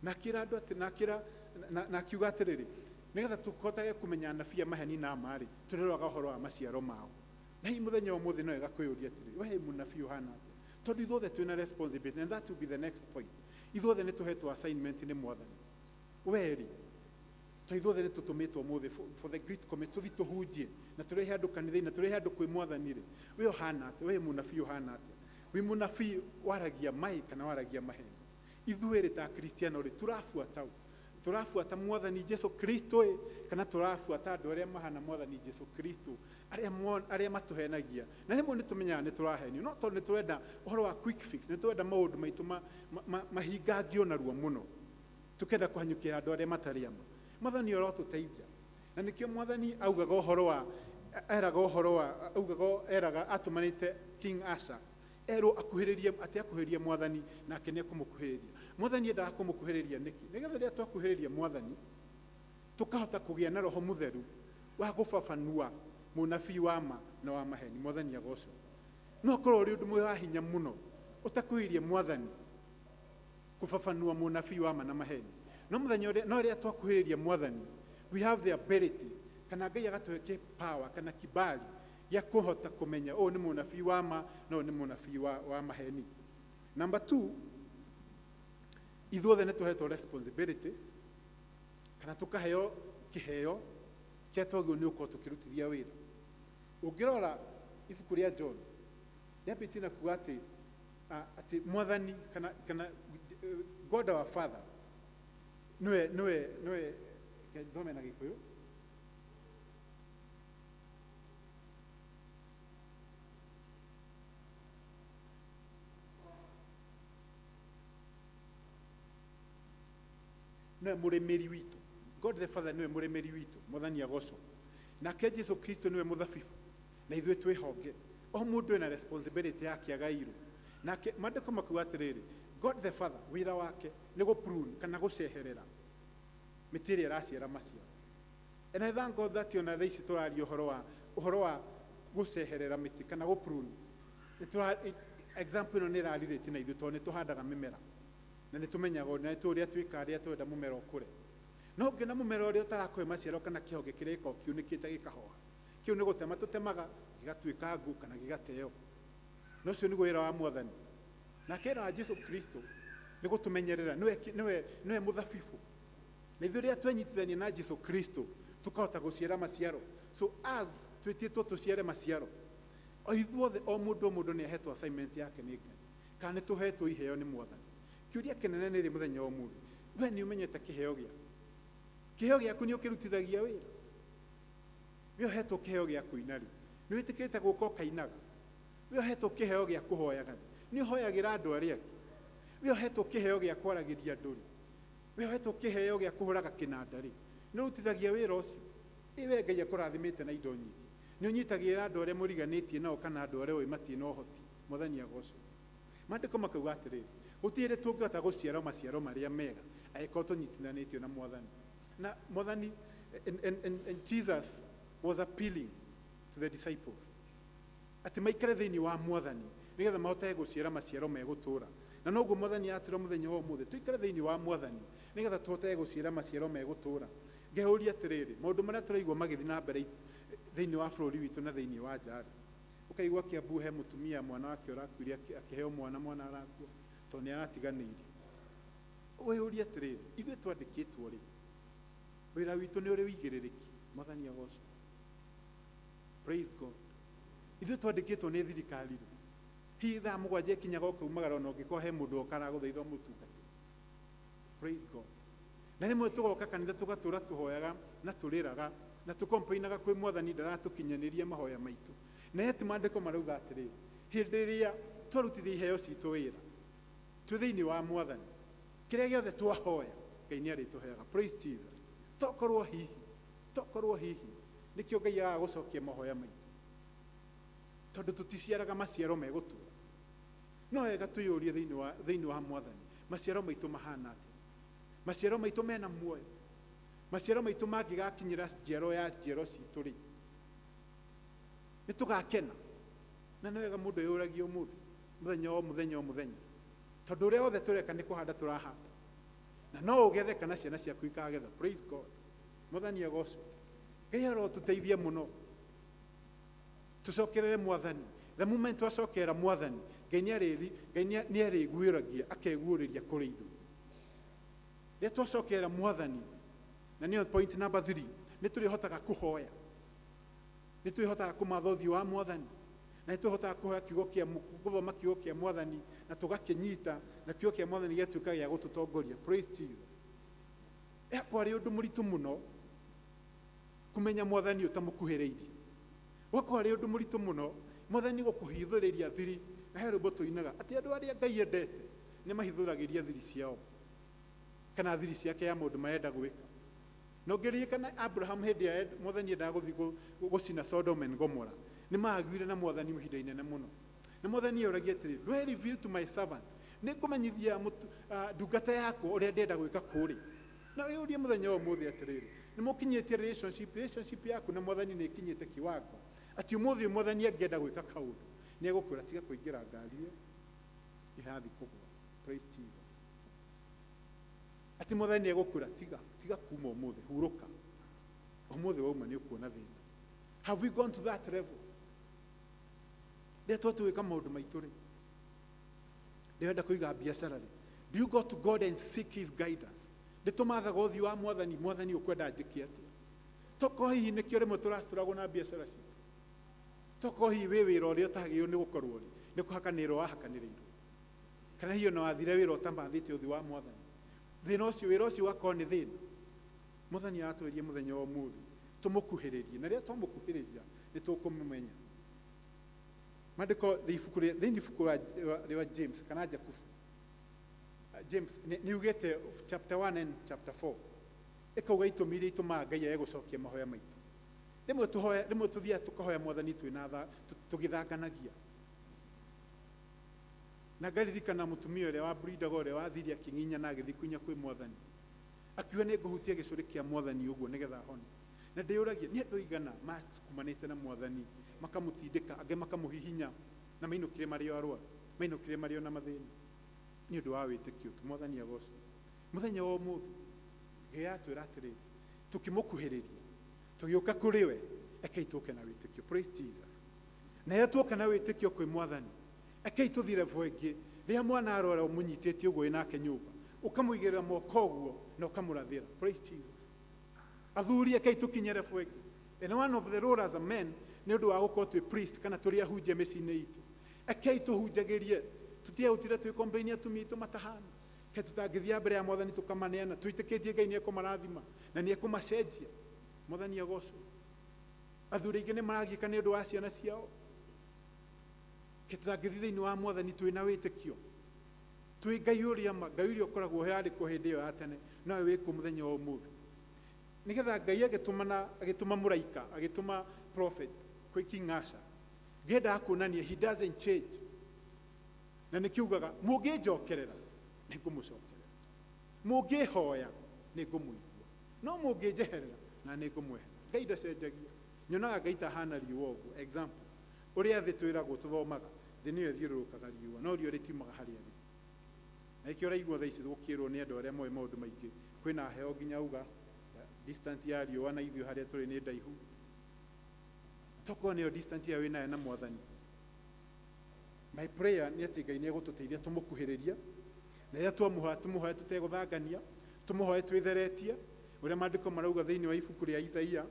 Na akĩra andũ atĩ, na akĩra, na, na akiuga atĩrĩrĩ, nĩgetha tũhotage kũmenya anabii a maheni na ma-rĩ, tũrĩroraga ũhoro wa maciaro mao. Na hihi mũthenya wa ũmũthĩ no wega kwĩyũria atĩrĩrĩ, we mũnabii ũhana atĩa? Tondũ ithuothe twĩna responsibility, and that will be the next point. Ithuothe nĩ tũhetwo assignment nĩ Mwathani. We-rĩ, to ithuothe nĩ tũtũmĩtwo ũmũthĩ for the great commission, tũthiĩ tũhunjie na tũrehe andũ kanitha-inĩ, na tũrehe andũ kwĩ Mwathani-rĩ, we ũhana atĩa? We mũnabii ũhana atĩa? Wĩ mũnabii waragia mai kana waragia maheni? Ithuĩ-rĩ ta Akristiano rĩ, tũrabuata ũ? Tũrabuata Mwathani Jesu Kristo ĩ, kana tũrabuata andũ arĩa mahana Mwathani Jesu Kristo, arĩa matũhenagia? Na rĩmwe nĩ tũmenyaga nĩ tũrahenio, no tondũ nĩ tũrenda ũhoro wa quick fix, nĩ tũrenda maũndũ maitũ mahingangio narua mũno, tũkenda kũhanyũkĩra andũ arĩa matarĩ ama. Mwathani arotũteithia. Na nĩkĩo Mwathani augaga ũhoro wa Eraga ũhoro wa augaga eraga atũmanĩte King Asa erwo akuhĩrĩrie atĩ akuhĩrĩrie mwathani nake nĩ ekũmũkuhĩrĩria. Mwathani endaga kũmũkuhĩrĩria nĩkĩ? Nĩgetha rĩrĩa twakuhĩrĩria mwathani tũkahota kũgĩa na roho mũtheru wa gũbabanua mũnabii wa ma na wa maheni. Mwathani agocwo. No akorwo ũrĩ ũndũ wa hinya mũno ũtakuhĩrĩirie mwathani kũbabanua mũnabii wa ma na maheni. No mũthenya ũrĩa no rĩrĩa twakuhĩrĩria mwathani, we have the ability kana Ngai agatũhe kĩpawa kana kibali gĩa kũhota kũmenya ũyũ nĩ mũnabii wa ma na ũyũ nĩ mũnabii wa maheni. Number 2, ithuothe nĩ tũhetwo responsibility kana tũkaheo kĩheo kĩrĩa twagĩrĩirwo nĩ gũkorwo tũkĩrutithia wĩra. Ũngĩrora ibuku rĩa John rĩambĩtie na kuga atĩ atĩ mwathani kana God our Father nĩwe thome na Gĩkũyũ. Nĩwe mũrĩmĩri witũ. God the Father nĩwe mũrĩmĩri witũ, mwathani agocwo. Nake Jesu Kristo nĩwe mũthabibũ na ithuĩ twĩ honge. O mũndũ ena responsibility yake agairwo. Nake maandĩko makuga atĩrĩrĩ, God the Father wĩra wake nĩ gũ prune kana gũceherera mĩtĩ ĩrĩa ĩraciara maciaro. And I thank God that ona thaa ici tũraria ũhoro wa gũceherera mĩtĩ kana gũ prune. Example ĩno nĩ ĩrarirĩte na ithuĩ tondũ nĩ tũhandaga mĩmera na nĩ tũmenyaga na nĩ tũĩ ũrĩa twĩkaga rĩrĩa tũrenda mũmera ũkũre. No ũngĩona mũmera ũrĩa ũtarakũhe maciaro kana kĩhonge kĩrĩa gĩkoragwo kiunĩkĩte gĩkahoha, kĩu nĩ gũtema tũtemaga gĩgatuĩka ngũ kana gĩgateo. Na ũcio nĩguo wĩra wa mwathani. Nake wĩra wa Jesu Kristo nĩ gũtũmenyerera, nĩwe mũthabibũ. Na ithuĩ rĩrĩa twenyitithania na Jesu Kristo tũkahota gũciara maciaro. So as twĩtĩtwo tũciare maciaro, o ithuothe o mũndũ o mũndũ nĩ ahetwo assignment yake nĩ Ngai, kana nĩ tũhetwo iheo nĩ mwathani. Kĩũria kĩnene nĩ rĩ mũthenya wa ũmũthĩ, we nĩ ũmenyete kĩheo gĩaku? Kĩheo gĩaku nĩ ũkĩrutithagia wĩra? We ũhetwo kĩheo gĩa kũina rĩ, nĩ wĩtĩkĩrĩte gũka ũkainaga? We ũhetwo kĩheo gĩa kũhoyaga rĩ, nĩ ũhoyagĩra andũ arĩa angĩ? We ũhetwo kĩheo gĩa kwaragĩria andũ rĩ, we ũhetwo kĩheo gĩa kũhũraga kĩnanda rĩ, nĩ ũrutithagia wĩra ũcio? Ĩ we Ngai akũrathimĩte na indo nyingĩ, nĩ ũnyitagĩrĩra andũ arĩa mũriganĩtie nao kana andũ arĩa ũĩ matirĩ na ũhoti? Mwathani agocwo. Maandĩko makauga atĩrĩrĩ, gũtirĩ hĩndĩ tũngĩhota gũciara maciaro marĩa mega angĩkorwo tũnyitithanĩtio na mwathani. Na mwathani, and Jesus was appealing to the disciples atĩ maikare thĩinĩ wa mwathani nĩgetha mahotage gũciara maciaro megũtũũra. Na noguo mwathani atwĩra mũthenya wa ũmũthĩ, tũikare thĩinĩ wa mwathani nĩgetha tũhotage gũciara maciaro megũtũũra. Ngeyũria atĩrĩrĩ, maũndũ marĩa tũraigua magĩthiĩ na mbere thĩinĩ wa bũrũri witũ na thĩinĩ wa nja rĩ, ũkaigua Kiambu he mũtumia mwana wake ũrakuire akĩheo mwana, mwana arakua tondũ nĩ aratiganĩirio. Wĩyũrie atĩrĩrĩ, ithuĩ twandĩkĩtwo rĩ, wĩra witũ nĩ ũrĩ ũigĩrĩrĩki? Mwathani agocwo. Praise God. Ithuĩ twandĩkĩtwo nĩ thirikari rĩ, hihi thaa 7 ikinyaga ũkaumagara ona ũngĩkorwo he mũndũ oka aragũthaitha ũmũtungatĩre. Praise God. Na rĩmwe tũgoka kanitha tũgatũra tũhoyaga na tũrĩraga na tũkomplainaga kwĩ mwathani ndaratũkinyanĩria mahoya maitũ. Na yet maandĩko marauga atĩrĩrĩ, hĩndĩ ĩrĩa twarutithia iheo citũ wĩra twĩ thĩinĩ wa mwathani, kĩrĩa gĩothe twahoya Ngai nĩ arĩtũheaga. Praise Jesus. Tokorwo hihi nĩkĩo Ngai agaga gũcokia mahoya maitũ, tondũ tũticiaraga maciaro megũtũũra. No wega twĩyũrie thĩinĩ wa mwathani, maciaro maitũ mahana atĩa? Maciaro maitũ mena muoyo? Maciaro maitũ mangĩgakinyĩra njiaro ya njiaro citũ rĩ, nĩ tũgakena? Na nĩ wega mũndũ eyũragie ũmũthĩ, mũthenya o mũthenya o mũthenya, tondũ ũrĩa wothe tũreka nĩ kũhanda tũrahanda, na no ũgethe kana ciana ciaku ikagetha. Praise God. Mwathani agocwo. Ngai arotũteithia mũno tũcokerere mwathani. The moment twacokera mwathani, Ngai nĩ arĩguũragia, akeguũrĩria kũrĩ ithuĩ. Rĩrĩa twacokera mwathani, na nĩyo point number 3, nĩ tũrĩhotaga kũhoya, nĩ tũrĩhotaga kũmatha ũthiũ wa mwathani, na nĩ tũhotaga kũhoya kiugo kĩa gũthoma kiugo kĩa mwathani na tũgakĩnyita, na kiugo kĩa mwathani gĩgatuĩka gĩa gũtũtongoria. Praise Jesus. Kwarĩ ũndũ mũritũ mũno kũmenya mwathani ũtamũkuhĩrĩirie. Gwakorwo arĩ ũndũ mũritũ mũno mwathani gũkũhithũrĩria thiri, na he rwĩmbo tũinaga atĩ andũ arĩa Ngai endete nĩ mahithũragĩria thiri ciao kana thiri ciake ya maũndũ marenda gwĩka. Na ũngĩririkana Abraham hĩndĩ ĩrĩa mwathani endaga gũthiĩ gũcina Sodom and Gomorrah, nĩ maagire na mwathani ihinda inene mũno. Na mwathani oragia atĩrĩ, do I reveal to my servant, nĩ ngũmenyithia ndungata yakwa ũrĩa ndĩrenda gwĩka kũrĩa. Na wĩyũrie mũthenya wa ũmũthĩ atĩrĩrĩ, nĩ mũkinyĩtie relationship yaku na mwathani nĩ ĩkinyĩte kiwango atĩ ũmũthĩ mwathani angĩenda gwĩka kaũndũ nĩ egũkwĩra tiga kũingĩra ngari ĩyo ĩrathiĩ kũgũa. Praise Jesus. Atĩ mwathani nĩ egũkwĩra tiga kuma ũmũthĩ, hurũka ũmũthĩ wauma nĩ ũkuona thĩna. Have we gone to that level? Rĩrĩa twatũgĩka maũndũ maitũ rĩ, ndĩrenda kũiga biacara rĩ, do you go to God and seek his guidance? Nĩ tũmathaga ũthiũ wa mwathani, mwathani ũkwenda njĩke atĩa? Tokorwo hihi nĩkĩo rĩmwe tũracitũragwo na biacara citũ. Tokorwo hihi wĩ wĩra ũrĩa ũtagĩrĩirwo nĩ gũkorwo rĩ, nĩ kũhakanĩrwo wahakanĩrĩirwo. Kana hihi ona wathire wĩra ũtamathĩte ũthiũ wa mwathani. Thĩna ũcio, wĩra ũcio ũgakorwo nĩ thĩna. Mwathani aratwĩria mũthenya wa ũmũthĩ tũmũkuhĩrĩrie, na rĩrĩa twamũkuhĩrĩria nĩ tũkũmũmenya. Maandĩko thĩinĩ ibuku rĩa James kana Jakubu. James nĩ yugĩte chapter 1 and chapter 4 ĩkauga itũmi iria itũmaga Ngai age gũcokia mahoya maitũ. Rĩmwe tũhoya, rĩmwe tũthiaga tũkahoya mwathani twĩna tha, tũgĩthanganagia. Na ngaririkana mũtumia ũrĩa wambrindaga, ũrĩa wathire akĩng'inya na agĩthiĩ kũinya kwĩ mwathani, akiuga nĩ ngũhutia gĩcũrĩ kĩa mwathani ũguo nĩgetha ahone. Na ndĩyũragia nĩ andũ aigana macukumanĩte na mwathani makamũtindĩka, angĩ makamũhihinya, na mainũkire marĩ o arwaru, mainũkire marĩ o na mathĩna nĩ ũndũ wa wĩtĩkio tu. Mwathani agocwo. Mũthenya wa ũmũthĩ Ngai atwĩra atĩrĩrĩ, tũkĩmũkuhĩrĩria tũgĩũka kũrĩ we, rekei tũke na wĩtĩkio. Praise Jesus. Na rĩrĩa tuoka na wĩtĩkio kwĩ mwathani, rekei tũthiĩ level ĩngĩ. Rĩrĩa mwana arwara ũmũnyitĩte ũguo wĩ nake nyũmba, ũkamũigĩrĩra moko ũguo na ũkamũrathĩra. Praise Jesus. Athuri, rekei tũkinye level ĩngĩ. And one of the role as a man nĩ ũndũ wa gũkorwo twĩ priest kana tũrĩ ahunjia mĩciĩ-inĩ itũ. Rekei tũhunjagĩrie, tũtige gũtinda twĩ complain atumia aitũ matahana. Ke tũtangĩthiĩ mbere ya mwathani tũkamaneana, twĩtĩkĩtie Ngai nĩ ekũmarathima na nĩ ekũmacenjia. Mwathani agocwo. Athuri aingĩ nĩ maragiĩka nĩ ũndũ wa ciana ciao. Ke tũtangĩthiĩ thĩinĩ wa mwathani twĩna wĩtĩkio, twĩ Ngai ũrĩa ma, Ngai ũrĩa ũkoragwo ho arĩ kuo hĩndĩ ĩyo ya tene, nowe wĩ kuo mũthenya wa ũmũthĩ. Nĩgetha Ngai agĩtũma mũraika, agĩtũma prophet kwĩ King Asa, ngĩendaga kuonania he doesn't change. Na nĩkĩugaga mũngĩnjokerera nĩ ngũmũcokerera, mũngĩhoya nĩ ngũmũigua, no mũngĩnjeherera na nĩ ngũmweherera. Ngai ndacenjagia. Nyonaga Ngai ta hana riũa ũguo. Example, ũrĩa thĩ twĩragwo tũthomaga, thĩ nĩyo ĩthiũrũrũkaga riũa, no riũa rĩtiumaga harĩa rĩrĩ. Na nĩkĩo ũraigua thaa ici gũkĩrwo nĩ andũ arĩa moĩ maũndũ maingĩ, kwĩna heho nginya uga distant ya riũa na ithuĩ harĩa tũrĩ nĩ ndaihu. Tokorwo nĩyo distant ĩyo wĩnayo na mwathani. My prayer nĩ atĩ Ngai nĩ egũtũteithia tũmũkuhĩrĩrie, na rĩrĩa twamũhoya tũmũhoe tũtegũthangania, tũmũhoe twĩtheretie, ũrĩa maandĩko marauga thĩinĩ wa ibuku rĩa Isaia,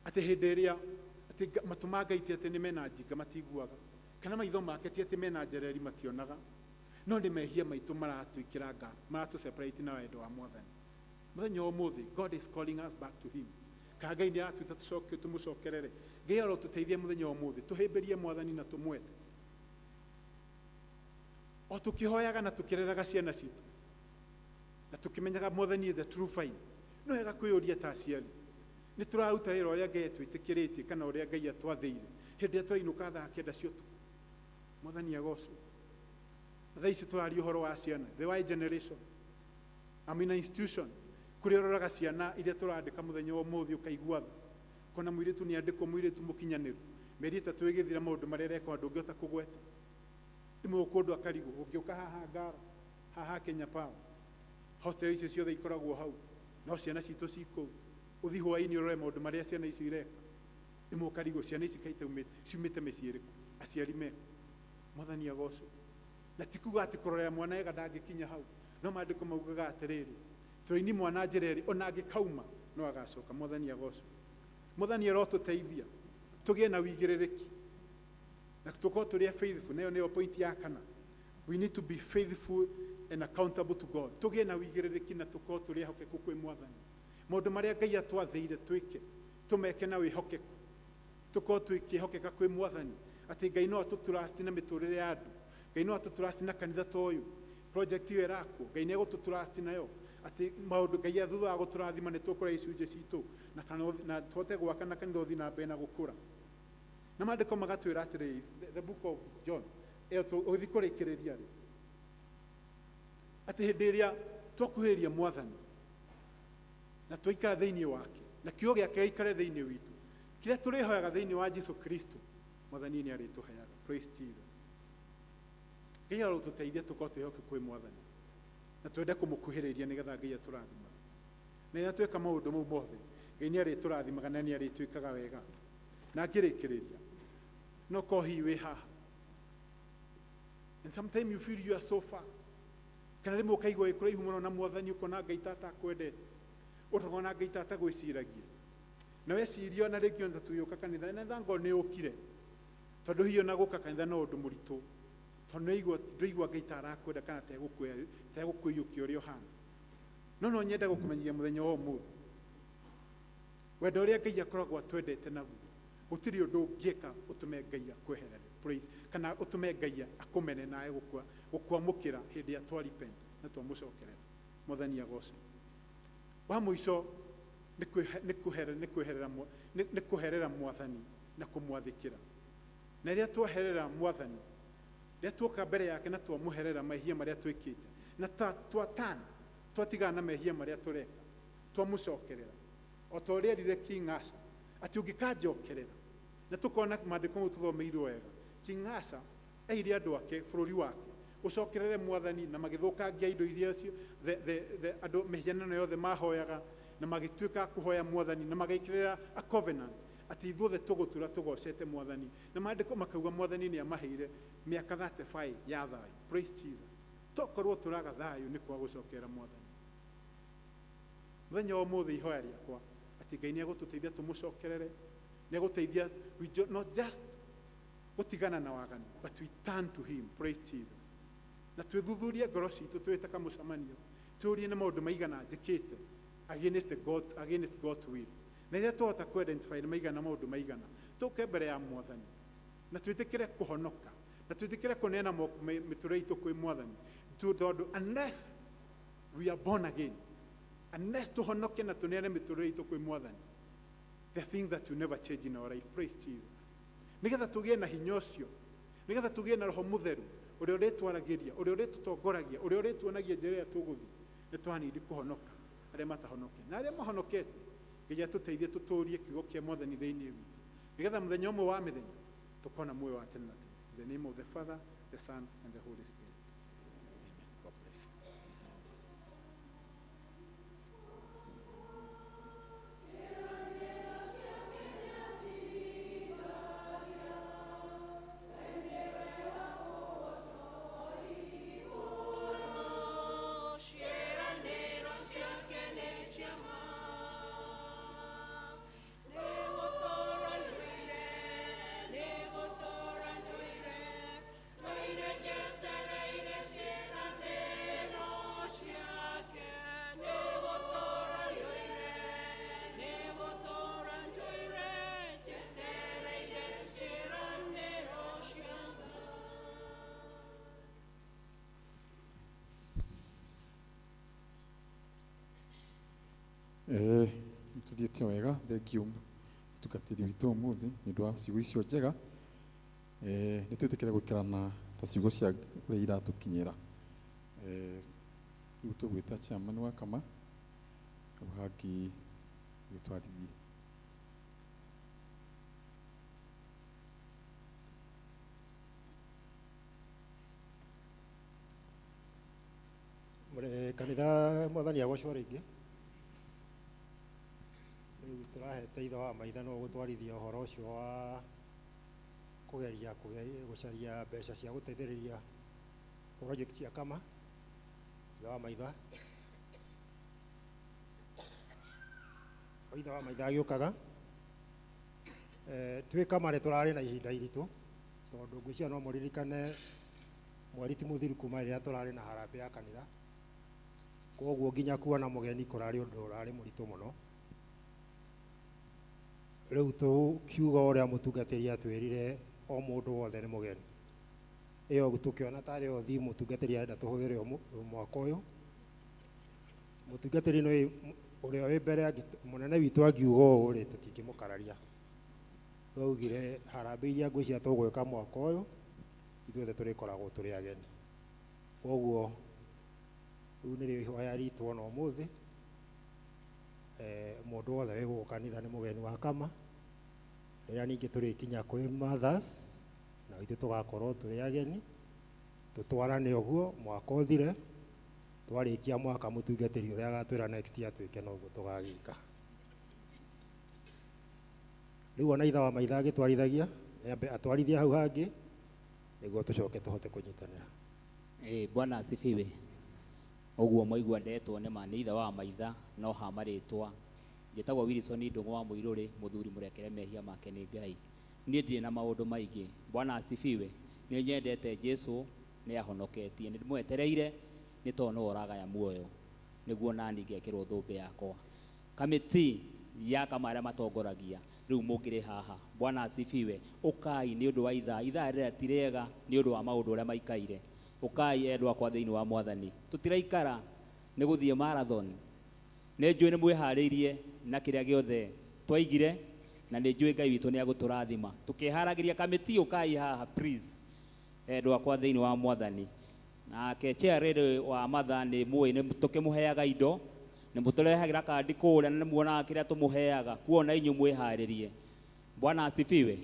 atĩ hĩndĩ ĩrĩa atĩ matũ ma Ngai ti atĩ nĩ mena njinga matiguaga, kana maitho make ti atĩ mena njereri mationaga, no nĩ mehia maitũ maratwĩkĩra gap, maratũ separate na wendo wa mwathani. Mũthenya wa ũmũthĩ God is calling us back to him. Kana Ngai nĩ aratwĩta tũcoke tũmũcokerere. Ngai arotũteithia mũthenya wa ũmũthĩ tũhĩmbĩrie mwathani na tũmwende, o tũkĩhoyaga na tũkĩreraga ciana citũ na tũkĩmenyaga mwathani is the true vine. No wega kwĩyũria ta aciari, nĩ tũraruta wĩra ũrĩa Ngai atwĩtĩkĩrĩtie kana ũrĩa Ngai atwathĩire hĩndĩ ĩrĩa tũrainũka thaa kenda cia ũtukũ? Mwathani agocwo. Na thaa ici tũraria ũhoro wa ciana, the Y generation. I'm in an institution kũrĩa ũroraga ciana iria tũrandĩka mũthenya wa ũmũthĩ ũkaigua tha. Kona mũirĩtu nĩ andĩkwo, mũirĩtu mũkinyanĩru, mĩeri 3 ĩgĩthira maũndũ marĩa areka ndũngĩhota kũgweta. Rĩmwe kũndũ akarigwo, ũngĩũka haha Ngara, haha Kenya Power, hostel icio ciothe ikoragwo hau, no ciana citũ ci kũu. Ũthiĩ hwaĩ-inĩ ũrore maũndũ marĩa ciana icio ireka, rĩmwe ũkarigwo ciana ici kaĩ ciumĩte mĩciĩ ĩrĩkũ, aciari mekũ. Mwathani agocwo. Na ti kuga atĩ kũrorera mwana wega ndangĩkinya hau, no maandĩko maugaga atĩrĩrĩ, tũraini mwana njĩra ĩrĩ, ona angĩkauma no agacoka. Mwathani agocwo. Mwathani arotũteithia tũgĩe na wĩigĩrĩrĩki na tũkorwo tũrĩ a faithful. Nayo nĩyo point ya kana, we need to be faithful and accountable to God. Tũgĩe na wĩigĩrĩrĩki na tũkorwo tũrĩ ehokeku kwĩ mwathani. Maũndũ marĩa Ngai atwathĩire twĩke, tũmeke na wĩhokeku, tũkorwo twĩkĩhokeka kwĩ mwathani, atĩ Ngai no atũtrust na mĩtũrĩre ya andũ, Ngai no atũtrust na kanitha ta ũyũ, project ĩyo ĩrakwo, Ngai nĩ egũtũtrust nayo, Atĩ maũndũ Ngai thutha wa gũtũrathima nĩ tũkũrĩa icunjĩ citũ na kana na tũhote gwaka na kanitha ũthiĩ na mbere na gũkũra. Na maandĩko magatwĩra atĩrĩrĩ, the book of John, ĩyo ũgĩthiĩ kũrĩkĩrĩria rĩ, atĩ hĩndĩ ĩrĩa twakuhĩrĩria mwathani na twaikara thĩinĩ wake na kiugo gĩake gĩikare thĩinĩ witũ, kĩrĩa tũrĩhoyaga thĩinĩ wa Jesu Kristo, mwathani nĩ arĩtũheaga. Praise Jesus. Ngai arotũteithia tũkorwo twĩhokeku kwĩ mwathani na twende kũmũkuhĩrĩria nĩgetha Ngai atũrathimage. Na rĩrĩa tweka maũndũ mau mothe, Ngai nĩ arĩtũrathimaga na nĩ arĩtwĩkaga wega. Na ngĩrĩkĩrĩria, no korwo hihi wĩ haha and sometimes you feel you are so far, kana rĩmwe ũkaigua wĩ kũraihu mũno na mwathani, ũkona Ngai ta atakwendete, ũkona Ngai ta atagwĩciragia, na weciria ona rĩngĩ ona tũgĩũka kanitha na thango nĩ ũkire, tondũ hihi ona gũka kanitha no ũndũ mũritũ, tondũ ndũigua Ngai ta arakwenda kana tegũkũiyũkia ũrĩa ũhana. No no nyende gũkũmenyithia mũthenya wa ũmũthĩ, wendo ũrĩa Ngai akoragwo atwendete naguo, gũtirĩ ũndũ ũngĩka ũtũme Ngai akweherere, praise, kana ũtũme Ngai akũmene nawe gũkwamũkĩra hĩndĩ ya twa repent na twamũcokerera. Mwathani agocwo. Wa mũico nĩ kũherera mwathani na kũmwathĩkĩra. Na rĩrĩa twaherera mwathani, rĩrĩa tuoka mbere yake na twamũherera mehia marĩa twĩkĩte, na twatana twatigana na mehia marĩa tũreka, twamũcokerera o ta ũrĩa erire King Asa atĩ ũngĩkanjokerera, na tũkona maandĩko mau tũthomeirwo wega, King Asa erire andũ ake bũrũri wake ũcokerere mwathani, na magĩthũkangia indo iria cio andũ mĩhianano yothe mahoyaga, na magĩtuĩka kũhoya mwathani, na magĩkĩrĩra a covenant atĩ ithuothe tũgũtũra tũgocete mwathani. Na maandĩko makauga mwathani nĩ amaheire mĩaka 35 ya thayũ. Praise Jesus. Tokorwo tũraga thayũ nĩ kwaga gũcokerera mwathani. Mũthenya wa ũmũthĩ ihoya rĩakwa atĩ Ngai nĩ egũtũteithia tũmũcokerere, nĩ egũteithia we not just gũtigana na waganu, but we turn to him. Praise Jesus. Na twĩthuthurie ngoro citũ twĩte kamũcemanio, tũrie nĩ maũndũ maigana njĩkĩte against the God, against God's will. Na rĩrĩa twahota kũ identify nĩ maigana maũndũ maigana, tũke mbere ya mwathani na twĩtĩkĩre kũhonoka, na twĩtĩkĩre kũneana mĩtũrĩre itũ kwĩ mwathani, tondũ unless we are born again, unless tũhonoke na tũneane mĩtũrĩre itũ kwĩ mwathani, the things that will never change in our life. Praise Jesus. Nĩgetha tũgĩe na hinya ũcio, nĩgetha tũgĩe na roho mũtheru ũrĩa ũrĩtwaragĩria, ũrĩa ũrĩtũtongoragia, ũrĩa ũrĩtuonagia njĩra ĩrĩa tũgũthiĩ, nĩ twanindi kũhonoka arĩa matahonokete. Na arĩa mahonokete, Ngai atũteithie tũtũrie kiugo kĩa mwathani thĩinĩ witũ, nĩgetha mũthenya ũmwe wa mĩthenya tũkona muoyo wa tene na tene. In the name of the Father, the Son, and the Holy Spirit. Amen. God bless you. Tuthiĩte wega, thengiũ mũtungatĩri witũ ũmũthĩ nĩ ũndũ wa ciugo icio njega. Nĩ twĩtĩkĩre gũikarana ta ciugo cia ũrĩa iratũkinyĩra. Rĩu tũgwĩta chairman wa Kama hau hangĩ gĩtwarithie. Mũrĩ kanitha mwathani agocwo rĩngĩ. Rĩu tũrahete ithe wa maitha no gũtwarithia ũhoro ũcio wa kũgeria gũcaria mbeca cia gũteithĩrĩria project cia Kama. Ithe wa maitha. O ithe wa maitha agĩũkaga. Twĩ Kama nĩ tũrarĩ na ihinda iritũ, tondũ ngwĩciria no mũririkane mweri ti mũthiru kuma rĩrĩa tũrarĩ na harambee ya kanitha. Koguo nginya kuona mũgeni kũrarĩ ũndũ ũrarĩ mũritũ mũno. Rĩu tũkiuga ũrĩa mũtungatĩri atwĩrire o mũndũ wothe nĩ mũgeni. Ĩyo tũkĩona tarĩ yo theme mũtungatĩri arenda tũhũthĩre mwaka ũyũ. Mũtungatĩri nĩ ũrĩa wĩ mbere mũnene witũ angiuga ũũ rĩ, tũtingĩmũkararia. Twaugire harambee iria ngwĩciria tũgwĩka mwaka ũyũ, ithuothe tũrĩkoragwo tũrĩ ageni. Koguo rĩu nĩrĩo ihoya ritũ ona ũmũthĩ. Mũndũ wothe wĩ gũkũ kanitha nĩ mũgeni wa Kama. Rĩrĩa ningĩ tũrĩkinya kwĩ mothers, na ithuĩ tũgakorwo tũrĩ ageni, tũtwarane ũguo mwaka ũthire, twarĩkia mwaka mũtungatĩri ũrĩa agatwĩra next year twĩke noguo tũgagĩka. Rĩu ona ithe wa maitha agĩtwarithagia, nĩambe atwarithie hau hangĩ, nĩguo tũcoke tũhote kũnyitanĩra. Bwana asifiwe. Ũguo mwaigua ndetwo nĩ ma nĩ ithe wa maitha no ha marĩtwa. Njĩtagwo Wilson Ndũng'ũ wa Mũirũrĩ, mũthuri mũrekere mehia make nĩ Ngai. Niĩ ndirĩ na maũndũ maingĩ. Bwana asifiwe. Nĩ nyendete Jesu, nĩ ahonoketie. Nĩ ndĩmwetereire nĩ tondũ nĩwe ũragaya muoyo nĩguo nani ngekĩrwo thũmbĩ yakwa. Kamĩtĩ ya kama arĩa matongoragia rĩu mũngĩrĩ haha. Bwana asifiwe. Ũkai nĩ ũndũ wa ithaa. Ithaa rĩrĩa ti rĩega nĩ ũndũ wa maũndũ ũrĩa maikaire. Ũkai endwa akwa thĩinĩ wa Mwathani. Tũtiraikara nĩ gũthiĩ marathon. Nĩ njũĩ nĩ mwĩharĩirie na kĩrĩa gĩothe twaigire, na nĩ njũĩ Ngai witũ nĩ agũtũrathima. Tũkĩharagĩria kamĩtĩ, ũkai haha please. Endwa akwa thĩinĩ wa Mwathani. Nake chair lady wa matha nĩ mũĩ nĩ tũkĩmũheaga indo, nĩ mũtũrehagĩra kandi kũrĩa na nĩ muonaga kĩrĩa tũmũheaga, kuona inyuĩ mwĩharĩrie. Bwana asifiwe.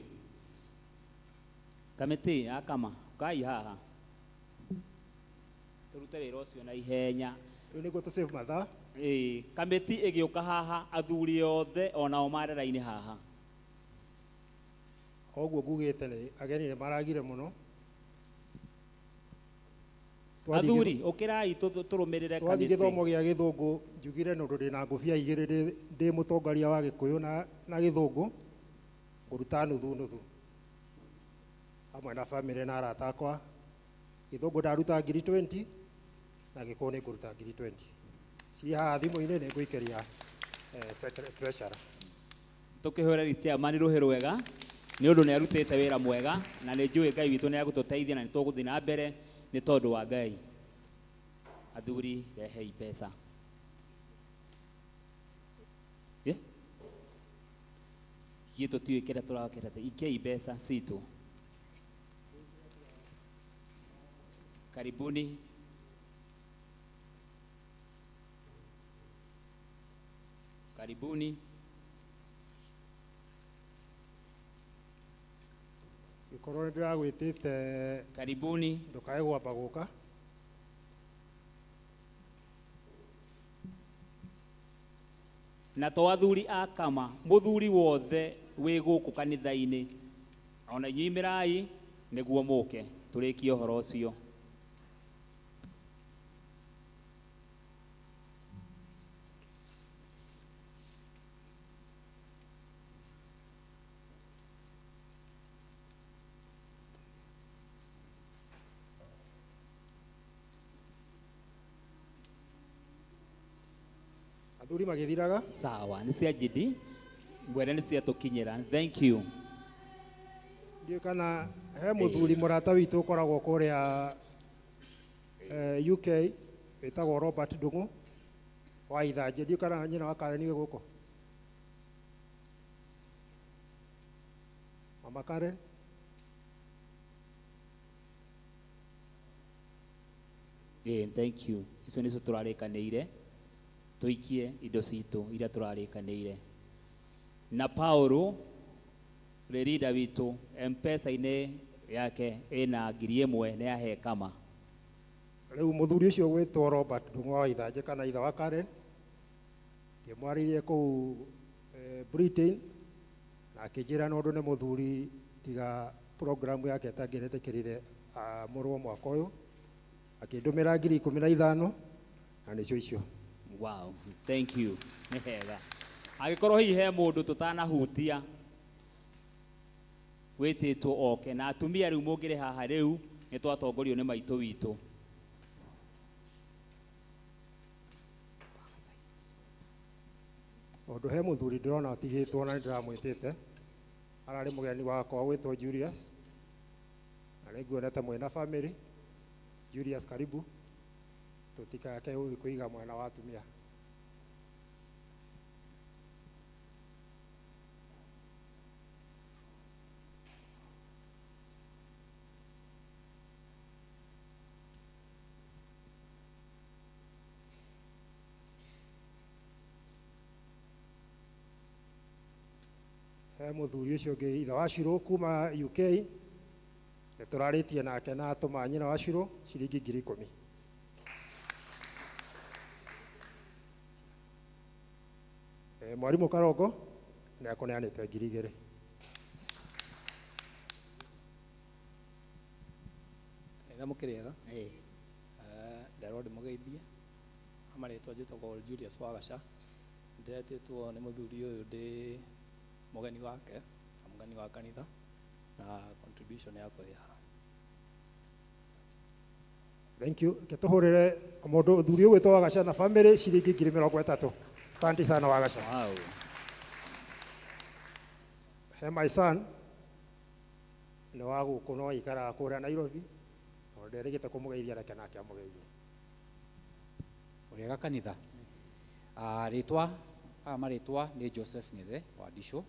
Kamĩtĩ ya Kama, ũkai haha. Tũrute wĩra ũcio na ihenya. Rĩu nĩguo tũ save mathaa. Ĩĩ, kamĩtĩ ĩgĩũka haha, athuri othe onao marera-inĩ haha. Oguo ngugĩte nĩ ageni nĩ maragire mũno. Athuri, ũkĩrai tũrũmĩrĩre Twathiĩ kamĩtĩ. gĩthomo gĩa gĩthũngũ njugire nĩ ũndũ ndĩna ngũbia igĩrĩ ndĩ mũtongoria wa gĩkũyũ na gĩthũngũ, ngũruta nuthu nuthu hamwe na bamĩrĩ na arata akwa. Gĩthũngũ ndaruta ngiri 20 na gĩkũyũ nĩ ngũruta ngiri 20. Ci haha thimũ-inĩ nĩ ngũikĩria treasurer. Tũkĩhũre chairman rũhĩ rwega nĩ ũndũ nĩ arutĩte wĩra mwega na nĩ njũĩ Ngai witũ nĩ agũtũteithia na nĩ tũgũthiĩ na mbere nĩ tondũ wa Ngai. Athuri, rehei mbeca. Ithuĩ tũtiũĩ kĩrĩa tũrakĩra, ikei mbeca citũ. Karibuni. Karibuni. Gĩkorwo nĩ ndĩragwĩtĩte, Karibuni. ndũkae gwamba gũka. Na to athuri a Kama, mũthuri wothe wĩ gũkũ kanitha-inĩ, ona inyuĩ imĩrai nĩguo mũke tũrĩkie ũhoro ũcio. Athuri magĩthiraga. Sawa, nĩ cia njindi, ngwere nĩ ciatũkinyĩra. Thank you. Ndiũĩ kana he mũthuri mũrata witũ ũkoragwo kũrĩa UK wĩtagwo Robert Ndung'u wa Ithanjĩ. Ndiũĩ kana nyina wa Karen wĩ gũkũ. Mama Karen. Thank you. Icio nĩcio tũrarĩkanĩire tũikie indo citũ iria tũrarĩkanĩire. Na Paulo rĩrinda witũ M-Pesa-inĩ yake ĩna ngiri ĩmwe nĩ ahe Kama. Rĩu mũthuri ũcio gwĩtwo Robert Ndung'u wa Ithanjĩ kana ithe wa Karen, ngĩmwarĩirie kũu Britain, na akĩnjĩra nĩ ũndũ nĩ mũthuri tiga programu yake ĩtangĩretĩkĩrire amũrwo mwaka ũyũ, akĩndũmĩra ngiri ikũmi na ithano na nĩcio icio. Wow, thank you. Nĩ hega. Angĩkorwo hihi he mũndũ tũtanahutia wĩtĩtwo oke, na atumia rĩu mũngĩrĩ haha rĩu nĩ twatongorio nĩ maitũ witũ. Tondũ he mũthuri ndĩrona atigĩtwo na nĩ ndĩramwĩtĩte, ararĩ mũgeni wakwa gwĩtwo Julius, na nĩ nguonete mwĩna family. Julius, karibu. Tũtikake kũiga mwena wa atumia. He mũthuri ũcio ũngĩ ithe wa Shiro kuma UK nĩ tũrarĩtie nake na atũma nyina wa Shiro ciringi 10,000. Mwarimũ Karongo nĩ akũneanĩte 2,000. Kanitha mũkĩrĩega? Nderwo ndĩmũgeithie. Marĩtwa njĩtagwo Julius Wagaca. Ndĩretĩtwo nĩ mũthuri ũyũ ndĩ mũgeni wake na mũgeni wa kanitha na contribution yakwa ĩ haha. Thank you. Reke tũhũrĩre mũndũ ũthuri ũyũ gwĩtwo Wagaca na family ciringi 30,000. Asante sana Wagaca. Wow. He my son nĩ wa gũkũ no aikaraga kũrĩa Nairobi. No nderĩgĩte kũmũgeithia, reke nake amũgeithie. Ũrĩega kanitha. Rĩtwa aya marĩtwa nĩ Joseph Ng'ethe wa Ndicũ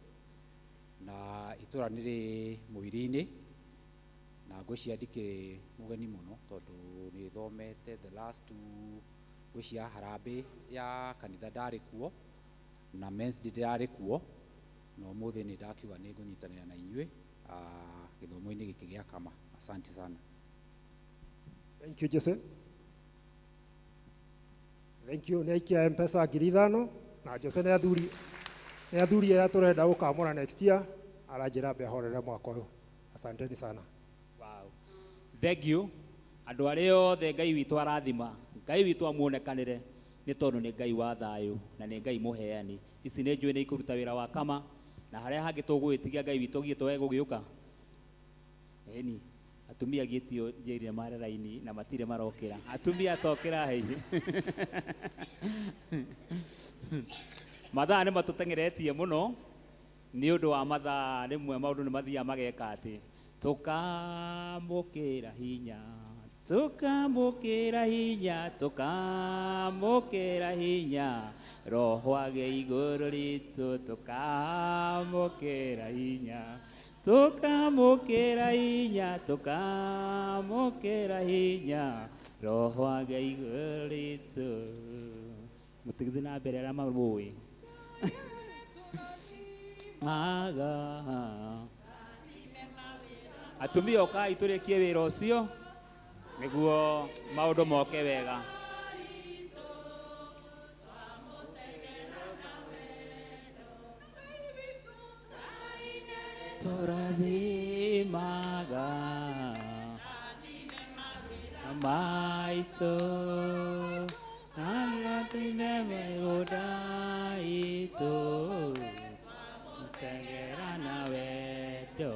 na itũra nĩ rĩ Mũiri-inĩ na ngwĩciria ndikĩrĩ mũgeni mũno tondũ nĩ thomete the last two ngwĩciria harambĩ ya kanitha ndarĩ kuo na men's day ndĩrarĩ kuo na ũmũthĩ nĩ ndakiuga nĩ ngũnyitanĩra na inyuĩ gĩthomo-inĩ gĩkĩ gĩa kama. Asante sana. Thank you, Jose. Thank you. Nĩ aikia M-Pesa 5,000 na Jose nĩ athuri arĩa tũrenda gũkamũra next year aranjĩra mbe ahorere mwaka ũyũ. Asanteni sana. Wow. Thank you. Andũ arĩa othe Ngai witũ arathima, Ngai witũ amuonekanĩre nĩ tondũ nĩ Ngai wa thayũ na nĩ Ngai mũheani. Ici nĩ njũĩ nĩ ikũruta wĩra wa kama na harĩa hangĩ tũgũgĩtigia Ngai witũ gitũ egũgĩũka. Ĩni, atumia gĩtio njĩrire mare raini na matirĩ marokĩra. Atumia tokĩra hihi. Mathaa nĩ matũteng'eretie mũno nĩ ũndũ wa mathaa rĩmwe maũndũ nĩ mathiaga mageka atĩ tũkamũkĩra hinya, tũkamũkĩra hinya, tũkamũkĩra hinya, roho agĩ igũrũ ritũ, tũkamũkĩra hinya, tũkamũkĩra hinya, tũkamũkĩra hinya, roho agĩ igũrũ ritũ. Mũtigithĩ na mbere arĩa mamũĩ aga atumia ũkai tũrĩkie wĩra ũcio nĩguo maũndũ moke wega. Tũrathimaga maitũ, arathime mĩgũnda itũ, tegera na wendo.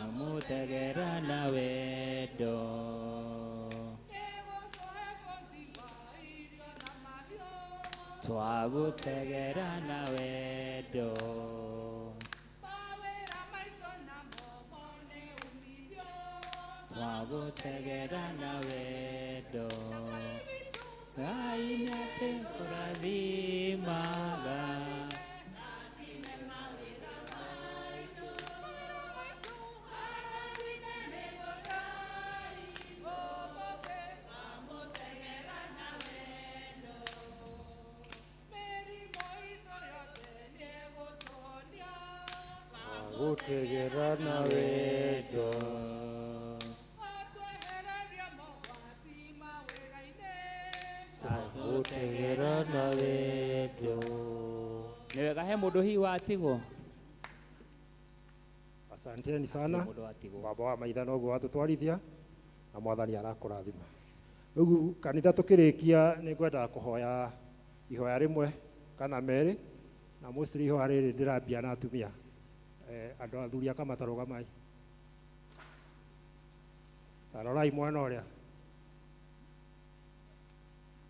Amutegera na wendo. Twagũtegera na wendo. Twagũtegera na wendo. Ngai nĩatũrathimaga. Gũtegera na wendo. Gũtegera na wendo. Nĩ wega he mũndũ hihi watigwo. Asanteni sana. Mũndũ watigwo. Baba wa maitha noguo watũtwarithia na mwathani arakũrathima. Rĩu kanitha tũkĩrĩkia nĩ ngwendaga kũhoya ihoya rĩmwe kana merĩ na mostly ihoya rĩrĩ ndĩrambia na atumia. Andũ athuri akamatarũgamai. Ta rorai mwena ũrĩa.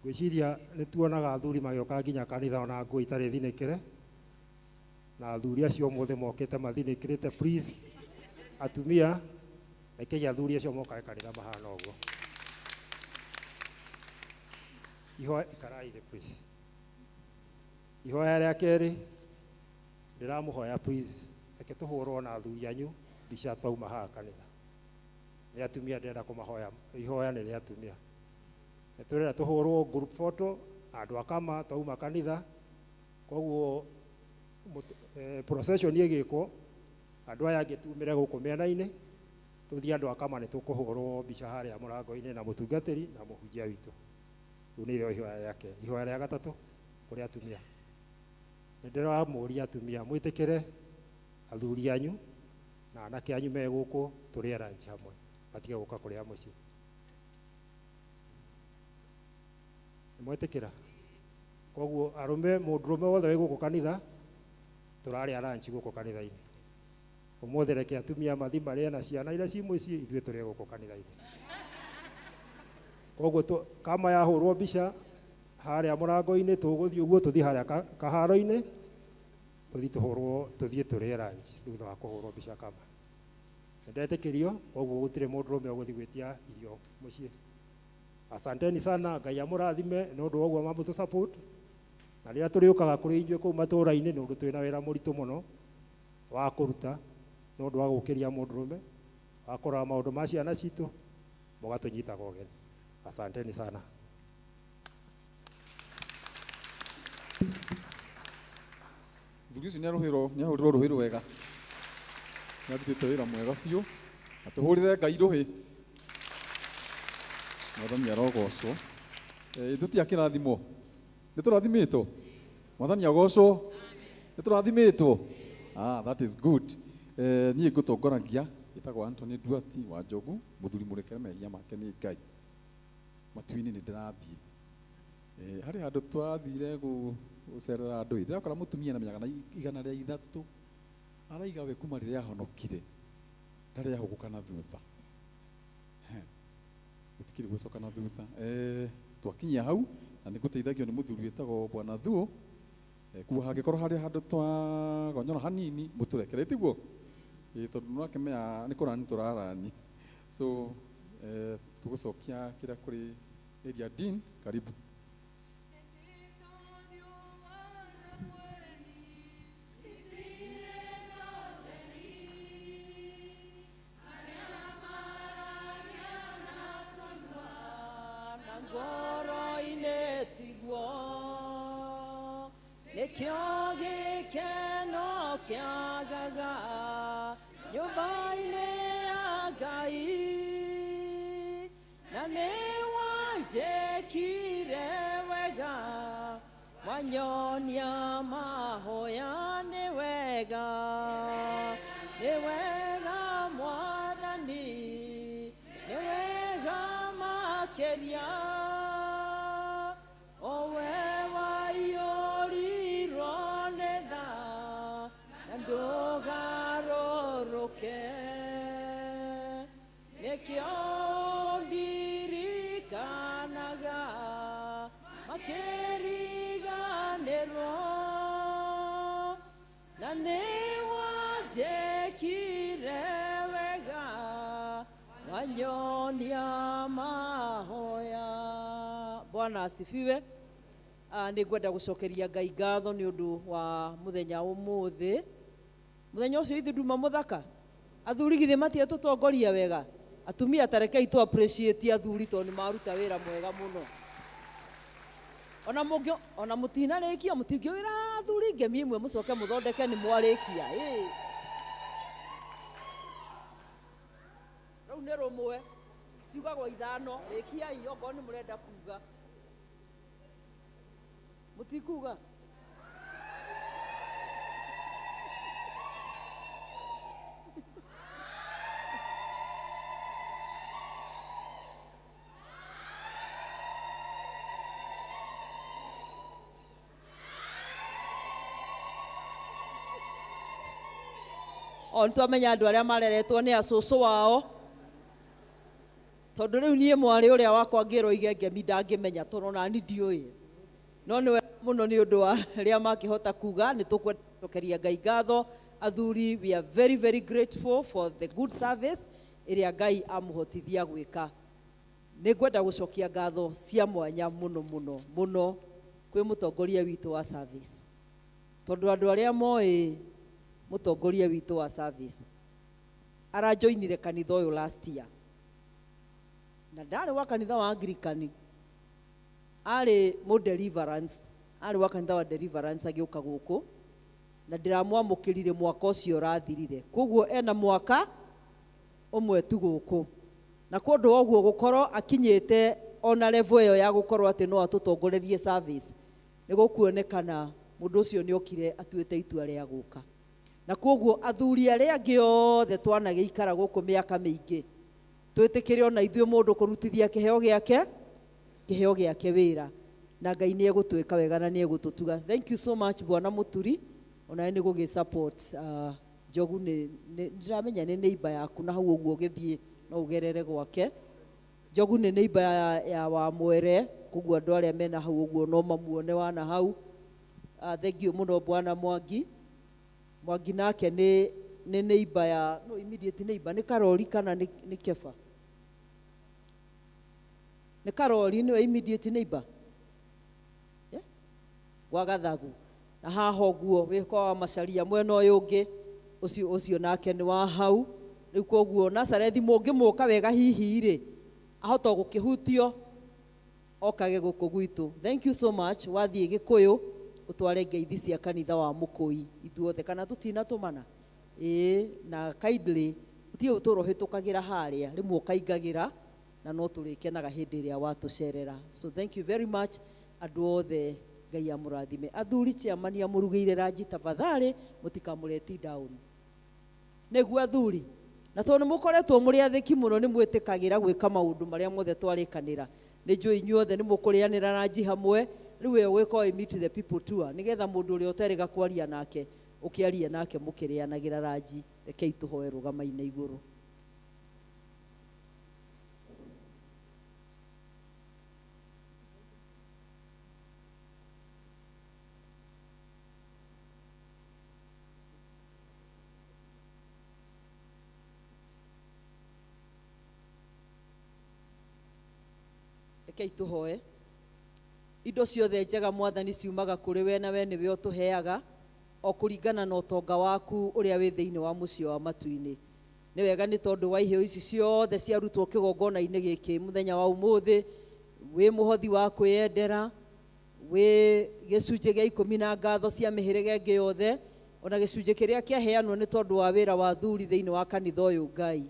Ngwĩciria nĩ tuonaga athuri magĩũka nginya kanitha ona nguo itarĩ thinĩkĩre na athuri acio ũmũthĩ mokĩte mathinĩkĩrĩte. Please atumia, rekei athuri acio mokage kanitha mahana ũguo. Ihoya ikarai thĩ please. Ihoya rĩa kerĩ ndĩramũhoya please reke tũhũrwo na athuri anyu mbica twauma haha kanitha. Nĩ atumia ndĩrenda kũmahoya, ihoya nĩ rĩa atumia. Nĩ tũrenda tũhũrwo group photo. Andũ a Kama twauma kanitha, koguo procession ĩgĩkwo, andũ aya angĩ tumĩre gũkũ mĩena-inĩ, tũthiĩ andũ a Kama nĩ tũkũhũrwo mbica harĩa mũrango-inĩ na mũtungatĩri na mũhunjia witũ. Rĩu nĩrĩo ihoya rĩake. Ihoya rĩa gatatũ kũrĩ atumia. Nĩ ndĩramũria atumia mwĩtĩkĩre athuri anyu na anake anyu me gũkũ tũrĩe lunch hamwe, matige gũka kũrĩa mũciĩ. Nĩ mwetĩkĩra? Koguo arũme, mũndũrũme wothe wĩ gũkũ kanitha, tũrarĩa lunch gũkũ kanitha-inĩ. Ũmũthĩ reke atumia mathi marĩe na ciana iria ci mũciĩ, ithuĩ tũrĩe gũkũ kanitha-inĩ. Koguo kama yahũrwo mbica harĩa mũrango-inĩ, tũgũthiĩ ũguo tũthiĩ harĩa kaharo-inĩ, tũthiĩ tũhũrwo, tũthiĩ tũrĩe lunch thutha wa kũhũrwo mbica kama. Nĩndetĩkĩrio, koguo gũtirĩ mũndũrũme ũgũthiĩ gwĩtia irio mũciĩ. Asanteni sana, Ngai amũrathime nĩ ũndũ wa ũguo mamũtũ support. Na rĩrĩa tũrĩũkaga kũrĩ inyuĩ kũu matũũra-inĩ, nĩ ũndũ twĩna wĩra mũritũ mũno wa kũruta, nĩ ũndũ wa gũkĩria mũndũrũme, wa kũrora maũndũ ma ciana citũ, mũgatũnyitaga ũgeni. Asanteni sana. Mũthuri ũcio nĩarũhĩrwo, nĩahũrirwo rũhĩ rwega. Nĩarutĩte wĩra mwega biũ. Na tũhũrĩre Ngai rũhĩ. Mwathani arogocwo. Tũtiakĩrathimwo. Nĩtũrathimĩtwo? Mwathani agocwo. Nĩtũrathimĩtwo? That is good. Niĩ ngũtongoragia, ĩtagwo Anthony Nduati wa Njogu, mũthuri mũrekere mehia make nĩ Ngai. Matu-inĩ nĩ ndĩrathiĩ. Harĩ handũ twathire gũcerera andũ ĩ, ndĩrakora mũtumia na mĩaka 103 araiga we kuma rĩrĩa ahonokire ndarĩ ahũgũka na thutha. Gũtikĩrĩ gũcoka na thutha. Twakinyia hau na nĩ ngũteithagio nĩ mũthuri wĩtagwo Bwana Thuo. Kuo hangĩkorwo harĩ handũ twagonyora hanini mũtũrekere, tiguo? Tondũ no akĩmenya nĩ kũrani tũrarani. So tũgũcokia kĩrĩa kũrĩ area Dean, karibu. Ngoro-inĩ tiguo nĩkĩo gĩkeno kĩagaga nyũmba-inĩ ya Ngai, na nĩ wanjĩkire wega wanyonia mahoya nĩ wega, nĩ wega Mwathani, nĩ wega makĩria. Owe waiyũrirwo nĩ tha na ndũgarũrũke, nĩkĩo ndirikanaga makĩriganĩrwo, na nĩ wanjĩkire wega wanyonia mahoya. Bwana asifiwe. Nĩ ngwenda gũcokeria Ngai ngatho nĩ ũndũ wa mũthenya ũmũthĩ. Mũthenya ũcio ithuĩ nduma mũthaka. Athuri githĩ matietũtongoria wega? Atumia ta rekei tũ appreciate athuri tondũ nĩ maruta wĩra mwega mũno. Ona mũngĩ, ona mũtinarĩkia, mũtingĩwĩra athuri ngemi ĩmwe mũcoke mũthondeke nĩ mwarĩkia. Rũu nĩ rũmwe, ciugagwo ithano, rĩkiai okorwo nĩ mũrenda kuga. Mũtikuga? O nĩtwamenya andũ arĩa mareretwo nĩ acũcũ wao, tondũ rĩu niĩ mwarĩ ũrĩa wakwa ngĩrwo ige ngemi ndangĩmenya, tondũ nani ndiũĩ. No nĩ wega mũno nĩ ũndũ wa rĩa makĩhota kuga, nĩ tũkwendekeria Ngai ngatho. Athuri, we are very very grateful for the good service ĩrĩa Ngai amũhotithia gwĩka. Nĩ ngwenda gũcokia ngatho cia mwanya mũno mũno mũno kwĩ mũtongoria witũ wa service, tondũ andũ arĩa moĩ mũtongoria witũ wa service arajoinire kanitha ũyũ last year, na ndarĩ wa kanitha wa Anglican. Arĩ mũ deliverance, arĩ wa kanitha wa deliverance agĩũka gũkũ, na ndĩramwamũkĩrire mwaka ũcio ũrathirire. Koguo ena mwaka ũmwe tu gũkũ. Na kũndũ ũguo gũkorwo akinyĩte ona level ĩyo ya gũkorwo atĩ no atũtongorerie service, nĩ gũkuonekana mũndũ ũcio nĩ okire atuĩte itua rĩa gũka. Na koguo athuri arĩa angĩ othe twanagĩikara gũkũ mĩaka mĩingĩ, twĩtĩkĩre ona ithuĩ mũndũ kũrutithia kĩheo gĩake, kĩheo gĩake wĩra. Na Ngai nĩ egũtwĩka wega na nĩ egũtũtuga. Thank you so much Bwana Mũturi, onawe nĩ gũgĩ support Njogu nĩ ndĩramenya nĩ neighbor yaku na hau ũguo ũgĩthiĩ no ũgerere gwake. Njogu nĩ neighbor ya Wamwere, koguo andũ arĩa mena hau ũguo no mamuone wana hau. Thank you mũno Bwana Mwangi. Mwangi nake nĩ neighbor ya, no immediate neighbor, nĩ Karori kana nĩ Kefa? Nĩ Karori nĩwe immediate neighbor? Yeah? Gwa Gathagu. Na haha ũguo wĩ kwa wa Macharia mwena ũyũ ũngĩ, ũcio nake nĩ wa hau. Rĩu koguo Nazarethi mũngĩmũka wega hihi rĩ, ahota gũkĩhutio okage gũkũ gwitũ. Thank you so much. Wathiĩ Gĩkũyũ ũtware ngeithi cia kanitha wa Mũkũi ithuothe, kana tũtinatũmana? Ĩĩ, na kindly ũtige gũtũra ũhĩtũkagĩra harĩa, rĩmwe ũkaingagĩra na no tũrĩkenaga hĩndĩ ĩrĩa watũcerera. So thank you very much andũ othe, Ngai amũrathime. Athuri chairman amũrugĩire ranji tafadhali, mũtikamũreti down. Nĩguo athuri, na tondũ nĩ mũkoretwo mũrĩ athĩki mũno, nĩ mwĩtĩkagĩra gwĩka maũndũ marĩa mothe twarĩkanĩra. Nĩ njũĩ inyuothe nĩ mũkũrĩanĩra ranji hamwe. Rĩu ĩyo gwĩka meet the people tour, nĩgetha mũndũ ũrĩa ũterĩga kwaria nake ũkĩarie nake mũkĩrĩanagĩra ranji. Rekei tũhoe rũgama-inĩ igũrũ. Rekei tũhoe. Indo ciothe njega Mwathani ciumaga kũrĩ we, na we nĩwe ũtũheaga o kũringana na ũtonga waku ũrĩa wĩ thĩinĩ wa mũciĩ wa matu-inĩ. Nĩ wega nĩ tondũ wa iheo ici ciothe ciarutwo kĩgongona-inĩ gĩkĩ mũthenya wa ũmũthĩ, wĩ mũhothi wa kwĩyendera, wĩ gĩcunjĩ gĩa ikũmi na ngatho cia mĩhĩrĩga ĩngĩ yothe, ona gĩcunjĩ kĩrĩa kĩaheanwo nĩ tondũ wa wĩra wa athuri thĩinĩ wa kanitha ũyũ. Ngai,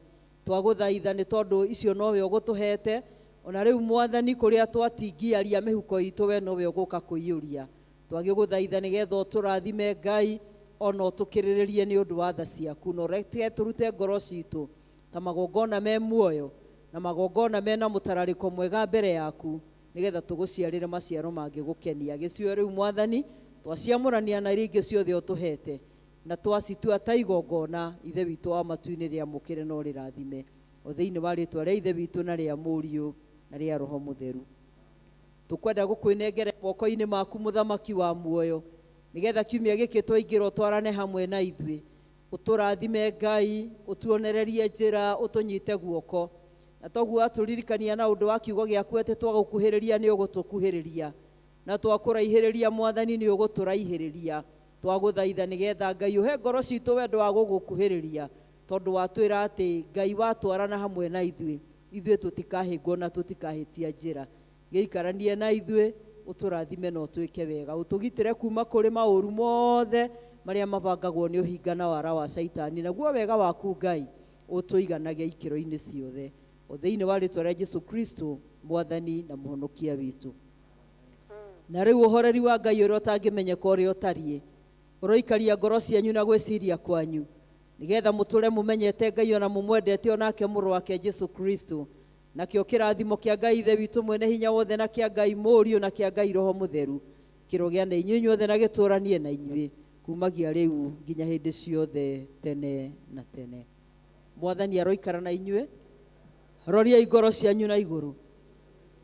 twagũthaitha nĩ tondũ icio nowe ũgũtũhete, ona rĩu Mwathani kũrĩa twatingiaria mĩhuko itũ we nowe ũgũka kũiyũria. Twagĩgũthaitha nĩgetha ũtũrathime Ngai, ona ũtũkĩrĩrĩrie nĩ ũndũ wa tha ciaku, na ũreke tũrute ngoro citũ ta magongona me muoyo na magongona mena mũtararĩko mwega mbere yaku, nĩgetha tũgũciarĩre maciaro mangĩgũkenia. Gĩcigo rĩu Mwathani twaciamũrania na iria ingĩ ciothe ũtũhete, na twacitua ta igongona, Ithe witũ wa matu-inĩ rĩamũkĩre na ũrĩrathime, o thĩinĩ wa rĩtwa rĩa Ithe witũ na rĩa Mũriũ na rĩa Roho Mũtheru. Tũkwenda gũkwĩnengera moko-inĩ maku Mũthamaki wa muoyo, nĩgetha kiumia gĩkĩ twaingĩra ũtwarane hamwe na ithuĩ, ũtũrathime Ngai, ũtuonererie njĩra, ũtũnyite guoko. Na toguo atũririkania na ũndũ wa kiugo gĩaku atĩ twagũkuhĩrĩria nĩ ũgũtũkuhĩrĩria, na twakũraihĩrĩria Mwathani nĩ ũgũtũraihĩrĩria. Twagũthaitha nĩgetha Ngai ũhe ngoro citũ wendo wa gũgũkuhĩrĩria, tondũ watwĩra atĩ Ngai watwarana hamwe na ithuĩ, ithuĩ tũtikahĩngwo na tũtikahĩtia njĩra. Gĩikaranie na ithuĩ, ũtũrathime na ũtwĩke wega, ũtũgitĩre kuma kũrĩ maũru mothe marĩa mabangagwo nĩ ũhinga na wara wa Shaitani, naguo wega waku Ngai ũtũiganage ikĩro-inĩ ciothe, o thĩinĩ wa rĩtwa rĩa Jesu Kristo Mwathani na Mũhonokia witũ. Na rĩu ũhoreri wa Ngai ũrĩa ũtangĩmenyeka ũrĩa ũtariĩ, ũroikaria ngoro cianyu na gwĩciria kwanyu, nĩgetha mũtũre mũmenyete Ngai ona mũmwendete onake mũrũ wake Jesu Kristo. Nakĩo kĩrathimo kĩa Ngai Ithe witũ mwene hinya wothe, na kĩa Ngai Mũriũ, na kĩa Ngai Roho Mũtheru kĩrogĩa na inyuĩ inyuothe na gĩtũranie na inyuĩ kumagia rĩu nginya hĩndĩ ciothe tene na tene. Mwathani aroikara na inyuĩ. Roriai ngoro cianyu na igũrũ.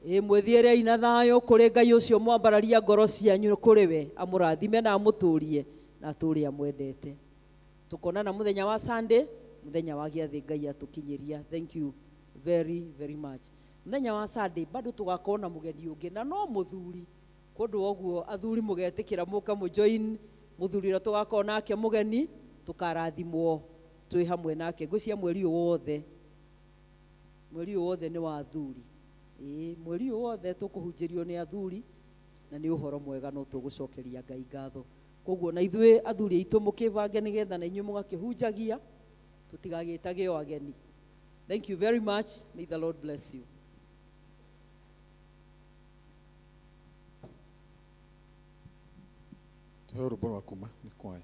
Ĩ mwĩthiĩrei na thayũ kũrĩ Ngai ũcio mwambararia ngoro cianyu kũrĩ we, amũrathime na amũtũrie na atũũre amwendete. Tũkonana mũthenya wa Sunday, mũthenya wa gĩathĩ Ngai atũkinyĩria. Thank you very very much. Mũthenya wa Sunday bado tũgakorwo na mũgeni ũngĩ na no mũthuri. Kũndũ ũguo athuri mũgetĩkĩra mũke mũjoin mũthuri ũrĩa tũgakorwo nake mũgeni, tũkarathimwo twĩ hamwe nake. Ngwĩciria mweri ũyũ wothe, mweri ũyũ wothe nĩ wa athuri. Ĩĩ, mweri ũyũ wothe tũkũhunjĩrio nĩ athuri na nĩ ũhoro mwega no tũgũcokeria Ngai ngatho. Koguo na ithuĩ athuri aitũ mũkĩbange nĩgetha na inyuĩ mũgakĩhunjagia, tũtigagĩtage o ageni. Thank you very much. May the Lord bless you. Tũheo rwĩmbo rwa kuma nĩ kwaya.